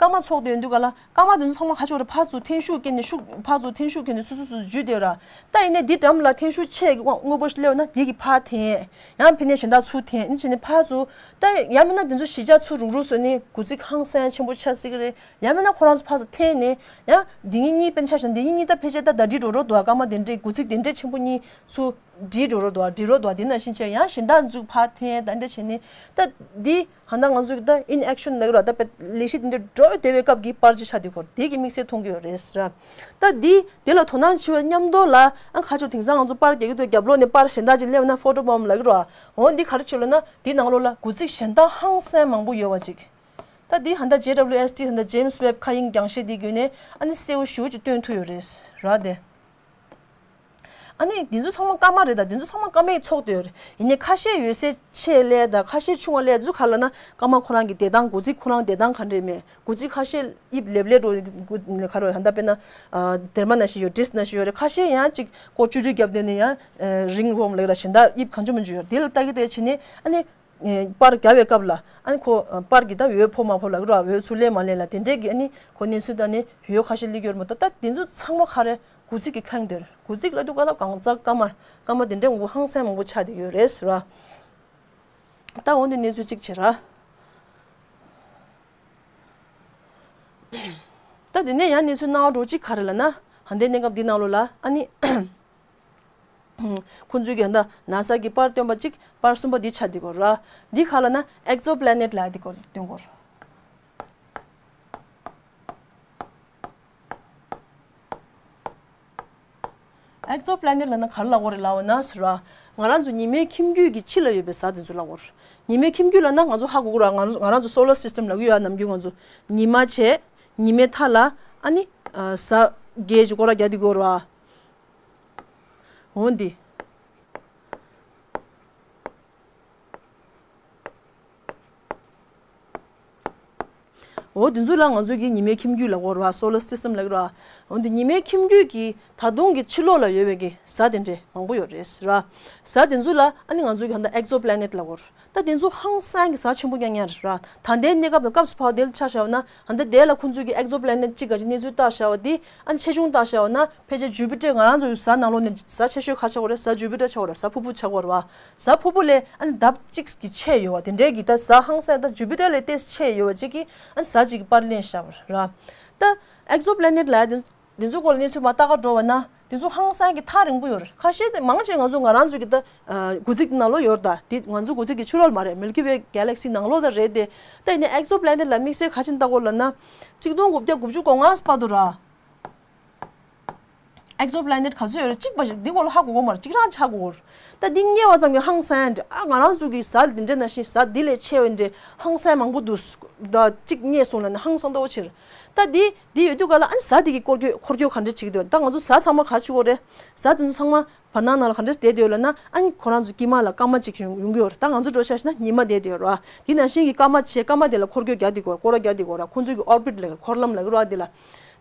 སྐར་མ་ཚོགས་དེ་ཡོང་དུས་ག་ལ་སྐར་མ་དེ་ཚོ་ཚང་མ་ཁ་ཕྱོགས་རེ་ཕར་ཚུར་འཐེན་ཤུགས་སྐྱེས་ནས་ཤུགས་ཕར་ཚུར་འཐེན་ཤུགས་སྐྱེས་ནས་སོ་སོ་སོ་སོ་འཇུས་དེ་ར། ད་ཡིན་ནའི་འདི་འགྲམ་ལ་འཐེན་ཤུགས་ཆེ་དངོས་པོ་ཞིག་སླེབས་ན་འདི་གི་ཕར་འཐེན། ཡང་ཕི་ནས་གཞན་དག་ཚུར་འཐེན་ཨིན་བྱས་ནས་ཕར་ཚུར། ད་ཡང་མིན་ན་དེ་ཚོ་གཞིས་ཆགས་ཚུར་རུག་རུག་བཟོས་ནས་དགུ་ཚིགས་ཧང་སང་ཆེན་པོ་ཆགས་སྲིད་ཀྱི་རེད། ཡང་མིན་ན་ཁོ་རང་ཚོ་ཕར་ཚུར་འཐེན་ནས་ཡང་འདི་གཉིས་གཉིས་དཔེར་ན་ཆ་བཞག་ན་འདི་གཉིས་གཉིས་ད་ཕལ་ཆེར་ད་ཟླ་སྒྲིལ་འགྲོ་རོགས་འདུག་སྐར་མ་དེ་འདྲའི་དགུ་ཚིགས་དེ་འདྲའི་ཆེན་པོ་གཉིས་ཚུར་སྒྲིལ་འགྲོ་རོགས་འདུག་སྒྲིལ་རོགས་འདུག་དེ་ནང་བཞིན་བྱས་ཡང་གཞན་དག་ཚུར་ཕར་འཐེན་ད་འདི་བྱས་ནས་ད་འདི། ཧ་ན་ང་ཚོས་ད་in action ལབ་ར་ད་དཔེ་ལས་གཞི་འདི་འདྲ་འགྲོ་བསྡད་པའི་སྐབས་ཀྱི་པར་ཅིག་ཆགས་འདུག་གོ། དེ་གི་དམིགས་བསལ་མཐོང་གི་ཡོད་རེད་ཟེར་ར། ད་འདི་དེ་ལ་དོ་སྣང་བྱེད་པའི་མཉམ་དུ་ལ་ཨ་ཁ་ཕྱོགས་དེང་སང་ང་ཚོ་པར་རྒྱག་གི་འདུག་རྒྱབ་ལོགས་ནས་པར་གཞན་དག་ཅིག་སླེབས་ན་ཕོ་ཊོ་བོམ་ལབ་ཀྱི་རེད་བ། འོ་འདི་ག་རེ་བྱེད་ལབ་ན་འདི་ནང་ལོགས་ལ་དགུ་ཚིགས་གཞན་དག་ཧང་སང་མང་པོ་ཡོད་པ་ཅིག་ད་འདི་ཧ་ད་ཇེ་ཌབ་ལིའུ་ཨེས་ཊི་ཧ་ད་ཇེམ་སི་ཝེབ་མཁའ་དབྱིངས་རྒྱང་ཤེལ་འདི་བརྒྱུད་ནས་ཨ་ནི་གསལ་བོ་ཞེ་པོ་ཅིག་སྟོན་ཐུབ་ཡོད་རེད་ར་དེ། ཨ་ནི་འདི་ཚོ་ཚང་མ་སྐར་མ་རེད་ད། འདི་ཚོ་ཚང་མ་སྐར་མའི་ཚོགས་དེ་ཡོད་རེད། ཡིན་ནའི་ཁ་ཤས་ཡོད་སའི་ཆེ་ལས་ད་ཁ་ཤས་ཆུང་བ་ལས་འདི་ཚོ་ག་ལ་ན་སྐར་མ་ཁོ་རང་གི་བདེ་ཐང་དགུ་ཚིགས་ཁོ་རང་བདེ་ཐང་ག་འདྲས་མེད། དགུ་ཚིགས་ཁ་ཤས་དབྱིབས་ལེབ་ལེབ་འགྲོ་དགུ་ག་རེ་ཧ་ད་དཔེར་ན་སྡེར་མ་ནང་བཞིན་ཡོད། ཌིསྐ་ནང་བཞིན་ཡོད་རེད། ཁ་ཤས་ཡང་ཅིག་སྐོར་བཅུ་དྲུག་བརྒྱབ་དེ་ནས་ཡང་རིང་བོམ་ལབ་ལ་གཞན་དག་དབྱིབས་གང་བྱུང་མང་བྱུང་ཡོད་རེད། དེ་ལ་ལྟ་གི་ལྟ་གི་བྱས་ནས་ཨ་ནི། པར་རྒྱག་པའི་སྐབས་ལ་ཨ་ནི་ཁོ་པར་གྱི་ད་འོད་ཕོག་མ་ཕོག་ལབ་ཀྱི་རེད་བ། འོད་ཚུར་ལེན་མ་ལེན་ལ་དེ་འདྲས་ཀྱི་ཨ་ནི་ཁོ་གནས་ཚུལ་ལྟ་ནས་འོད་ཁ་ཤས་སླེབས་ཀྱི་ཡོད་རེད་མ་གཏོགས། ད་དེ་ཚོ་ཚང་མ་ག་རེ་དགུ་ཚིགས་ཀྱི་ཁེངས་དེར་དགུ་ཚིགས་ལབ་དུས་ག་ལ་གང་ཟག་སྐར་མ་སྐར་མ་དེ་འདྲས་ངོ་བོ་ཧང་སང་མང་པོ་ཆགས་བསྡད་ཡོད་རེད་ཟེར་བ། ད་འོ་འདི་གནས་ཚུལ་གཅིག་བྱེད་ར། ད་དེ་ནས་ཡང་གནས་ཚུལ་སྣང་བ་འགྲོ་གཅིག་ག་རེ་ལབ་ན་ཧ་འདའི་གནས་སྐབས་འདི་ནང་ལོགས་ལ་ཨ་ནི། ཁོང་ཚོས་ཀྱི་ད་ནཱ་སཱ་གི་པར་བཏོན་པ་གཅིག་པར་གསུམ་པ་འདི་ཆགས་འདི་གོ་ར། འདི་ག་ལ་ན་ཨེག་ཛོ་པི་ལེ་ནེཊ་ལ་འདི་གོ་སྟོན་གོ། ཨེག་ཛོ་པི་ལེ་ནེཊ་ལ་ན་ག་རེ་ལབ་གོ་རེད་ལབ་པ་ན་ཟེར་བ། ང་རང་ཚོ་ཉི་མའི་ཁྱིམ་རྒྱུད་ཀྱི་ཕྱི་ལ་ཡོད་པའི་གཟའ་དེ་ཚོ་ལབ་གོ་ར། ཉི་མའི་ཁྱིམ་རྒྱུད་ལ་ན་ང་ཚོ་ཧ་གོ་གོ་ར། ང་ང་རང་ཚོ་སོ་ལར་སི་སི་ཊམ་ལབ་གི་ཡོད་ཨ། ནམ་རྒྱུན་ང་ཚོ་ཉི་མ་བྱས། ཉི་མའི་མཐའ་ལ་ཨ་ནི་གཟའ་བརྒྱད་ཅིག་སྐོར་ར་རྒྱག་འདི་གོ་ར། འོ་འདི། འོ་འདི་ཚོ་ལ་ང་ཚོ་གི་ཉི་མའི་ཁྱིམ་རྒྱུད་ལབ་གོ་ར། སོ་ལར་སི་སི་ཊམ་ལབ་གི་ར། འོ་འདི་ཉི་མའི་ཁྱིམ་རྒྱུད་ཀྱི་ད་དུང་གི་ཕྱི་ལོགས་ལ་ཡོད་པའི་གི་གཟའ་དེ་འདྲས་མང་པོ་ཡོད་རེད་ར། གཟའ་དེ་ཚོ་ལ་ཨ་ནི་ང་ཚོ་གི་ཧ་ད་ཨེག་ཛོ་པི་ལེ་ནེཊ་ལབ་གོ་ར། ད་དེ་ཚོ་ཧང་སང་གི་གཟའ་ཆེན་པོ་རྐྱང་རྐྱང་རེད་ར། ད་ལྟའི་གནས་སྐབས་དང་སྐབས་སུ་བབས་དེ་ལ་ཆ་བཞག་ན་ཧ་ད་དེ་ལ་ཁོང་ཚོ་གི་ཨེག་ཛོ་པི་ལེ་ནེཊ་གཅིག་ག་ཅིག་གནས་ཚུལ་བལྟ་བཞག་པ་འདི་ཨ་ནི་ཆེ་ཆུང་བལྟ་བཞག་པ་ན། ཕལ་ཆེར་ཇུ་པི་ཊར་ང་རང་ཚོའི་གཟའ་ནང་ལོགས་ནས་གཟའ་ཆེ་ཤོས་ག་ཆགས་ཀྱི་ཡོད་རེད། གཟའ་ཇུ་པི་ཊར་ཆགས་ཀྱི་ཡོད་རེད། གཟའ་ཕུར་བུ་ཆགས་ཀྱི་ཡོད་རེད་བ། གཟའ་ཕུར་བུ་ལས་ཨ་ནི་ལྡབ་གཅིག་གི་ཆེ་ཡོད་བ། དེ་འདྲའི་གི་ད་གཟའ་ཧང་སང་ད་ཇུ་པི་ཊར་ལས་ཏོག་ཙམ་ཆེ་ཡོད་བ་ཅིག་གིས་ཨ་ནི་གཟའ་གཅིག་གི་པར་ལེན་བཞག་པ་རེད། ད་ཨེག་ཛོ་པི་ལེ་ནེཊ་ལབ་ཡ་དེ་འདི་ཚོ་སྐོར་ལ་གནས་ཚུལ་མར་ལྟ་ག་འགྲོ་བ་ན་འདི་ཚོ་ཧང་སང་གི་ཐག་རིང་པོ་ཡོད་རེད། ཁ་ཤས་དེ་མང་ཆེ་ང་ཚོ་ང་རང་ཚོ་གི་ད་དགུ་ཚིགས་ནང་ལོགས་ཡོད་རེད། ད་འདི་ང་ཚོ་དགུ་ཚིགས་ཀྱི་ཕྱི་ལོགས་མ་རེད། མིལ་ཀི་ཝེ་གེ་ལེག་སི་ནང་ལོགས་ད་རེད་དེ། ད་ཡིན་ནའི་ཨེག་ཛོ་པི་ལེ་ནེཊ་ལ་དམིགས་བསལ་ག་ཅིག་ལྟ་དགོས་ལབ་ན། གཅིག་སྟོང་དགུ་བརྒྱ་དགུ་བཅུ་གོ་ལྔ་བར་དུ་ར། ཨེག་ཛོ་པི་ལེ་ནེཊ་ག་ཚོད་ཡོད་རེད། གཅིག་པ་ཞིག་འདི་སྐོར་ལ་ཧ་གོ་གོ་མ་རེད། གཅིག་རང་ཆ་གོ་གོ་རེད། ད་འདི་རྙེད་པ་ཙམ་གྱིས་ཧང་སང་འདྲ། ཨ་ང་རང་ཚོ་གི་གཟའ་འདི་འདྲ་ནང་བཞིན་གཟའ་འདི་ལས་ཆེ་བའི་འདྲ་ཧང་སང་མང་པོ་འདུག་ད་གཅིག་རྙེད་སོང་ལབ་ན་ཧང་སང་ལྟ་བུ་ཆེ་རེད། ད་འདི་འདི་ཡོད་དུས་ག་ལ་ཨ་ནི་གཟའ་འདི་གི་སྐོར་སྐྱོད་འཁོར་སྐྱོད་ག་འདྲ་བྱེད་ཀྱི་འདུག་ད་ང་ཚོ་གཟའ་ཚང་མ་ག་བྱེད་གོ་རེད། གཟའ་དེ་ཚོ་ཚང་མ་བར་སྣང་ནང་ལ་ག་འདྲ་བསྡད་ཡོད་ལབ་ན། ཨ་ནི་ཁོ་རང་ཚོ་དཀྱིལ་མ་ལ་སྐར་མ་གཅིག་ཡོང་ཡོང་གི་ཡོད་རེད། ད་ང་ཚོ་འགྲོ་ཆ་ཤི་ན་ཉི་མ་བསྡད་དེ་ཡོད་རེད་བ། འདི་ནང་བཞིན་གྱི་སྐར་མ་བྱས་སྐར་མ་དེ་ལ་འཁོར་སྐྱོད་རྒྱག་དེ་གོ་སྐོར་ར་རྒྱག་དེ་གོ་ར། ཁོ་ཚོ་གི་ཨོར་བིཊ་ལ་འཁོར་ལམ་ལ་གི་ར་དེ་ལ།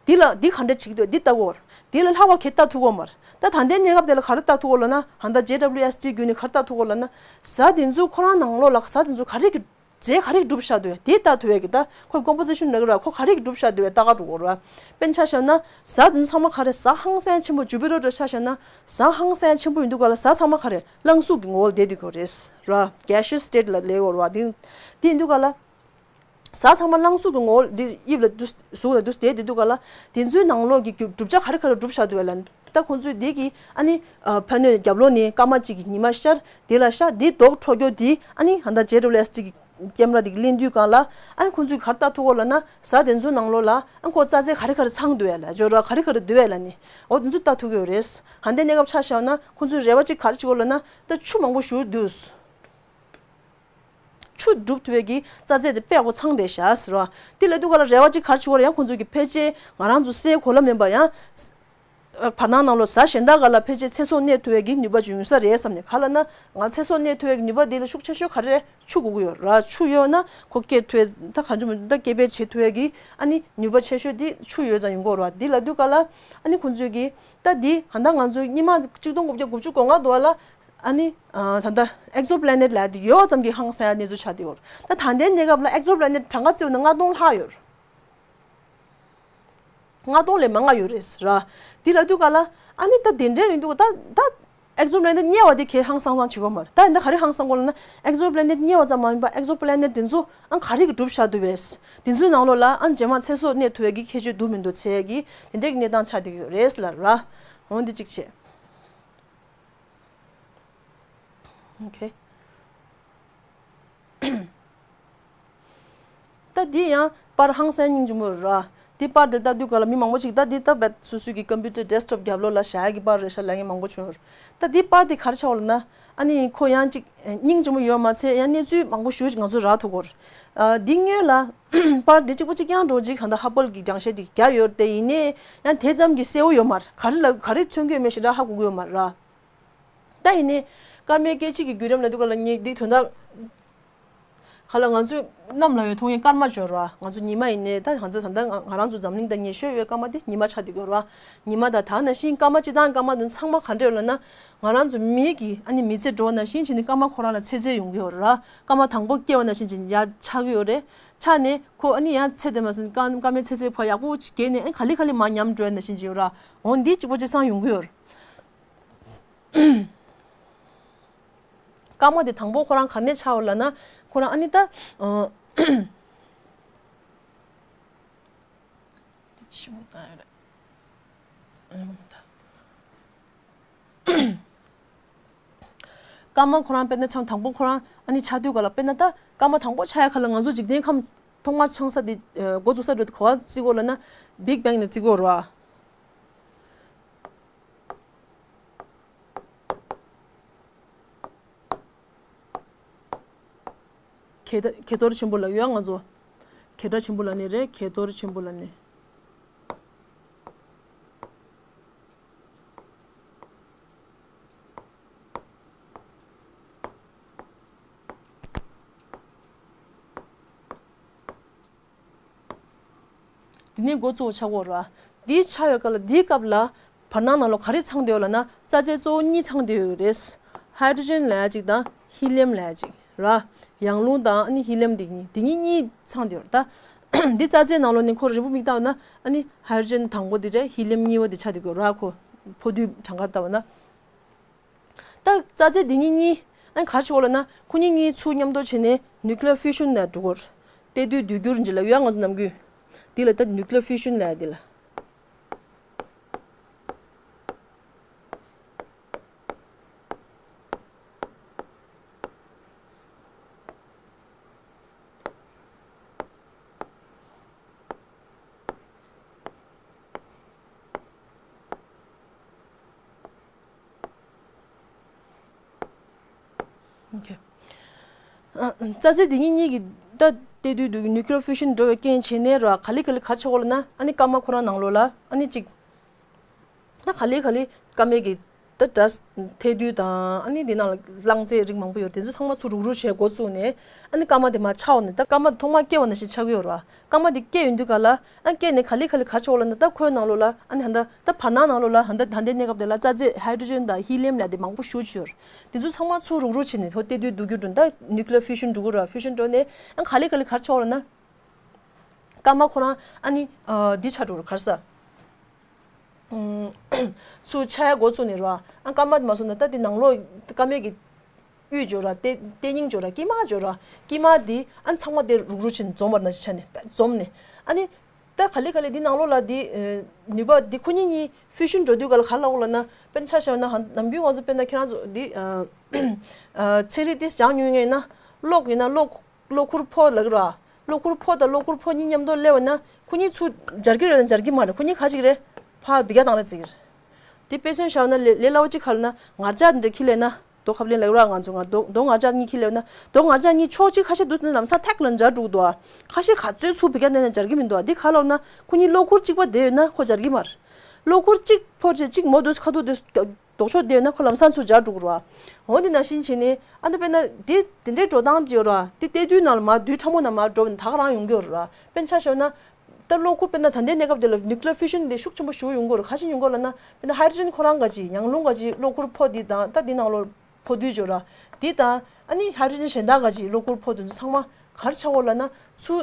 འདི་ལ་འདི་ག་འདྲ་བྱེད་ཀྱི་འདུག་འདི་ལྟ་གོ་ར། འདི་ལ་ལྷག་པ་གས་ལྟ་ཐུབ་གོ་མ་རེད། ད་ད་ལྟའི་གནས་སྐབས་དེ་ལ་ག་རེ་ལྟ་ཐུབ་གོ་ལབ་ན། ཧ་ད་ཇེ་ཌབ་ལིའུ་ཨེས་ཊི་བརྒྱུད་ནས་ག་རེ་ལྟ་ཐུབ་གོ་ལབ་ན། གཟའ་དེ་ཚོ་ཁོ་རང་ནང་ལོགས་ལ་གཟའ་དེ་ཚོ་ག་རེ་གི་ རྫས་ག་རེ་གྲུབ་བཞག་འདུག་བས་དེ་ལྟ་ཐུབ་པའི་གི་ད་ཁོའི་composition་ལ་གི་ར་ཁོ་ག་རེ་གྲུབ་བཞག་འདུག་བས་ལྟ་ག་འགྲོ་གོ་ར། དཔེར་ན་ཆ་བཞག་ན་གཟའ་དེ་ཚོ་ཚང་མ་ག་རེ་གཟའ་ཧང་སང་ཆེན་པོ་Jupiter་འདྲ་ཆ་བཞག་ན་གཟའ་ཧང་སང་ཆེན་པོ་ཡིན་དུས་ག་ལ་གཟའ་ཚང་མ་ག་རེ་རླངས་གཟུགས་ཀྱི་ངོ་བོ་ལ་བསྡད་འདུག་གོ་རེད་ར། gaseous state་ལ་སླེབས་ཡོད་ར། དེ་དེ་ཡིན་དུས་ག་ལ། གཟའ་ཚང་མ་རླངས་གཟུགས་ཀྱི་ངོ་བོ་འདི་དབྱིབས་ལ་འདུ་གཟུགས་ལ་འདུ་བསྡད་དེ་འདུག་ག་ལ། དེ་ཚོའི་ནང་ལོགས་ཀྱི་རྒྱུ་གྲུབ་ཆ་ག་རེ་ག་རེ་གྲུབ་བཞག་འདུག་བས་ལ། ད་ཁོང་ཚོས་འདི་གི་ཨ་ནི་ཕན་གནོད་རྒྱབ་ལོགས་ནས་སྐར་མ་གཅིག་གི་ཉི་མ་ཤར་དེ་ལ་ཤར་དེ་རྡོག་འཕྲོ་རྒྱུ་དེ་ཨ་ནི་ཧ་ད་J W S T་གི་ཀེམ་ར་དེ་གི་ལེན་དུས་གང་ལ་ཨ་ནི་ཁོང་ཚོས་ག་རེ་ལྟ་ཐུབ་གོ་ལ་ན་གཟའ་དེ་ཚོའི་ནང་ལོགས་ལ་ཨ་ཁོ་རྩྭ་རྫས་ག་རེ་ག་རེ་ཚང་འདུག་བས་ལ་ཇོ་ར་ག་རེ་ག་རེ་འདུག་བས་ལ་ནི་འོ་དེ་ཚོ་ལྟ་ཐུབ་ཀྱི་ཡོད་རེད། ག་འདྲའི་གནས་སྐབས་ཆ་བཞག་ན་ཁོང་ཚོས་རེ་བ་གཅིག་ག་རེ་བྱེད་གོ་ལ་ན་ད་ཆུ་མང་པོ་ཞུགས་འདུག་ཆུ་སྒྲུབ་ཐུབ་པའི་གི་རྩྭ་རྫས་དེ་དཔེ་ཡག་པོ་ཚང་བསྡད་ཤག་ཟེར་བ། དེ་ལ་དུས་ག་ལ་རེ་བ་གཅིག་ག་རེ་བྱེད་དགོས་རེད། ཡང་ཁོང་ཚོས་ཀྱི་ཕལ་ཆེར་ང་རང་ཚོ་སའི་གོ་ལ་མིན་པ་ཡང་། བར་སྣང་ནང་ལོགས་གཟའ་གཞན་དག་ག་ལ་ཕལ་ཆེར་ཚེ་སྲོག་གནས་ཐུབ་པའི་གི་ནུས་པ་ཅིག་ཡོང་ས་རེད་བསམ་ནས་ག་ལ་ན་ང་ཚེ་སྲོག་གནས་ཐུབ་པའི་གི་ནུས་པ་དེ་ལ་ཤུགས་ཆེ་ཤོས་ག་རེ་རེད། ཆུ་དགོས་ཀྱི་ཡོད་ར། ཆུ་ཡོད་ན་ཁོ་སྐྱེ་ཐུབ་ད་གང་བྱུང་མི་འདུག་ད་སྐྱེ་འཕེལ་བྱེད་ཐུབ་པའི་གི་ཨ་ནི་ནུས་པ་ཆེ་ཤོས་དེ་ཆུ་ཡོད་ཙང་ཡོང་གི་ཡོད་ར། དེ་ལ་དུས་ག་ལ་ཨ་ནི་ཁོང་ཚོས་གི་ད་དེ་ཧ་ད་ང་ཚོ་སྔོན་མ་གཅིག་སྟོང་དགུ་བརྒྱ་དགུ་བཅུ་གོ་ལྔ་དུ་བ་ལ། ཨ་ནི། ཨ་ད་ལྟ་exoplanet་ལབ་དེ་ཡོད་ཙམ་གྱི་ཧང་སང་ཡ་གནས་ཚུལ་ཆགས་བསྡད་ཡོད། ད་ད་ལྟའི་གནས་སྐབས་ལ་exoplanet་གྲངས་ཀ་བརྩིས་ན་ལྔ་སྟོང་ལྷག་ཡོད། ལྔ་སྟོང་ལས་མང་ང་ཡོད་རེད་ར། དེ་ལ་དུས་ག་ལ། ཨ་ནི་ད་དེ་འདྲའི་ཡིན་དུས་ད་ད་exoplanet་རྙེད་པ་དེ་གས་ཧང་སང་སང་བྱེད་དགོས་མ་རེད། ད་ཡིན་ད་ག་རེ་ཧང་སང་དགོས་ལབ་ན་exoplanet་རྙེད་པ་ཙམ་མ་ཡིན་པ་exoplanet་དེ་ཚོ་ཨ་ག་རེ་གི་གྲུབ་བཞག་འདུག་བས། དེ་ཚོའི་ནང་ལོགས་ལ་ཨ་རྗེས་མ་ཚེ་སྲོག་གནས་ཐུབ་པའི་གི་ཁྱད་ཆོས་འདུག་མི་འདུག་ཚེ་གི་དེ་འདྲའི་གི་གནས་སྟངས་ཆགས་བསྡད་ཀྱི་ཡོད་རེད་ལབ་ར། འོ་འདི་གཅིག་བྱས། Okay. ད་འདི་ཡང་པར་ཧང་སང་སྙིང་རྗེ་མོ་ར། འདི་པར་འདི་ལྟ་དུས་ག་ལ་མི་མང་པོ་ཞིག་ད་འདི་ད་བད་སོ་སོའི་གི་computer desktop་རྒྱབ་ལོགས་ལ་བཞག་ཡ་གི་པར་རེད་ཤག་ལབ་མཁན་མང་པོ་བྱུང་ཡོད། ད་འདི་པར་འདི་ག་རེ་ཆགས་པ་ལབ་ན་ཨ་ནི་ཁོ་ཡང་ཅིག་སྙིང་རྗེ་མོ་ཡོད་མ་ཚད་ཡང་གནས་ཚུལ་མང་པོ་ཞེ་ཅིག་ང་ཚོ་རག་ཐུབ་ཀྱི་ཡོད་རེད། འདི་སྔོན་ལ་པར་འདི་གཅིག་པོ་གཅིག་རྐྱང་འགྲོ་ཅིག་གང་ལྟར་ཧ་བལ་གི་སྦྱང་བཤད་ཅིག་རྒྱག་ཡོད་རེད་དེ་ཡིན་ནའི་ཡང་དེ་ཙམ་གྱི་གསལ་བོ་ཡོད་མ་རེད། ག་རེ་ལ་ག་རེ་མཚོན་གྱི་ཡོད་མེད་ཞེ་དྲག་ཧ་གོ་གི་ཡོད་མ་རེད་ར། ད་ཡིན་ནའི་སྐར་མའི་སྐད་ཅིག་གི་བརྒྱུད་རིམ་ལ་དུས་ག་ལ་ངས་འདི་དོན་དག་ག་ལ་ང་ཚོས་གནམ་ལ་ཡོད་མཐོང་ཡས་སྐར་མ་འབྱོར་བ་ང་ཚོ་ཉི་མ་ཡིན་ནའི་ད་ང་ཚོ་ད་ལྟ་ང་ང་རང་ཚོ་འཛམ་གླིང་ད་ཉི་ཤུ་ཡོད་སྐར་མ་དེ་ཉི་མ་ཆགས་བསྡད་ཡོད་ར། ཉི་མ་དང་ད་ནང་བཞིན་སྐར་མ་སྤྱི་བཏང་སྐར་མ་དེ་ཚང་མ་ག་འདྲ་ཡོད་ལབ་ན་ང་རང་ཚོ་མི་གི་ཨ་ནི་མི་ཚེ་འགྲོ་ནང་བཞིན་བྱས་ནས་སྐར་མ་ཁོ་རང་ལ་ཚེ་ཚད་ཡོང་གི་ཡོད་ར། སྐར་མ་དང་པོ་སྐྱེ་བ་ནང་བཞིན་བྱས་ནས་ཡར་ཆགས་ཀྱི་ཡོད་རེད། ཆགས་ནས་ཁོ་ཨ་ནི་ཡང་ཚེ་དེ་མ་ཟིན་སྐར་སྐར་མའི་ཚེ་ཚད་ཕར་ཡག་པོ་ཅིག་རྒྱས་ནས་ཨ་ནི་ག་ལེ་ག་ལེ་མར་ཉམས་འགྲོ་ཡ་ནང་བཞིན་བྱས་ཡོད་ར། འོ་འདི་གཅིག་པོ་གཅིག་ཚང་ཡོང་གི་ཡོད་ར། སྐར་མ་དེ་དང་པོ་ཁོ་རང་ག་ནས་ཆགས་པ་ལབ་ན་ཁོ་རང་ཨ་ནི་ད། ཨ། སྐར་མ་ཁོ་རང་དཔེར་ན་ཆང་དང་པོ་ཁོ་རང་ཨ་ནི་ཆགས་དུས་ག་ལ་དཔེར་ན་ད་སྐར་མ་དང་པོ་ཆགས་ཡ་ག་ལ་ང་ཚོ་འཇིག་རྟེན་ཁམས་ཐོག་མར་ཆགས་ས་དེ་འགོ་བཙུགས་ས་འགྲོ་དུས་ག་བ་བརྩི་དགོས་ལབ་ན་Big Bang་ནས་བརྩི་དགོས་རེད་བ། གད་གད་གཏོར་ཆེན་པོ་ལབ་ཡོད་ང་ཚོ། གད་སྒྲ་ཆེན་པོ་ལབ་ནི་རེད་གད་གཏོར་ཆེན་པོ་ལབ་ནི། འདི་ནས་འགོ་གཙོ་བོ་ཆགས་ཀྱི་ཡོད་རེད་བ། འདི་ཆགས་ཡོད་སྐབས་ལ་འདིའི་སྐབས་ལ་བར་སྣང་ནང་ལོགས་ག་རེ་ཚང་བསྡད་ཡོད་ལབ་ན་རྩ་རྫས་གཙོ་བོ་གཉིས་ཚང་བསྡད་ཡོད་རེད། Hydrogen་ལབ་ཡ་གཅིག་དང་Helium་ལབ་ཡ་གཅིག་ར། ཡང་རླུང་དང་ཨ་ནི་Helium་འདི་གཉིས་འདི་གཉིས་གཉིས་ཚང་བསྡད་ཡོད་རེད་ད། འདི་རྩ་རྫས་ནང་ལོགས་ནས་ཁོ་རིལ་བུ་མིག་བལྟས་ན་ཨ་ནི་Hydrogen་དང་པོ་འདི་རེད་Helium་གཉིས་པ་འདི་ཆགས་བསྡད་ཡོད་རེད་ཁོ། འཕོ་འདུས་གྲངས་ཀ་བལྟས་ན། ད་རྩ་རྫས་འདི་གཉིས་གཉིས་ཨ་ག་རེ་བྱེད་དགོས་ལབ་ན་ཁོ་གཉིས་གཉིས་ཚུར་མཉམ་དུ་བྱས་ནས་nuclear fusion་ལ་འགྲོ་གི་ཡོད་རེད། གཏད་དུས་དུས་འགྱུར་འདི་ལ་ཡོད་ང་ཚོ་ནམ་རྒྱུན། འདི་ལ་ད་nuclear fusion་ལབ་ཡ་འདི་ལ། Okay. ཨ། རྩ་རྫས་འདི་གཉིས་གཉིས་ཀྱི་ད་ལྟའི་དུས་དུ་nuclear fusion་འགྲོ་བའི་རྐྱེན་བྱས་ནས་ར་ག་ལེ་ག་ལེ་ག་རེ་ཆགས་ཀྱི་ཡོད་ལབ་ན་ཨ་ནི་སྐར་མ་ཁོ་རང་ནང་ལོགས་ལ་ཨ་ནི་གཅིག་ད་ག་ལེ་ག་ལེ་སྐར་མའི་གི་ ད་འདྲ་ཐལ་རྡུལ་དང་ཨ་ནི་འདི་ནང་ལ་རླངས་རྫས་རིགས་མང་པོ་ཡོད་རེད། དེ་ཚོ་ཚང་མ་ཚུར་རུག་རུག་བྱས་འགོ་བཙུགས་ནས་ཨ་ནི་སྐར་མ་དེ་མར་ཆགས་འོང་ནས། ད་སྐར་མ་ཐོག་མར་སྐྱེ་བ་ནང་བཞིན་ཆགས་ཀྱི་ཡོད་རེད་བ། སྐར་མ་དེ་སྐྱེ་ཡོང་དུས་ག་ལ་ཨ་སྐྱེས་ནས་ག་ལེ་ག་ལེ་ག་རེ་ཆགས་འོང་ལབ་ན། ད་ཁོའི་ནང་ལོགས་ལ་ཨ་ནི་ད་ད་བར་སྣང་ནང་ལོགས་ལ་ད་ད་ལྟའི་གནས་སྐབས་དེ་ལ་རྩ་རྫས་ཧའི་ཌྲོ་ཇན་དང་ཧི་ལི་ཡམ་ལབ་དེ་མང་པོ་ཞེ་པོ་ཅིག་ཡོད་རེད། དེ་ཚོ་ཚང་མ་ཚུར་རུག་རུག་བྱས་ནས་ཐོག་ཐལ་རྡུལ་རྡུལ་རྒྱུ་འགྲོ། ད་nuclear fusion་འགྲོ་གི་རེད། ཧྥིའུ་ཤན་འགྲོ་ནས་ཨ་ག་ལེ་ག་ལེ་ག་རེ་ཆགས་འོང་ལབ་ན། སྐར་མ་ཁོ་རང་ཨ་ནི་ཨ་འདི་ཆགས་འགྲོ་གི་རེད། ག་རེ་ཟེར། ཚུར་ཆགས་ཡ་འགོ་བཙུགས་ནས་རེད་བ། ཨ་སྐར་མ་དེ་མར་སོང་ན་ད་དེ་ནང་ལོགས་སྐར་མའི་གི་དབུས་ཅིག་ཡོད་རེད་བ། ལྟེ་ལྟེ་སྙིང་ཅིག་ཡོད་རེད་བ། དཀྱིལ་མ་ཅིག་ཡོད་རེད་བ། དཀྱིལ་མ་དེ་ཨ་ཚང་མ་དེ་རུག་རུག་བྱས་ནས་འཛོམས་པ་ནང་བཞིན་ཆགས་ནས་འཛོམས་ནས། ཨ་ནི་ད་ག་ལེ་ག་ལེ་དེ་ནང་ལོགས་ལ་དེ་ནུས་པ་དེ་ཁོ་གཉིས་གཉིས་ཧྥིའུ་ཤན་འགྲོ་དུས་ག་ལ་ག་རེ་ལབ་ཀྱི་ཡོད་ལབ་ན། དཔེར་ན་ཆ་བཞག་ན་ཧ་ནམ་རྒྱུན་ང་ཚོ་དཔེར་ན་ཁྱེད་རང་ཚོ་དེ་ཚན་རིག་དེ་སྦྱངས་མྱོང་མཁན་ཡིན་ན། གློག་ཡིན་ན་གློག་གློག་འཁྱུག་ཕོ་ལབ་ཀྱི་རེད་བ། གློག་འཁྱུག་ཕོ་དང་གློག་འཁྱུག་ཕོ་གཉིས་མཉམ་དུ་སླེབས་པ་ན་ཁོ་གཉིས་ཚུར་སྦྱར་གྱི་རེད་དང་སྦྱར་གྱི་མ་རེད། ཁོ་གཉིས་ག་ཅིག་རེད། ཕར་འབུད་རྒྱག་བཏང་རེད་ཟེར་གྱི་རེད། དེ་དཔེ་མཚོན་བཞག་ན་ལས་ལས་སླ་བོ་ཅིག་ག་རེ་ལབ་ན། ངར་ལྕགས་འདི་འདྲ་འཁྱེར་སླེབས་ན། རྡོ་ཁབ་ལེན་ལབ་ཀྱི་རེད་བ། ང་ཚོ་ང་རྡོ་རྡོ་ངར་ལྕགས་གཉིས་འཁྱེར་སླེབས་ན། རྡོ་ངར་ལྕགས་གཉིས་ཕྱོགས་གཅིག་ཁ་ཤས་འདུག་ན་ལམ་སང་ཐག་ལ་སྦྱར་འགྲོ་གི་འདུག་བ། ཁ་ཤས་ག་ཚོད་ཚུར་འབུད་རྒྱག་བཏང་ནས་སྦྱར་གྱི་མི་འདུག་བ། འདི་ག་རེ་ལབ་ན། ཁོ་གཉིས་གློག་འཁྱུག་གཅིག་པ་བསྡད་ཡོད་ན་ཁོ་སྦྱར་གྱི་མ་རེད། གློག་འཁྱུག་གཅིག་ཕོ་བྱས་གཅིག་མོ་འདུག་ཁ་ཐུག་འདུག་ལྡོག་ཕྱོགས་བསྡད་ན་ཁོ་ལམ་སང་ཚུར་སྦྱར་འགྲོ་གི་རེད་བ། འོ་འདི་ནང་བཞིན་བྱས་ནས་ཨ་ནི་དཔེར་ན་འདི་འདི་འདྲའི་འགྲོ་སྟངས་ཅིག་ཡོད་རེད་བ། འདི་ལྟེ་རྡུལ་ནང་ལ་མར་རྡུལ་ཕྲ་མོ་ནང་མར་འགྲོ་བ་ན་ད་ག་རང་ཡོང་གི་ཡོད་རེད་བ། དཔེར་ན་ཆ་བཞག་ན་ད་གློག་འཁྱུག་དཔེར་ན་ད་ལྟའི་གནས་སྐབས་འདི་ལ་nuclear fusion་འདི་ཤུགས་ཆེན་པོ་ཞེ་པོ་ཡོང་གི་ཡོད་རེད། ག་ཞིག་ཡོང་གི་ཡོད་ལབ་ན། དཔེར་ན་ཧའི་ཌྲོ་ཇན་ཁོ་རང་ག་ཅིག་ཡང་རླུང་ག་ཅིག་གློག་འཁྱུག་ཕོ་འདི་དང་ད་འདི་ནང་ལོགས་ཕོ་རྡུལ་ཅིག་ཡོད་རེད་བ། འདི་དང་ཨ་ནི་ཧའི་ཌྲོ་ཇན་གཞན་དག་ག་ཅིག་གློག་འཁྱུག་ཕོ་འདི་ཚོ་ཚང་མ་ག་རེ་ཆགས་ཀྱི་ཡོད་ལབ་ན། ཚུར་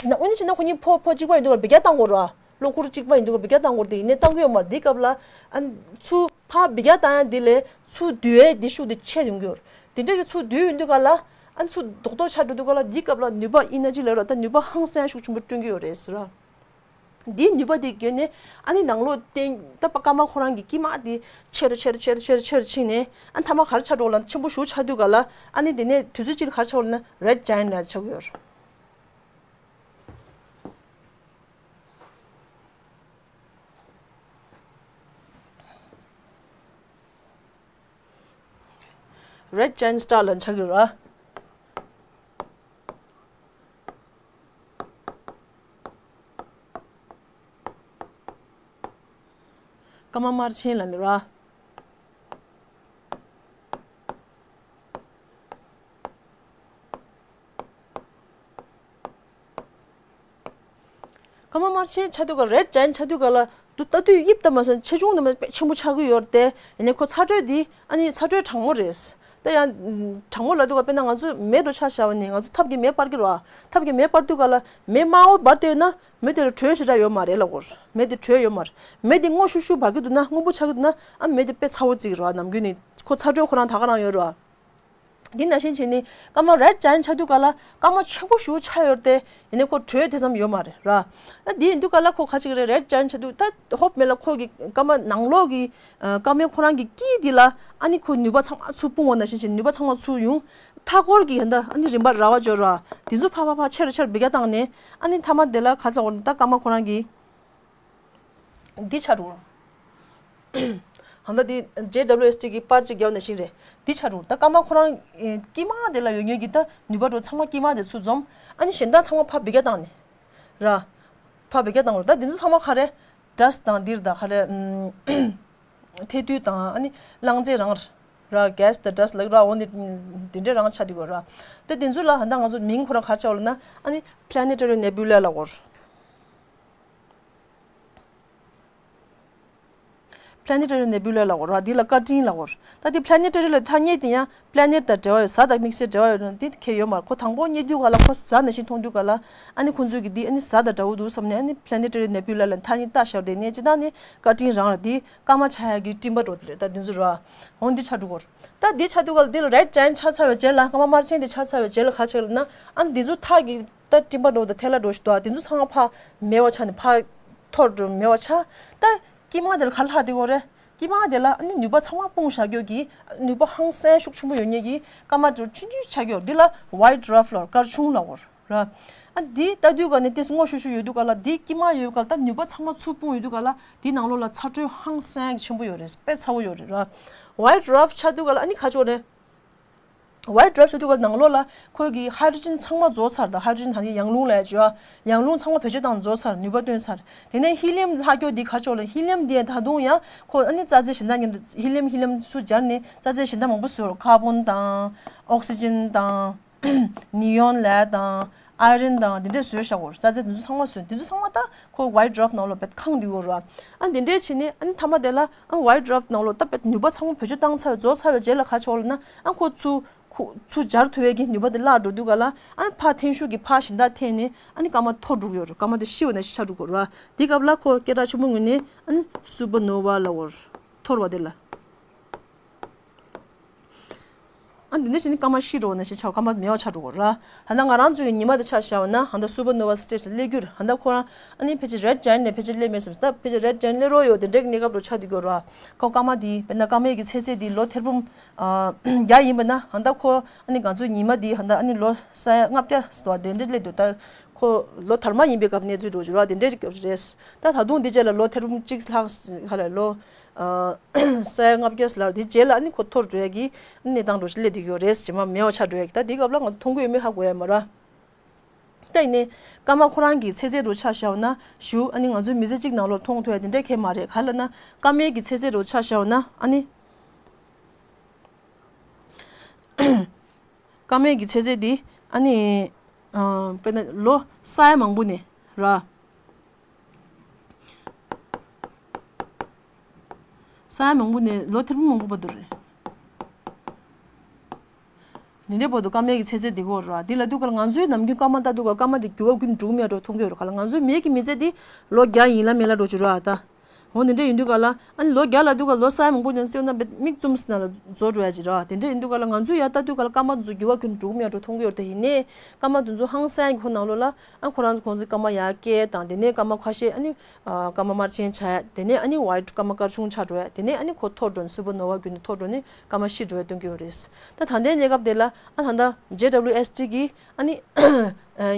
ན་དངོས་གནས་བྱས་ན་ཁོ་གཉིས་ཕོ་ཕོ་གཅིག་པ་ཡིན་དུས་ག་ལ་འབུད་རྒྱག་བཏང་དགོས་རེད་བ། གློག་འཁྱུག་གཅིག་པ་ཡིན་དུས་འབུད་རྒྱག་བཏང་དགོས་རེད། དེ་ཡིན་ནའི་བཏང་གི་ཡོད་མ་རེད། དེའི་སྐབས་ལ་ཨ་ནི་ཚུར་ཕར་འབུད་རྒྱག་བཏང་ཡ་དེ་ལས་ཚུར་བསྡུ་ཡའི་དེ་ཤུགས་དེ་ཆེ་ཡོང་གི་ཡོད་རེད། དེ་འདྲ་གི་ཚུར་བསྡུ་ཡོང་དུས་ག་ལ་ཨ་ནི་ཚུར་རྡོག་རྡོག་ཆགས་འགྲོ་དུས་ག་ལ་དེའི་སྐབས་ལ་ནུས་པ་ཨེ་ནར་ཇི་ལབ་ར། ད་ནུས་པ་ཧང་སང་ཤུགས་ཆེན་པོ་བསྐྲུན་གྱི་ཡོད་རེད་ཟེར་ར། འདིའི་ནུས་པ་དེ་བརྒྱུད་ནས་ཨ་ནི་ནང་ལོགས་བསྟན་ད་པ་སྐར་མ་ཁོ་རང་གི་དཀྱིལ་མ་དེ་ཆེ་རུ་ཆེ་རུ་ཆེ་རུ་ཆེ་རུ་ཕྱིན་ནས་ཨ་ནི་མཐའ་མ་ག་རེ་ཆགས་འགྲོ་ལབ་ན། ཆེན་པོ་ཞེ་པོ་ཆགས་དུས་ག་ལ་ཨ་ནི་དེ་ནས་དུས་ཚོད་གཅིག་ལ་ག་རེ་ཆགས་འགྲོ་ལབ་ན་red giant་ལབ་ཆགས་ཀྱི་ཡོད་རེད། Red giant star་ལབ་ཆགས་ཀྱི་ཡོད་རེད། སྐར་མ་དམར་ཆེན་ལབ་ནི་རེད། སྐར་མ་དམར་ཆེན་ཆགས་དུས་ག་red giant་ཆགས་དུས་ག་ལ་འདུག་ལྟ་དུས་དབྱིབས་ལྟ་མ་སོང་ཆེ་ཆུང་དུ་མ་དཔེ་ཆེན་པོ་ཆགས་ཀྱི་ཡོད་རེད་དེ། ཡིན་ནའི་ཁོ་ཚ་དྲོད་འདི་ཨ་ནི་ཚ་དྲོད་གྲང་མོ་རེད། ད་ཡང་གྲང་མོ་ལབ་དུས་ག་དཔེར་ན་ང་ཚོས་མེ་འདྲ་ཆ་བཞག་ནས་ང་ཚོ་ཐབ་ཀྱིས་མེ་སྤར་གྱི་རེད་བ། ཐབ་ཀྱིས་མེ་སྤར་དུས་ག་ལ་མེ་དམར་པོ་འབར་བསྡད་ཡོད་ན་མེ་དེ་ལ་དྲོད་ཞེ་དྲག་ཡོད་མ་རེད་ལབ་ཀྱི་ཡོད་རེད། མེ་དེ་དྲོད་ཡོད་མ་རེད། མེ་དེ་སྔོ་ཤུར་ཤུར་འབར་གྱི་འདུག་ན་སྔོན་པོ་ཆགས་ཀྱི་འདུག་ན་ཨ་མེ་དེ་དཔེ་ཚ་བོ་ཅིག་རེད་བ། ནམ་རྒྱུན་ནས་ཁོ་ཚ་དྲོད་ཁོ་རང་ད་ག་རང་ཡོད་རེད་བ། འདི་ནང་བཞིན་བྱས་ནས་སྐར་མ་red giant་ཆགས་དུས་ག་ལ་སྐར་མ་ཆེན་པོ་ཞེ་པོ་ཆགས་ཡོད་རེད་དེ། ཡིན་ནའི་ཁོ་དྲོད་དེ་ཙམ་ཡོད་མ་རེད་ར། ཨ་འདི་ཡིན་དུས་ག་ལ་ཁོ་ག་ཅིག་རེད། red giant་ཆགས་དུས་ད་ཧོབ་མེད་ལ་ཁོ་གི་སྐར་མ་ནང་ལོགས་ཀྱི་ཨ་སྐར་མའི་ཁོ་རང་གི་དཀྱིལ་འདི་ལ་ཨ་ནི་ཁོ་ནུས་པ་ཚང་མ་ཚུར་སྤུངས་པ་ནང་བཞིན་བྱས་ནུས་པ་ཚང་མ་ཚུར་ཡོང་། མཐའ་སྐོར་གྱི་ད་ཨ་ནི་རིམ་པ་ར་བ་འབྱོར་ར། དེ་ཚོ་ཕར་ཕར་ཕར་ཆེ་རུ་ཆེ་རུ་འབུད་རྒྱག་བཏང་ནས་ཨ་ནི་མཐའ་མ་དེ་ལ་ག་ཚོད་འོར་ད་སྐར་མ་ཁོ་རང་གི་འདི་ཆགས་འགྲོ། ཧང་ད་འདི་ཇེ་ཌབ་ལིའུ་ཨེས་ཊི་གི་པར་གཅིག་རྒྱབ་ནང་བཞིན་རེད། འདི་ཆགས་འགྲོ། ད་སྐར་མ་ཁོ་རང་ཨེ་དཀྱིལ་མ་དེ་ལ་ཡོད་མཁན་གྱི་ད་ནུས་པ་འགྲོ་ཚང་མ་དཀྱིལ་མ་དེ་ཚུར་འཛོམས། ཨ་ནི་གཞན་དག་ཚང་མ་ཕར་འབུད་རྒྱག་བཏང་ནས་ར། ཕར་འབུད་རྒྱག་བཏང་འགྲོ། ད་འདི་ཚོ་ཚང་མ་ག་རེ། dust་དང་འདིར་ད་ག་རེ། ཨམ་ཐལ་རྡུལ་དང་ཨ་ནི་རླངས་རྫས་རང་ར། gas་དང་dust་ལབ་ར། འོ་འདི་འདི་འདྲའི་རང་ཆགས་འདུག་གོ་ར། ད་འདི་ཚོ་ལ་ཧང་ད་ང་ཚོ་མིང་ཁོ་རང་ག་རེ་བྱ་བ་ལབ་ན་ཨ་ནི་planetary nebula་ལབ་གོ། Planetary nebula་ལབ་གོ་ར། འདི་ལ་སྐར་ཕྲེང་ལབ་གོ། ད་འདི་planetary་ལ་ཐ་སྙད་དེ་ཡང་planet་དང་འབྲེལ་བ་ཡོད། གཟའ་དང་དམིགས་བསལ་འབྲེལ་བ་ཡོད་ན་འདི་གལ་ཡོད་མ་རེད། ཁོ་དང་པོ་རྙེད་དུས་ག་ལ་ཁོ་གཟའ་ནང་བཞིན་མཐོང་དུས་ག་ལ་ཨ་ནི་ཁོ་ཚོས་ཀྱི་འདི་ཨ་ནི་གཟའ་དང་འདྲ་བོ་འདུག་བསམ་ནས་ཨ་ནི་planetary nebula་ལ་ཐ་སྙད་བཏགས་བཞག་དེ་ནས་སྤྱིར་བཏང་ནི་སྐར་ཕྲེང་རང་རེད། འདི་སྐར་མ་ཆགས་ཡག་གི་སྤྲིན་པ་འགྲོ་དེ་རེད། ད་འདི་ཚོ་རེད་བ། འོ་འདི་ཆགས་འགྲོ་གོ། ད་འདི་ཆགས་དུས་ག་ལ་འདི་ལ་red giant་ཆགས་ཚར་བའི་རྗེས་ལ་སྐར་མ་དམར་ཆེན་འདི་ཆགས་ཚར་བའི་རྗེས་ལ་ག་རེ་ཆགས་ལབ་ན་ཨ་ནི་འདི་ཚོ་ཐག་གི་ད་སྤྲིན་པ་འགྲོ་དང་ཐལ་བ་འགྲོ་ཞིག་འདུག་ཨ། དེ་ཚོ་ཚང་མ་ཕར་མེད་པ་ཆགས་ནས་ཕར་འཐོར་འགྲོ་མེད་པ་ཆགས། ད་དཀྱིལ་མ་དེ་ལ་ག་ལྷག་དེ་གོ་རེད། དཀྱིལ་མ་དེ་ལ་ཨ་ནི་ནུས་པ་ཚང་མ་སྤུངས་བཞག་རྒྱུ་གི་ནུས་པ་ཧང་སང་ཤུགས་ཆེན་པོ་ཡོད་མཁན་གྱི་སྐར་མ་འདྲ་ཆུང་ཆུང་ཆགས་ཀྱི་ཡོད། འདི་ལ་white dwarf་ལབ་སྐར་ཆུང་ལབ་གོ་ར། ཨ་འདི་ལྟ་དུས་ག་ནས་ཏིས་སྔོ་ཤུག་ཤུག་ཡོད་དུས་ག་ལ་འདི་དཀྱིལ་མ་ཡོད་ག་ལ་ད་ནུས་པ་ཚང་མ་ཚུར་སྤུངས་ཡོད་དུས་ག་ལ་འདི་ནང་ལོགས་ལ་ཚ་དྲོད་ཧང་སང་ཆེན་པོ་ཡོད་རེད། དཔེ་ཚ་བོ་ཡོད་རེད་ར། white dwarf་ཆགས་དུས་ག་ལ་ཨ་ནི་ག་ཅོག་རེད། white dwarf ཞུ་དུས་སྐབས་ནང་ལོགས་ལ་ཁོ་གི་ཧའི་ཌྲོ་ཇན་ཚང་མ་རྫོགས་ཚར་དང་། ཧའི་ཌྲོ་ཇན་ད་ནི་ཡང་རླུང་ལ་བརྗོད་ཡང་རླུང་ཚང་མ་བེད་སྤྱོད་བཏང་རྫོགས་ཚར། ནུས་པ་བཏོན་ཚར། དེ་ནས་ཧི་ལི་ཡམ་ལྷག་རྒྱུ་འདི་ག་རེ་ཆགས་ལ། ཧི་ལི་ཡམ་འདི་ད་དུང་ཡང་ཁོ་ཨ་ནི་རྩ་རྫས་གཞན་དག་མཉམ་དུ་ཧི་ལི་ཡམ་ཧི་ལི་ཡམ་ཚུར་སྦྱར་ནས་རྩ་རྫས་གཞན་དག་མང་པོ་བཟོས། ཀར་བོན་དང་ཨོག་སི་ཇན་དང་ནི་ཡོན་ལེ་དང་ཨའི་རན་དང་འདི་འདྲས་བཟོས་བཞག་གོ། རྩ་རྫས་འདི་ཚོ་ཚང་མ་བཟོས། འདི་ཚོ་ཚང་མ་ད་ཁོ་white dwarf ནང་ལོགས་བེད་ཁེངས་འདུག་གོ་ར། ཨ་འདི་འདྲས་བྱས་ནས་ཨ་ནི་མཐའ་མ་དེ་ལ་ཨ་white dwarf ནང་ལོགས་ད་བེད་ནུས་པ་ཚང་མ་བེད་སྤྱོད་བཏང་ཚར་རྫོགས་ཚར་བའི་རྗེས་ལ་ག་ཆོག་ལ་ན། ཨ་ཁོ་ཚུར་ཁོ་ཚུར་སྦྱར་ཐུབ་ཡས་ཀྱི་ནུས་པ་དེ་བརླག་འགྲོ་དུས་ག་ལ། ཨ་ནི་ཕར་ཐོན་ཤུགས་ཀྱི་ཕར་གཞན་དག་འཐེན་ནས་ཨ་ནི་སྐར་མ་འཐོར་འགྲོ་གི་ཡོད་རེད། སྐར་མ་དེ་ཤི་བ་ནང་བཞིན་ཆགས་འགྲོ་གི་རེད། དེ་སྐབས་ལ་ཁོ་སྐད་གྲགས་ཆེན་པོ་ངོས་ནས་ཨ་ནི་སུ་པར་ནོ་བ་ལབ་ཡོད་རེད། འཐོར་བ་དེ་ལ། ཨ་འདི་འདྲ་བྱས་ནས་སྐར་མ་ཤི་འགྲོ་བ་ནང་བཞིན་ཆགས། སྐར་མ་མེད་པ་ཆགས་འགྲོ་གི་རེད། ད་ལྟ་ང་རང་ཚོའི་ཉི་མ་དེ་ཆ་བཞག་པ་ན་ད་ལྟ་སུ་པར་ནོ་བ་སི་ཊེ་ཇི་ལ་སླེབས་རྒྱུ་རེད། ད་ལྟ་ཁོ་རང་ཨ་ནི་ཕལ་ཆེར་རེཌ་ཇ་ཡན་ཊི་ནས་ཕལ་ཆེར་སླེབས་མེད་བསམ། ད་ཕལ་ཆེར་རེཌ་ཇ་ཡན་ཊི་སླེབས་རོགས་ཡོད་དེ་འདྲའི་གནས་སྐབས་རུ་ཆགས་བསྡད་ཀྱི་ཡོད་རེད། ཁོ་སྐར་མ་དེ་དཔེར་ན་སྐར་མའི་གི་ཚེས་ཚད་དེ་ལོ་ཐེར་འབུམ་ཨ་བརྒྱ་ཡིན་པ་ན། ད་ལྟ་ཁོ་ཨ་ནི་ང་ཚོའི་ཉི་མ་དེ་ད་ལྟ་ཨ་ནི་ལོ་ས་ཡ་ལྔ་བརྒྱ་ཟེར་བ་དེ་འདྲ་སླེབས་འདུག་ད་ཁོ་ལོ་དར་མ་ཡིན་པའི་སྐབས་གནས་ཚུལ་འགྲོ་རྒྱུ་རེད། དེ་འདྲའི་སྐབས་རེད། ད་ད་དུང་དེ་རྗེས་ལ་ལོ་ཐེར་འབུམ་གཅིག་ལྷག་ག་ལ་ལོ་ཨ་ས་ཡ་ལྔ་བརྒྱ་ལ་དེ་རྗེས་ལ་ཨ་ནི་ཁོ་འཐོར་འགྲོ་ཡ་གི་གནས་སྟངས་འགྲོ་ཞིག་སླེབས་བསྡད་ཀྱི་ཡོད་རེད། རྗེས་མ་མེད་པ་ཆགས་འགྲོ་ཡ་གི། ད་དེའི་སྐབས་ལ་ང་ཚོ་མཐོང་གི་ཡོད་མེད་ཧ་གོ་ཡ་མ་རེད། ད་ཡིན་ནའི་སྐར་མ་ཁོ་རང་གི་ཚེས་ཚད་རུ་ཆ་བཞག་པ་ན་ཞུ་ཨ་ནི་ང་ཚོའི་མི་ཚེ་གཅིག་ནང་ལོགས་མཐོང་ཐུབ་ཡ་དེ་འདྲ་གང་ཡང་མ་རེད། ག་ལབ་ན་སྐར་མའི་གི་ཚེས་ཚད་རུ་ཆ་བཞག་པ་ན་ཨ་ནི་སྐར་མའི་གི་ཚེས་ཚད་དེ་ཨ་ནི་ཨ་དཔེར་ན་ལོ་ས་ཡ་མང་པོ་ནས་ར། ས་ཡ་མང་པོ་ནས་ལོ་ཐེར་འབུམ་མང་པོ་བར་དུ་རེད། འདི་འདྲའི་བར་དུ་སྐར་མའི་གི་ཚེས་ཚད་འདི་གོ་ར། འདི་ལ་དུས་སྐབས་ང་ཚོའི་ནམ་རྒྱུན་སྐར་མ་ལྟ་དུས་སྐབས་སྐར་མ་འདི་འགྱུར་བ་ཁྱོན་ནས་འགྲོ་གི་མེད་འགྲོ་མཐོང་གི་ཡོད་རེད། ག་ལ་ང་ཚོའི་མིའི་གི་མི་ཚེ་འདི་ལོ་བརྒྱ་ཡིན་ལ་མིན་ལ་འགྲོ་གི་ར་ད། འོ་འདི་འདྲ་ཡིན་དུས་སྐབས་ལ་ཨ་ནི་ལོ་བརྒྱ་ལ་དུས་སྐབས་ལོ་ས་ཡ་མང་པོ་ནས་བརྩིས་ན་མིག་བཙུམ་ཟིན་ན་ལ་རྫོགས་འགྲོ་ཡ་ཅིག་ར། དེ་འདྲ་ཡིན་དུས་སྐབས་ལ་ང་ཚོས་ཡ་ལྟ་དུས་སྐབས་ལ་སྐར་མ་འདི་ཚོ་འགྱུར་བ་ཁྱོན་ནས་འགྲོ་གི་མེད་འགྲོ་མཐོང་གི་ཡོད་རེད། ད་ཡིན་ནའི་སྐར་མ་འདི་ཚོ་ཧང་སང་གི་ཁོ་ནང་ལོགས་ལ་ཨ་ཁོ་རང་ཚོ་ཁོང་ཚོའི་སྐར་མ་ཡར་སྐྱེལ་དང་། དེ་ནས་སྐར་མ་ཁ་ཤས་ཨ་ནི་ཨ་སྐར་མ་དམར་ཆེན་ཆགས། དེ་ནས་ཨ་ནི་ཝའི་ཊི་སྐར་མ་དཀར་ཆུང་ཆགས་འགྲོ་ཡ། དེ་ནས་ཨ་ནི་ཁོ་འཐོར་འགྲོ་ནས་སུ་པར་ནོ་བ་བརྒྱུད་ནས་འཐོར་འགྲོ་ནས་སྐར་མ་ཤི་འགྲོ་ཡ་སྟོན་གྱི་ཡོད་རེད། ད་ད་ལྟའི་གནས་སྐབས་དེ་ལ་ཨ་ད་ལྟ་ཇེ་ཌབ་ལིའུ་ཨེསི་ཊི་གི་ཨ་ནི་ཨ་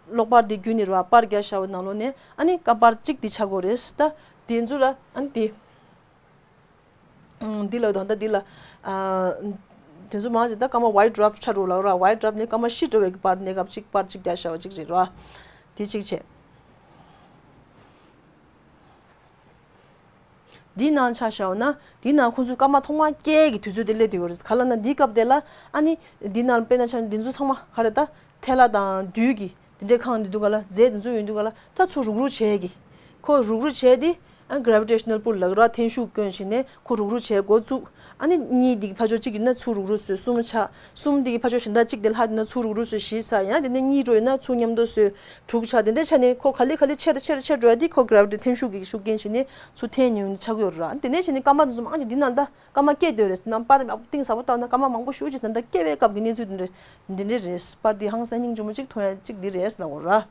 གློག་པར་དེ་བརྒྱུད་ནས་ར་པར་རྒྱག་བཞག་པའི་ནང་ལོགས་ནས་ཨ་ནི་སྐར་པར་གཅིག་དེ་ཆགས་ཀྱི་ཡོད་རེད། ད་དེ་ཚོ་ལ་ཨ་ནི་དེ་ཨ་འདི་ལ་ད་ལྟ་འདི་ལ་ཨ་དེ་ཚོ་མང་ཆེ་ད་སྐར་མ་ཝའི་ཊི་ཌབ་ཆགས་འགྲོ་ལབ་ར། ཝའི་ཊི་ཌབ་ནི་སྐར་མ་ཤི་འགྲོ་བའི་གི་པར་གནས་སྐབས་གཅིག་པར་གཅིག་རྒྱག་བཞག་པ་གཅིག་རེད་ར། དེ་གཅིག་བྱས། འདིའི་ནང་ཆ་བཞག་ན་འདིའི་ནང་ཁོང་ཚོས་སྐར་མ་ཐོག་མར་སྐྱེས་ཀྱི་དུས་ཚོད་དེ་སླེབས་བསྡད་ཡོད་རེད། ག་ལབ་ན་འདིའི་སྐབས་དེ་ལ་ཨ་ནི་འདིའི་ནང་དཔེར་ན་ཆ་ན་འདི་ཚོ་ཚང་མ་ག་རེ་ད་ཐལ་བ་དང་རྡུལ་གྱི་དེ་འདྲའི་ཁེངས་འདུག་ག་ལ། རྫས་དེ་ཚོ་ཡོད་འདུག་ག་ལ། ད་ཚུར་རུག་རུག་བྱས་ཀྱི། ཁོ་རུག་རུག་བྱས་ཏེ་ཨ་གྷ་རེ་ཝི་ཊེ་ཤ་ནལ་པུལ་ལབ་ར། འཐེན་ཤུགས་བསྐྱོན་བྱས་ནས་ཁོ་རུག་རུག་བྱས་འགོ་བཙུགས། ཨ་ནི་གཉིས་འདི་གི་ཕར་ཕྱོགས་གཅིག་ཡིན་ན་ཚུར་རུག་རུག་བཟོས། གསུམ་ཆགས། གསུམ་འདི་གི་ཕར་ཕྱོགས་གཞན་དག་གཅིག་དེ་ལྷག་ཡིན་ན་ཚུར་རུག་རུག་བཟོས་བཞི་ཆགས། ཡང་དེ་ནས་གཉིས་འགྲོ་ཡིན་ན་ཚུར་མཉམ་དུ་བཟོས་དྲུག་ཆགས། དེ་འདྲ་ཆགས་ནས་ཁོ་ག་ལེ་ག་ལེ་ཆེ་རུ་ཆེ་རུ་ཆེ་རུ་འགྲོ་ཡ་དེ་ཁོ་གྷ་རེ་ཝི་ཊི་འཐེན་ཤུགས་ཀྱི་ཤུགས་རྐྱེན་བྱས་ནས་ཚུར་འཐེན་ཡོང་ཆགས་ཀྱི་ཡོད་རེད་ར། དེ་འདྲ་བྱས་ནས་སྐར་མ་དེ་ཚོ་མང་ཆེ་འདི་ནང་ད་སྐར་མ་སྐྱེས་བསྡད་ཡོད་རེད། ནང་པར་གཏིང་ཟབ་པོ་བལྟས་ན་སྐར་མ་མང་པོ་ཞེ་པོ་ཅིག་ད་ལྟ་སྐྱེ་བའི་སྐབས་ཀྱི་གནས་ཚུལ་འདི་འདྲ་འདི་འདྲ་རེད། པར་འདི་ཧང་སང་སྙིང་རྗེ་མོ་ཅིག་མཐོང་ཡ་ཅིག་འདི་རེད་ལབ་དགོས་ར།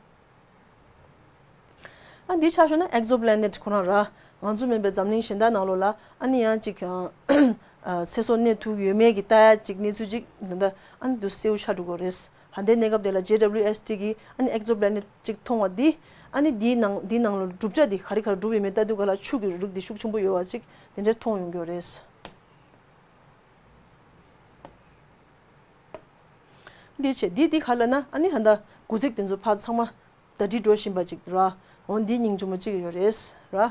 ཨ་འདི་ཆ་བཞག་ན་ཨེག་ཟོ་པི་ལེ་ནེཊ་ཁོ་རང་ར། ང་ཚོ་མིན་པའི་འཛམ་གླིང་གཞན་དག་ནང་ལོགས་ལ་ཨ་ནི་ཡང་ཅིག་ཨ་ཚེ་སྲོག་གནས་ཐུབ་ཡོད་མེད་ཀྱི་ལྟ་ཡ་ཅིག་གནས་ཚུལ་ཅིག་ད་ལྟ་ཨ་ནི་འདི་གསལ་པོ་ཆགས་འགྲོ་གི་རེད། ད་ལྟའི་གནས་སྐབས་དེ་ལ་ཇེ་ཌབ་ལིའུ་ཨེསི་ཊི་གི་ཨ་ནི་ཨེག་ཟོ་པི་ལེ་ནེཊ་ཅིག་མཐོང་བ་འདི་ཨ་ནི་འདིའི་ནང་འདིའི་ནང་ལོགས་གྲུབ་ཆ་འདི་ག་རེ་ག་རེ་གྲུབ་ཡོད་མེད་ལྟ་དུས་ག་ལ་ཆུ་གི་རུ་རིགས་འདི་ཤུགས་ཆེན་པོ་ཡོད་པ་ཅིག་དེ་འདྲ་མཐོང་ཡོང་གི་ཡོད་རེད། འདི་བྱས་འདི་འདི་ག་ལབ་ན་ཨ་ནི་ད་ལྟ་དགུ་ཚིགས་དེ་ཚོ་ཕར་ཚང་མ་ཟླ་སྒྲིལ་འགྲོ་བཞིན་པ་ཅིག་ར། འོ་འདི་སྙིང་རྗེ་མོ་ཅིག་ཡོད་རེད་ར།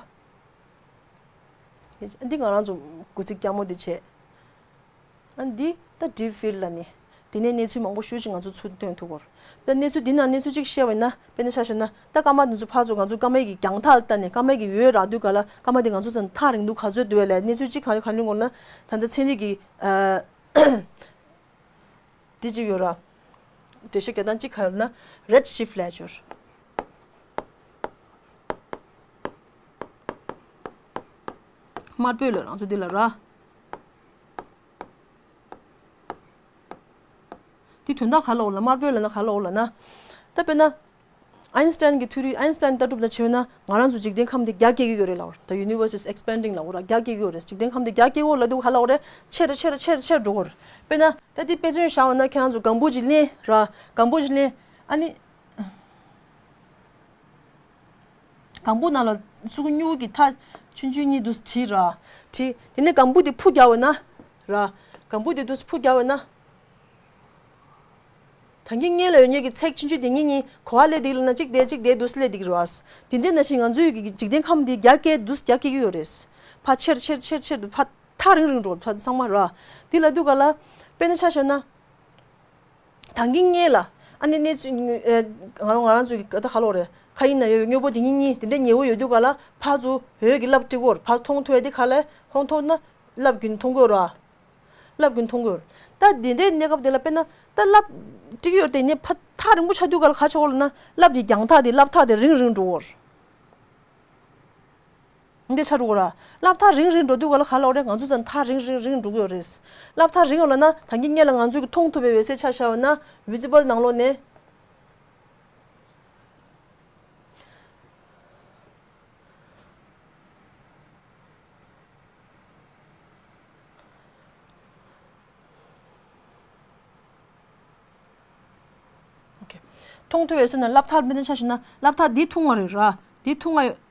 འདི་ང་རང་ཚོ་དགུ་ཚིགས་སྐྱ་མོ་འདི་བྱས། ཨ་འདི་ད་ཌིབ་ཕིལ་ལབ་ནས་དེ་ནས་གནས་ཚུལ་མང་པོ་ཞེ་པོ་ཅིག་ང་ཚོ་ཚུར་ཐོན་ཐུབ་ཀྱི་ཡོད་རེད། ད་གནས་ཚུལ་འདི་ནང་གནས་ཚུལ་ཅིག་བཤད་པ་ཡིན་ན་དཔེར་ན་ཆ་བཞག་ན་ད་སྐར་མ་འདི་ཚོ་ཕར་ཚུར་ང་ཚོ་སྐར་མའི་གི་རྒྱང་ཐག་ལ་ལྟ་ནས་སྐར་མའི་གི་འོད་རག་དུས་ག་ལ་སྐར་མ་འདི་ང་ཚོ་ཚོ་ཐག་རིང་དུ་ག་ཚོད་འདུག་ལབ་གནས་ཚུལ་ཅིག་ག་ག་འདྲ་འོང་ན་ད་ལྟ་ཚན་རིག་གི་ཨ། འདི་གཅིག་ཡོད་ར། འགྲེལ་བཤད་རྒྱག་སྟངས་གཅིག་ག་རེ་ལབ་ན་རེཌ་ཤིཕ་ལབ་ཡ་ཅིག་ཡོད་ར། དམར་པོའི་ལབ་རང་ཚོ་འདི་ལ་ར། འདི་དོན་དག་ག་ལ་འོ་ལ་དམར་པོའི་ལབ་ན་ག་ལ་འོ་ལབ་ན། ད་དཔེར་ན། ཨའིན་སི་ཊན་གྱི་ཐིའོ་རི། ཨའིན་སི་ཊན་ལྟ་གྲུབ་ལ་བྱས་ན་ང་རང་ཚོ་འཇིག་རྟེན་ཁམས་འདི་རྒྱ་སྐྱེད་ཀྱི་ཡོད་རེད་ལབ་ར། The universe is expanding ལབ་ར། རྒྱ་སྐྱེད་ཀྱི་ཡོད་རེད། འཇིག་རྟེན་ཁམས་འདི་རྒྱ་སྐྱེད་ཀྱི་ཡོད་ལབ་དུས་ག་ལབ་རེད། ཆེ་རུ་ཆེ་རུ་ཆེ་རུ་ཆེ་རུ་འགྲོ་གི་ཡོད་རེད། དཔེར་ན་ད་འདི་དཔེ་མཚོན་བཞག་པ་ན་ཁྱེད་རང་ཚོ་གང་བུ་ཅིག་ལེན་ར། གང་བུ་ཅིག་ལེན། ཨ་ནི། གང་བུ་ནང་ལ་ཆུ་ཁུ་སྨྱུག་གི་ཐག་ཆུང་ཆུང་གཉིས་འདུག་བྲིས་ར། བྲིས། དེ་ནས་གང་བུ་དེ་འཕུར་རྒྱག་པ་ན། ར། གང་བུ་དེ་འདུག་འཕུར་རྒྱག་པ་ན། ད་གིན་སྔོན་ལ་ཡོད་མཁན་གྱི་ཚེག་ཆུང་ཆུང་དེ་གཉིས་གཉིས་ག་པར་སླེབས་བསྡད་ལབ་ན། གཅིག་དེ་གཅིག་དེ་འདུག་སེ་སླེབས་བསྡད་ཀྱི་རེད་བ། དེ་འདྲ་ནང་བཞིན་ང་ཚོའི་གི་འཇིག་རྟེན་ཁམས་འདི་རྒྱ་སྐྱེད་འདུག་རྒྱ་སྐྱེད་ཀྱི་ཡོད་རེད། ཕར་ཆེར་ཆེར་ཆེར་ཆེར་དུ་ཕར་ཐག་རིང་རིང་འགྲོ་ཕར་ཚང་མ་ར། དེ་ལབ་དུས་ག་ལ། དཔེར་ན་ཆ་བཞག་ན། ད་གིན་སྔོན་ལ་ཨ་ནི་གནས་ཚུལ་ཨེ། ང་རང་ང་རང་ཚོའི་གི་ད་ག་ལབ་དགོས་རེད། མཁའ་དབྱིངས་ན་ཡོད་པའི་དངོས་པོ་དེ་གཉིས་གཉིས་དེ་འདྲ་ཉེ་བོ་ཡོད་དུས་ག་ལ། ཕར་ཚུར་འོད་ཀྱི་རླབས་སྤྲད་ཀྱི་ཡོད་རེད། ཕར་མཐོང་ཐུབ་ཡ་དེ་ག་ལ་མཐོང་ཐུབ་ན་རླབས་རྒྱུན་མཐོང་གི་ཡོད་རེད། རླབས་རྒྱུན་མཐོང་གི་ཡོད་རེད། ད་དེ་འདྲའི་གནས་སྐབས་དེ་ལ་དཔེར་ན་ད་རླབས་སྤྲད་ཀྱི་ཡོད་རེད་དེ། ནས་ཕར་ཐག་རིང་པོ་ཆགས་དུས་ག་ལ་ག་ཆགས་ཀྱི་ཡོད་ལབ་ན། རླབས་ཀྱི་རྒྱང་ཐག་དེ་རླབས་ཐག་དེ་རིང་རིང་འགྲོ་གི་ཡོད་རེད། འདི་ཆགས་འགྲོ་གི་ཡོད་རེད། རླབས་ཐག་རིང་རིང་འགྲོ་དུས་ག་ལ་ག་ལབ་དགོས་རེད། ང་ཚོ་ཚོ་ཐག་རིང་རིང་རིང་འགྲོ་གི་ཡོད་རེད། རླབས་ཐག་རིང་ཡོད་ལབ་ན། ད་གིན་སྔོན་ལ་ང་ཚོས་མཐོང་ཐུབ་པའི་འོད་གསལ་ཆ་བཞག་ཡོད་ན། བི་ཛི་བལ་ནང་ལོགས་ནས། ཨོ་ཁེ། མཐོང་ཐུབ་པའི་འོད་གསལ་ནང་རླབས་ཐག་དཔེར་ན་ཆ་བཞག་ན། རླབས་ཐག་འདི་ཐུང་བ་རེད་ར། འདི་ཐུང་བ་ཡོད།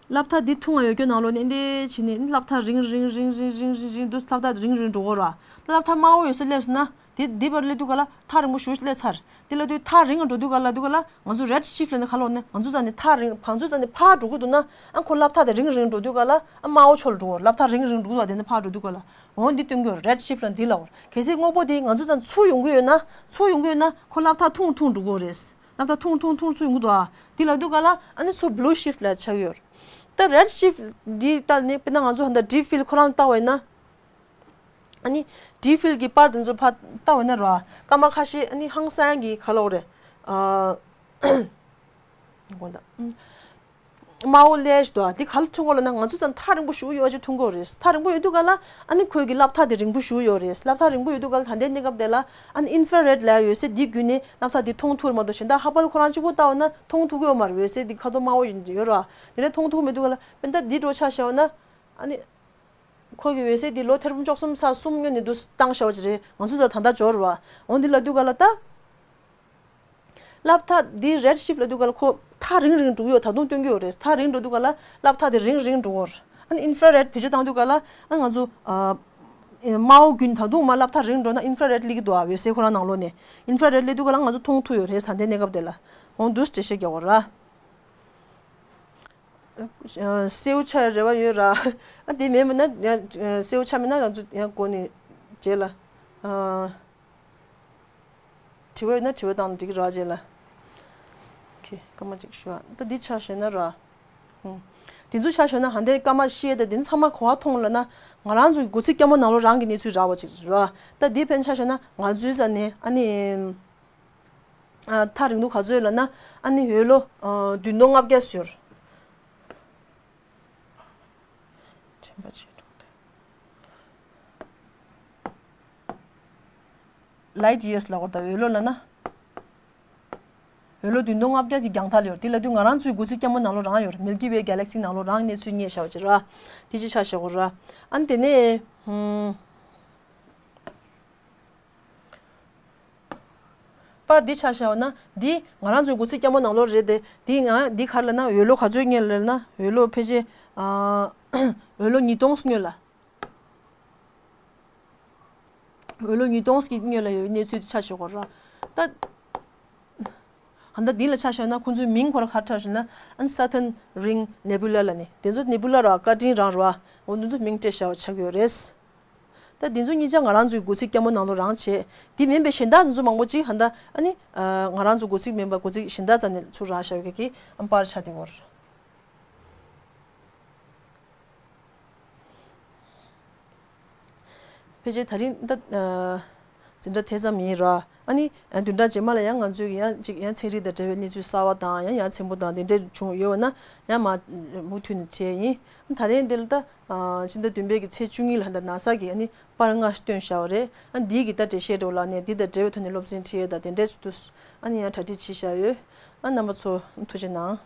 རླབས་ཐག་འདི་ཐུང་བ་ཡོད་རྒྱུ་ནང་ལོགས་ནས་འདི་བྱས་ནས་རླབས་ཐག་རིང་རིང་རིང་རིང་རིང་རིང་འདུག་རླབས་ཐག་རིང་རིང་འགྲོ་གི་ཡོད་ར། ད་རླབས་ཐག་དམའ་བོ་འོད་གསལ་སླེབས་སོང་ན། དེ་འདི་བར་སླེབས་དུས་ག་ལ་ཐག་རིང་པོ་ཞེ་པོ་སླེབས་ཚར། དེ་ལབ་དུས་ཐག་རིང་ང་འགྲོ་དུས་ག་ལ། དུས་ག་ལ་ང་ཚོ་རེད་ཤིཕ་ལབ་ནས་ག་ལབ་དགོས་རེད། ང་ཚོ་རྩ་ནས་ཐག་རིང་། ང་ཚོ་རྩ་ནས་ཕར་འགྲོ་གི་འདུག་ན། ཨ་ཁོ་རླབས་ཐག་དེ་རིང་རིང་འགྲོ་དུས་ག་ལ། ཨ་དམའ་བོ་ཕྱོགས་ལ་འགྲོ་གི་ཡོད་རེད། རླབས་ཐག་རིང་རིང་འགྲོ་གི་འདུག་དེ་ནས་ཕར་འགྲོ་དུས་ག་ལ། འོ་འདི་སྟོན་གྱི་ཡོད་རེད། རེད་ཤིཕ་ལབ་འདི་ལབ་ཡོད་རེད། གལ་སྲིད་དངོས་པོ་དེ་ང་ཚོ་རྩ་ནས་ཚུར་ཡོང་གི་ཡོད་ན། ཚུར་ཡོང་གི་ཡོད་ན་ཁོ་རླབས་ཐག་ཐུང་ཐུང་འགྲོ་གི་ཡོད་རེད། རླབས་ཐག་ཐུང་ཐུང་ཐུང་ཚུར་ཡོང་གི་འདུག་ཨ་འདི་ལབ་དུས་ག་ལ། ཨ་ནི་ཚུར་བི་ལུ་ཤིཕ་ལ་ཆགས་ཀྱི་ཡོད་རེད། ད་རེད་ཤིཕ་འདི་ལྟ་ནས་དཔེར་ན་ང་ཚོ་ད་ལྟ་ཌིབ་ཕིལ་ཁོ་རང་ལ་བལྟ་བ་ཡིན་ན། ཨ་ནི་ཌིབ་ཕིལ་གྱི་པར་དེ་ཚོ་ཕར་བལྟ་བ་ཡིན་ན་ར། སྐར་མ་ཁ་ཤས་ཨ་ནི་ཧང་སང་གི་ག་ལབ་དགོས་རེད། ཨ། དགོངས་དག་དམའ་བོ་སླེབས་འདུག་འདི་ག་ལ་མཐོང་གི་ཡོད་ལབ་ན། ང་ཚོ་རྩ་ནས་ཐག་རིང་པོ་ཞེ་པོ་ཡོད་པ་ཅིག་མཐོང་གི་ཡོད་རེད། ཐག་རིང་པོ་ཡོད་དུས་ག་ལ། ཨ་ནི་ཁོའི་གི་རླབས་ཐག་དེ་རིང་པོ་ཞེ་པོ་ཡོད་རེད། རླབས་ཐག་རིང་པོ་ཡོད་དུས་ག་ལ། ད་ལྟའི་གནས་སྐབས་དེ་ལ་ཨ་ནི་ཨིན་ཧྥ་རེད་ལབ་ཡ་འོད་གསལ་འདི་བརྒྱུད་ནས་རླབས་ཐག་དེ་མཐོང་ཐུབ་ཀྱི་མ་གཏོགས། གཞན་དག་ཧ་བལ་ཁོ་རང་གཅིག་པོ་བལྟ་བ་ན་མཐོང་ཐུབ་ཀྱི་ཡོད་མ་རེད། འོད་གསལ་འདི་ཁ་དོག་དམར་པོ་ཡིན་ཡོད་ར། དེ་ནས་མཐོང་ཐུབ་ཀྱི་མེད་དུས་ག་ལ། དཔེར་ན་ད་འདི་འདྲ་ཆ་བཞག་ན། ཨ་ནི། ཁོ་གི་འོད་གསལ་འདི་ལོ་ཐེར་འབུམ་བཅུ་གསུམ་ས་གསུམ་སྔོན་ནས་འདུག་བཏང་བཞག་པ་ཅིག་རེད། ང་ཚོ་ཚོ་ད་ལྟ་འབྱོར་བ། འོ་འདི་ལབ་དུས་ག་ལ་ད། རླབས་ཐག་འདི་རེད་ཤིཕ་ལབ་དུས་ག་ལ་ཁོ་ཐག་རིང་རིང་འགྲོ་གི་ཡོད། ད་དུང་སྟོན་གྱི་ཡོད་རེད། ཐག་རིང་འགྲོ་དུས་ག་ལ་རླབས་ཐག་དེ་རིང་རིང་འགྲོ་གི་ཡོད་རེད། ཨ་ནི་ཨིན་ཧྥ་རེད་བེད་སྤྱོད་བཏང་དུས་ག་ལ། ཨ་ང་ཚོ་ཨ་དམར་པོ་རྒྱུན་ད་དུང་མར་རླབས་ཐག་རིང་འགྲོ་ན་ཨིན་ཧྥ་རེད་སླེབས་ཀྱི་འདུག་འོད་གསལ་ཁོ་རང་ནང་ལོགས་ནས་ཨིན་ཧྥ་རེད་སླེབས་དུས་ག་ལ་ང་ཚོ་མཐོང་ཐུབ་ཡོད་རེད། ད་ལྟའི་གནས་སྐབས་དེ་ལ། འོ་འདུག་འགྲེལ་བཤད་རྒྱག་དགོས་ར། ཨ། སེའུ་ཆགས་རེ་བ་ཡོད་ར། ཨ་དེ་མེད་མིན་ན་ཡང་། སེའུ་ཆགས་མིན་ན་ང་ཚོ་ཡང་སྒོ་ནས་རྗེས་ལ། ཨ། དྲི་བ་ཡོད་ན་དྲི་བ་བཏང་ན་འགྲིག་གི་ར། རྗེས་ལ། ཁེ་སྐར་མ་གཅིག་ཞུ་ཨ། ད་འདི་ཆ་བཞག་ན་ར། ཨུ། དེ་ཚོ་ཆ་བཞག་ན་ཧ་འདའི་སྐར་མ་ཤེས་ད་དེ་ཚང་མ་ག་པར་མཐོང་ལབ་ན། ང་རང་ཚོའི་སྒོ་རྩིས་སྐྱ་མོ་ནང་ལོགས་རང་གི་གནས་ཚུལ་རག་པ་ཅིག་ར། ད་འདི་ཕན་ཆ་བཞག་ན་ང་ཚོའི་རྩ་ནས་ཨ་ནི། ཨ། ཐག་རིང་དུ་ག་ཚོད་ལབ་ན། ཨ་ནི་འོད་ལོ་ཨ་བདུན་སྟོང་ལྔ་བརྒྱ་ཟེར། དྲན་པ་བྱེད་འགྲོ་དེ། ལའིཊ་ཡིར་ལབ་དགོས་རེད། ད་འོད་ལོ་ལབ་ན། འོད་ལོ་བདུན་སྟོང་ལྔ་བརྒྱ་ཅིག་རྒྱང་ཐག་ལ་ཡོད་རེད། དེ་ལབ་དུས་ང་རང་ཚོའི་སྒོ་རྩིས་སྐྱ་མོ་ནང་ལོགས་རང་ཡོད་རེད། མིལ་ཀི་ཝེ་གེ་ལེག་སི་ནང་ལོགས་རང་གནས་ཚུལ་རྙེད་བཞག་པ་ཅིག་ར། དེ་ཅིག་ཆ་བཞག་དགོས་ར། ཨ་ནི་དེ་ནས། ཧུམ། པར་འདི་ཆ་བཞག་ན་འདི་ང་རང་ཚོའི་སྒོ་རྩིས་སྐྱ་མོ་ནང་ལོགས་རེད་དེ། འདི་ང་འདི་ག་རེ་ལབ་ན། འོད་ལོ་ག་ཚོད་རྙེད་ལབ་ན། འོད་ལོ་ཕལ་ཆེར་ཨ་འོད་ལོ་ཉིས་སྟོང་སྔོན་ལ། འོད་ལོ་ཉིས་སྟོང་གི་སྔོན་ལ་ཡོད་པའི་གནས་ཚུལ་དེ་ཆ་བཞག་དགོས་ར། ད་ཧ་ད་འདི་ལ་ཆ་བཞག་ན་ཁོང་ཚོའི་མིང་ཁོ་ར་ག་རེ་གྲགས་ཤག་ན། ཨ་ནི་Saturn Ring Nebula ལབ་ནས། དེ་ཚོ་ནེ་བུ་ལ་ར་བཀའ་དྲིན་རང་ར། འོ་འདི་ཚོ་མིང་སྤྲད་བཞག་པ་ཆགས་ཀྱི་ཡོད་རེད། ད་འདི་ཚོ་གཉིས་ཆ་ང་རང་ཚོའི་སྒོ་རྩིས་སྐྱ་མོ་ནང་ལོགས་རང་བྱས། འདི་མིན་པའི་གཞན་དག་འདི་ཚོ་མང་པོ་ཅིག་ཧ་ད་ཨ་ནི་ཨ་ང་རང་ཚོ་སྒོ་རྩིས་མིན་པ་སྒོ་རྩིས་གཞན་དག་རྩ་ནས་ཚུར་རག་བཞག་ཡོད་ཀྱི་ཨ་པར་ཆགས་བསྡད་ཡོད་རེད། ཕལ་ཆེར་ད་རིང་ད་ཨ་འཛིན་གྲྭ་དེ་ཙམ་ཡིན་ར། ཨ་ནི་ཨ་བདུན་ཕྲག་རྗེས་མ་ལ་ཡང་ང་ཚོས་ཡང་ཅིག་ཡང་ཚན་རིག་དང་འབྲེལ་བའི་གནས་ཚུལ་གསར་བ་དང་། ཡང་ཡ་མཚན་པོ་དང་དེ་འདྲ་བྱུང་ཡོད་པ་ན་ཡང་མ་མུ་མཐུད་ནས་བྱས་ཡིན། ད་རིང་འདི་ལ་ད་ཨ་ཕྱི་ཟླ་བདུན་པའི་གི་ཚེས་བཅུ་གཉིས་ལ་ད་ནཱ་ས་གི་ཨ་ནི་པར་ལྔ་བཏོན་བཞག་པ་རེད། ཨ་འདིའི་གི་ད་འགྲེལ་བཤད་འདྲ་བོ་ལབ་ནས་འདི་དང་འབྲེལ་བའི་ཐོག་ནས་སློབ་ཚན་ཁྲིད་ཡས་དང་དེ་འདྲས་སུ་འདུག་ཨ་ནི་ཡང་གྲ་སྒྲིག་བྱས་བཞག་ཡོད། ཨ་རྣམ་པ་ཚོ་ཐུགས་རྗེ་གནང་།